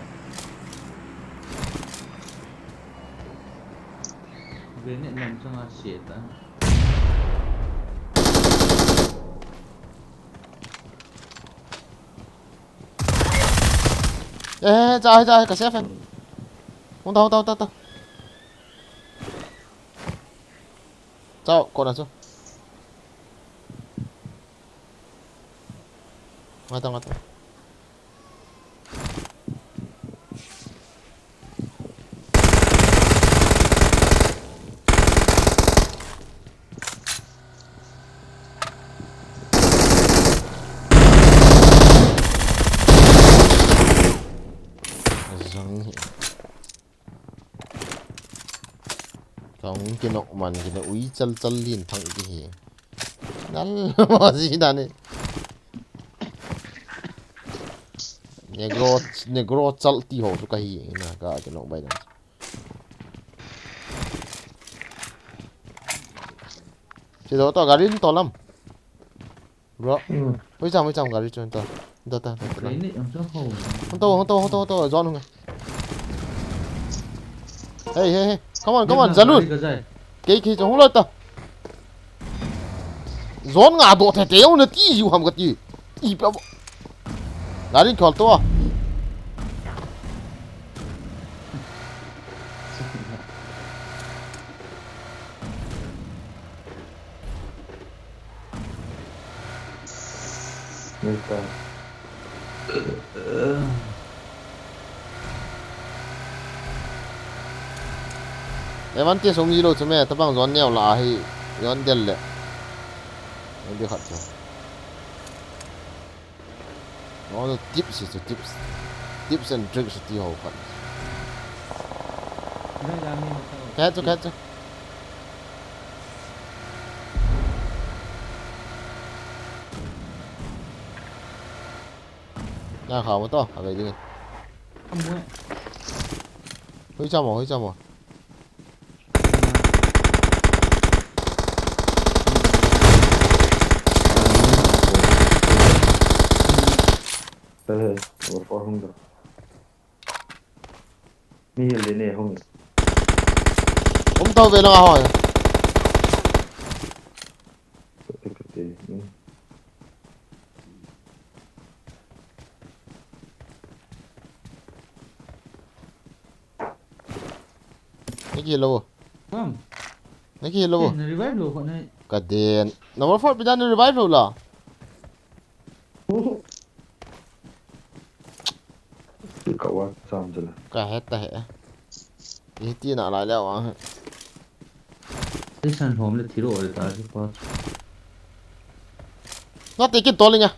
Ve ne nam changa se ta. Eh, eh, eh, cha, cha, ka safe. Hung ta, hung ta, hung ta, hung ta. Chao, kona chu. Ngai ta, ngai ta. Zang hi. Kong kinok man kina ui chal chal lin thang ti hi. Nal ma ji dan ni. Negro, negro chal ti ho chu ka hi na ka kinok bai dan. Che do to gari to lam. Bro. Hmm. Hoi cham, hoi cham gari chu to. To, to, to, to. Kei ni ang chu ho. Hung to, hung to, hung to, hung to, John hung. Hey, hey, hey. Come on, come on, Jalun. Kei, kei, hung lo to. John nga do the te, hung na ti ju ham ka ti. Ipi abo. Gari khol to. Neta. Advantage um jilou chu me, tabang zone neo la hi, zone del le. Zone del khat chu. Zone tips chu tips. Tips and tricks ti ho khat. Khat chu, khat chu. Na kha mo to, a ve ding. Amu e. Hui cha mo, hui cha mo. Tele, over four hundred. Mi hil le ne hung. Um tau ve langa hoi. Kati, kati, hmm. Naki lo. Bang. Naki lo. Eh, na revive lo ko na. Kaden. Number four pida na revive lo la. Ka wa sam jela. Ka heta he. Iti na lai le wa. Ei san hom le thiro le ta si pa. Nate kin tolinga.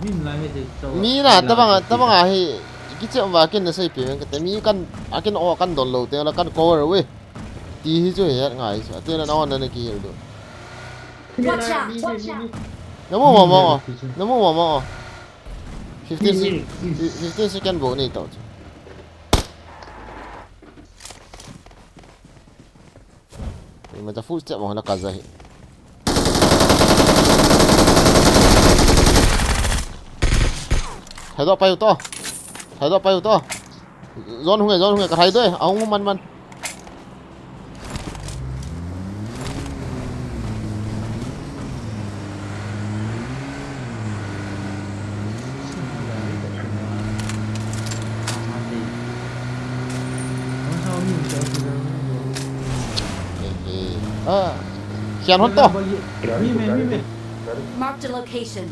Min lai me te chau. Mi na tabang tabang a hi kiche va kin na sei pe kate mi kan a kin o kan don lo te la kan cover we. Ti hi chu he ngai chu. Ate na na on na ki hil do. Watch out! Watch out! Namu mo mo. Namu mo mo. Fifteen, fifteen second bo nei tau chu. Ima ta full step mo na kaza hi. Hai do pai u to. Hai do pai u to. Zone hung e, zone hung e, ka hai do e. Ahung man man. Ah, sian hon to. Marked a location.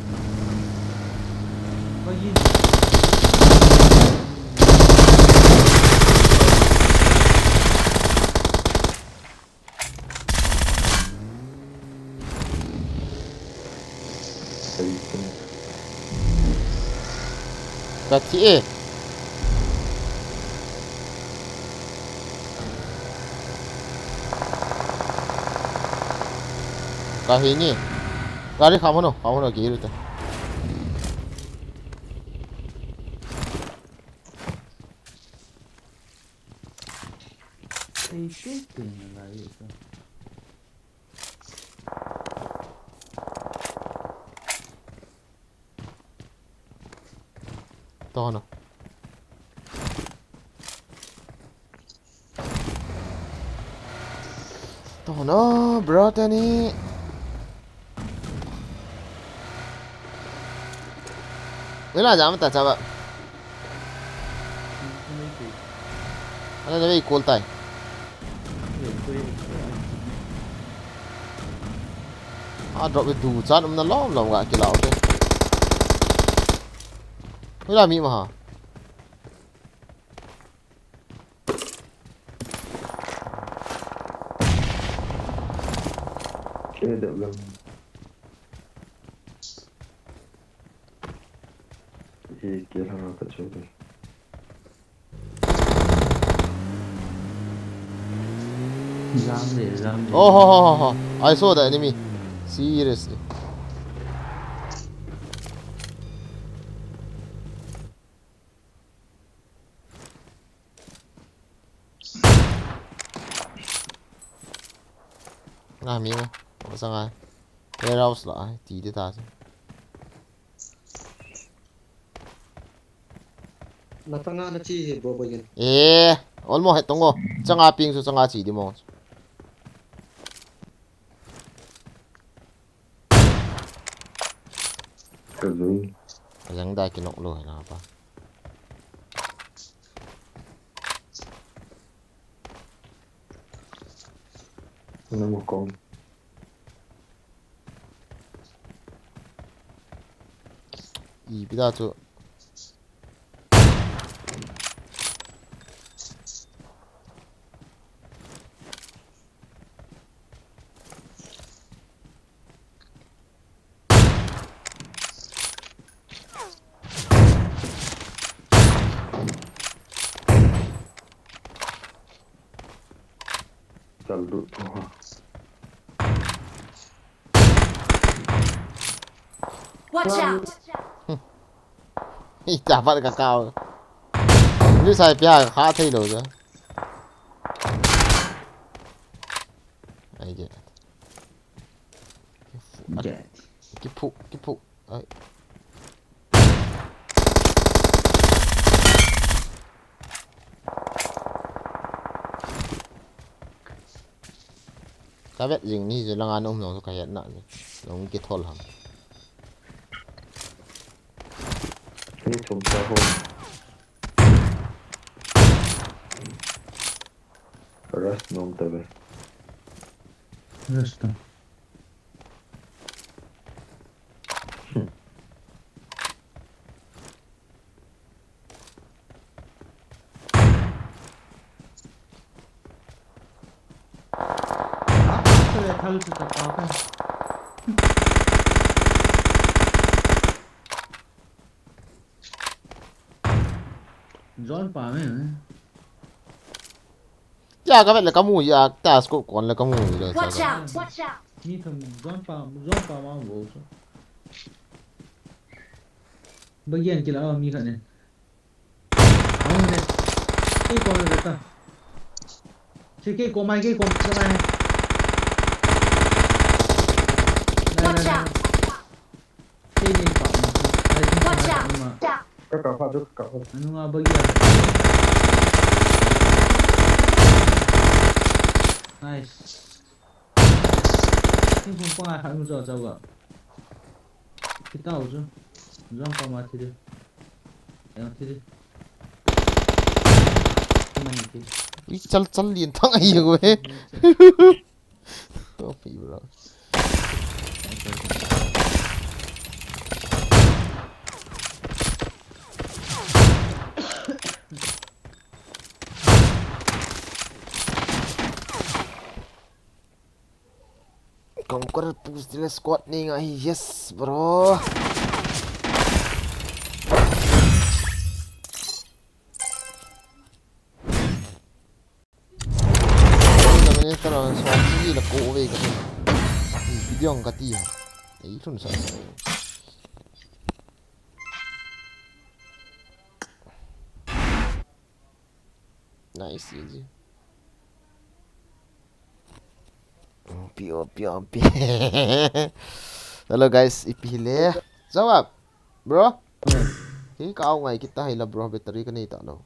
Ka thi e. Ka hi ni. Gari kham hon o, kham hon o, gari te. Ei, shit, na gari ito. Tono. Tono, bro, tani. Wala, jam ta chaba. Ano na may call tayo. Ah, drop itu chan um na lom lom ga kilau te. Wala mi ma ha. Kaya da lang. Ye kya lana tha chhod de. Jam de, jam de. Oh, ho, ho, ho, ho. I saw the enemy. Seriously. Nga mi mo. Masanga. Warehouse la, ti de ta. Na tanga na chi hi bo bo yin. Eh, almost het tongo. Changa ping su changa chi di mo. Kazui. Ajang da kinok lo na pa. Namu kong. Ipi da chu. Chal du tu ha. Watch out! Ita pat ka kau. Ni sai pia kha thei lo ja. Ai je. Kipu, kipu. Ai. Ka vet jing ni je langa nom nom ka het na ni. Long kithol ham. Ni thum ta ho. Rest nom ta ve. Rest ta. John pa me. Kya ka vet le ka mu ya, ta scope kon le ka mu le. Watch out! Watch out! Mi thum John pa, John pa ma wo so. Bagian kila mi khat ne. Amun ne. Kei kom le ta. Che kei kom mai, kei kom mai. Watch out! Kei nei pa. Watch out! Ka ka pa du ka pa. Anu nga bagian. Nice. King kong pa ngai khat mu cho cho ga. Kita u chu. Jong pa ma thi de. Yang thi de. Mani thi. Ui, chal, chal lien thang ai go he. Topi bro. Conqueror push dile squad ni nga hi, yes, bro. Minister on so chi la ko ve ka. Video ka ti ha. Ei thun sa. Nice, easy. P O P, P O P. Hello guys, ipi le. Jawab, bro. Hi ka au ngai kita hai la bro, battery ka nei ta lo.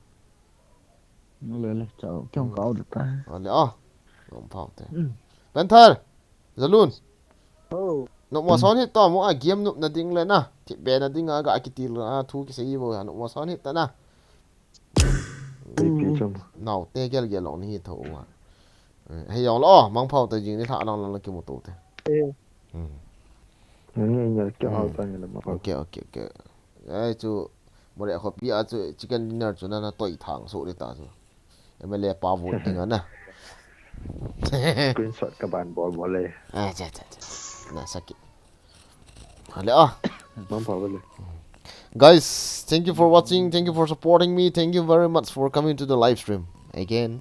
Le le, chao, kyong ka au ta. Ale, oh. Ngom phau te. Panther, Zalun. Oh. Nop mo son hit to mo a game nop na ding le na. Thip be na ding a ga kitil a thu kisei bo ya nop mo son hit ta na. Nau te gel gel long ni hi tho wa. Hei yong lo, mang phau te jing ni tha lang lang kimu to te. Eh. Nge nge ke hau ta ni le ma. Okay, okay, okay. Ai chu, mo le khopi a chu chicken dinner chu na na toi thang so le ta chu. M L A pa vote ding ana. Screenshot ka ban bol bol le. Ah, cha, cha, cha. Na sakit. Ale ah. Mam pa bol le. Guys, thank you for watching. Thank you for supporting me. Thank you very much for coming to the live stream again.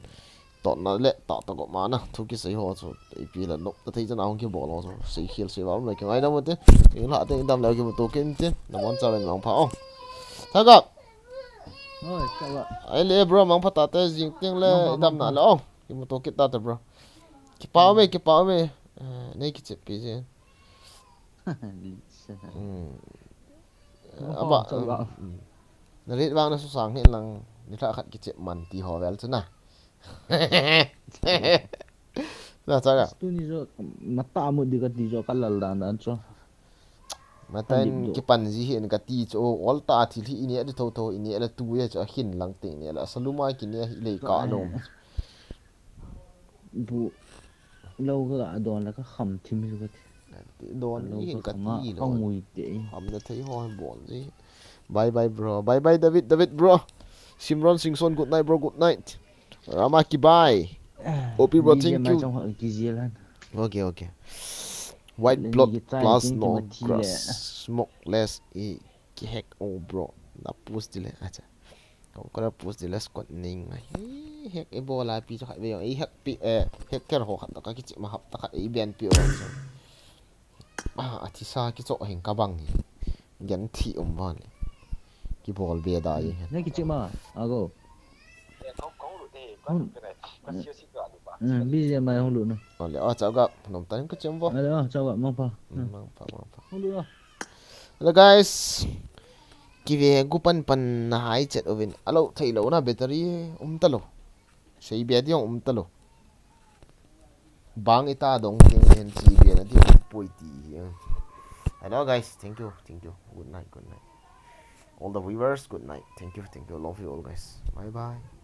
Tot na le ta ta ko ma na. Thu kisei ho chu. Ipi la nop ta thei chana hung kibol ho chu. Sei khel sei val le kingai da mo te. Ing la te dam le kimu to kin te. Na mon cha ven mang pha o. Thaga. Oi, ka ba. Ai le bro, mang pha ta te jing tiang le. Mang pha, dam mang na pha le o. Kimu to kit ta te bro. Kipa me, kipa me. Eh, nei kichep pi je. Lisa. Hmm. Mang pha. Aba, mang pha. Hmm. Na rit vang na su sang hi lang. Ni tha khat kichep man ti ho vel chu na. Na cha ga. Tuni jo, na ta mu di ka ti jo ka lal dan dan chu. Matain kipan ji hin kati chu, o, ol ta thil hi ine di tho tho, ine la tu ya chu a hin lang ting ne la, saluma kine hi lei ka lo. Bu lo ka don la ka kham thim hi ka ti. Don lo hin ka ti lo. Ka ngui te. Kham na thei ho bol ji. Bye bye, bro. Bye bye, David. David, bro. Simron Singson, good night, bro. Good night. Rama Kibai. O P, bro, thank you. Okay, okay. White blood plus no grass. Smokeless i ki hack o, bro. Na post dile. Acha. Ko kora post dile, Scott Ning. Hi, hack e bola pi cho khai ve. I hack pi, eh, hacker ho khat ka kichi ma hap ta khat i ben pi o. Ah, a thisa kicho hing ka bang hi. Gen thi um ban. Kibol be da hi. Ne kichi ma, ago. Bi je mai hong lu na. Ole, a cha ga nom tan ka chem bo. Ale, a cha ga mang pa. Mang pa, mang pa. Hong lu na. Hello guys. Kive gu pan pan na hai chet ovin. Alo thei lo na battery um ta lo. Sei be diong um ta lo. Bang ita dong ting hen chi be na diong poi ti hi. Hello guys, thank you, thank you. Good night, good night. All the viewers, good night. Thank you, thank you. Love you all, guys. Bye bye.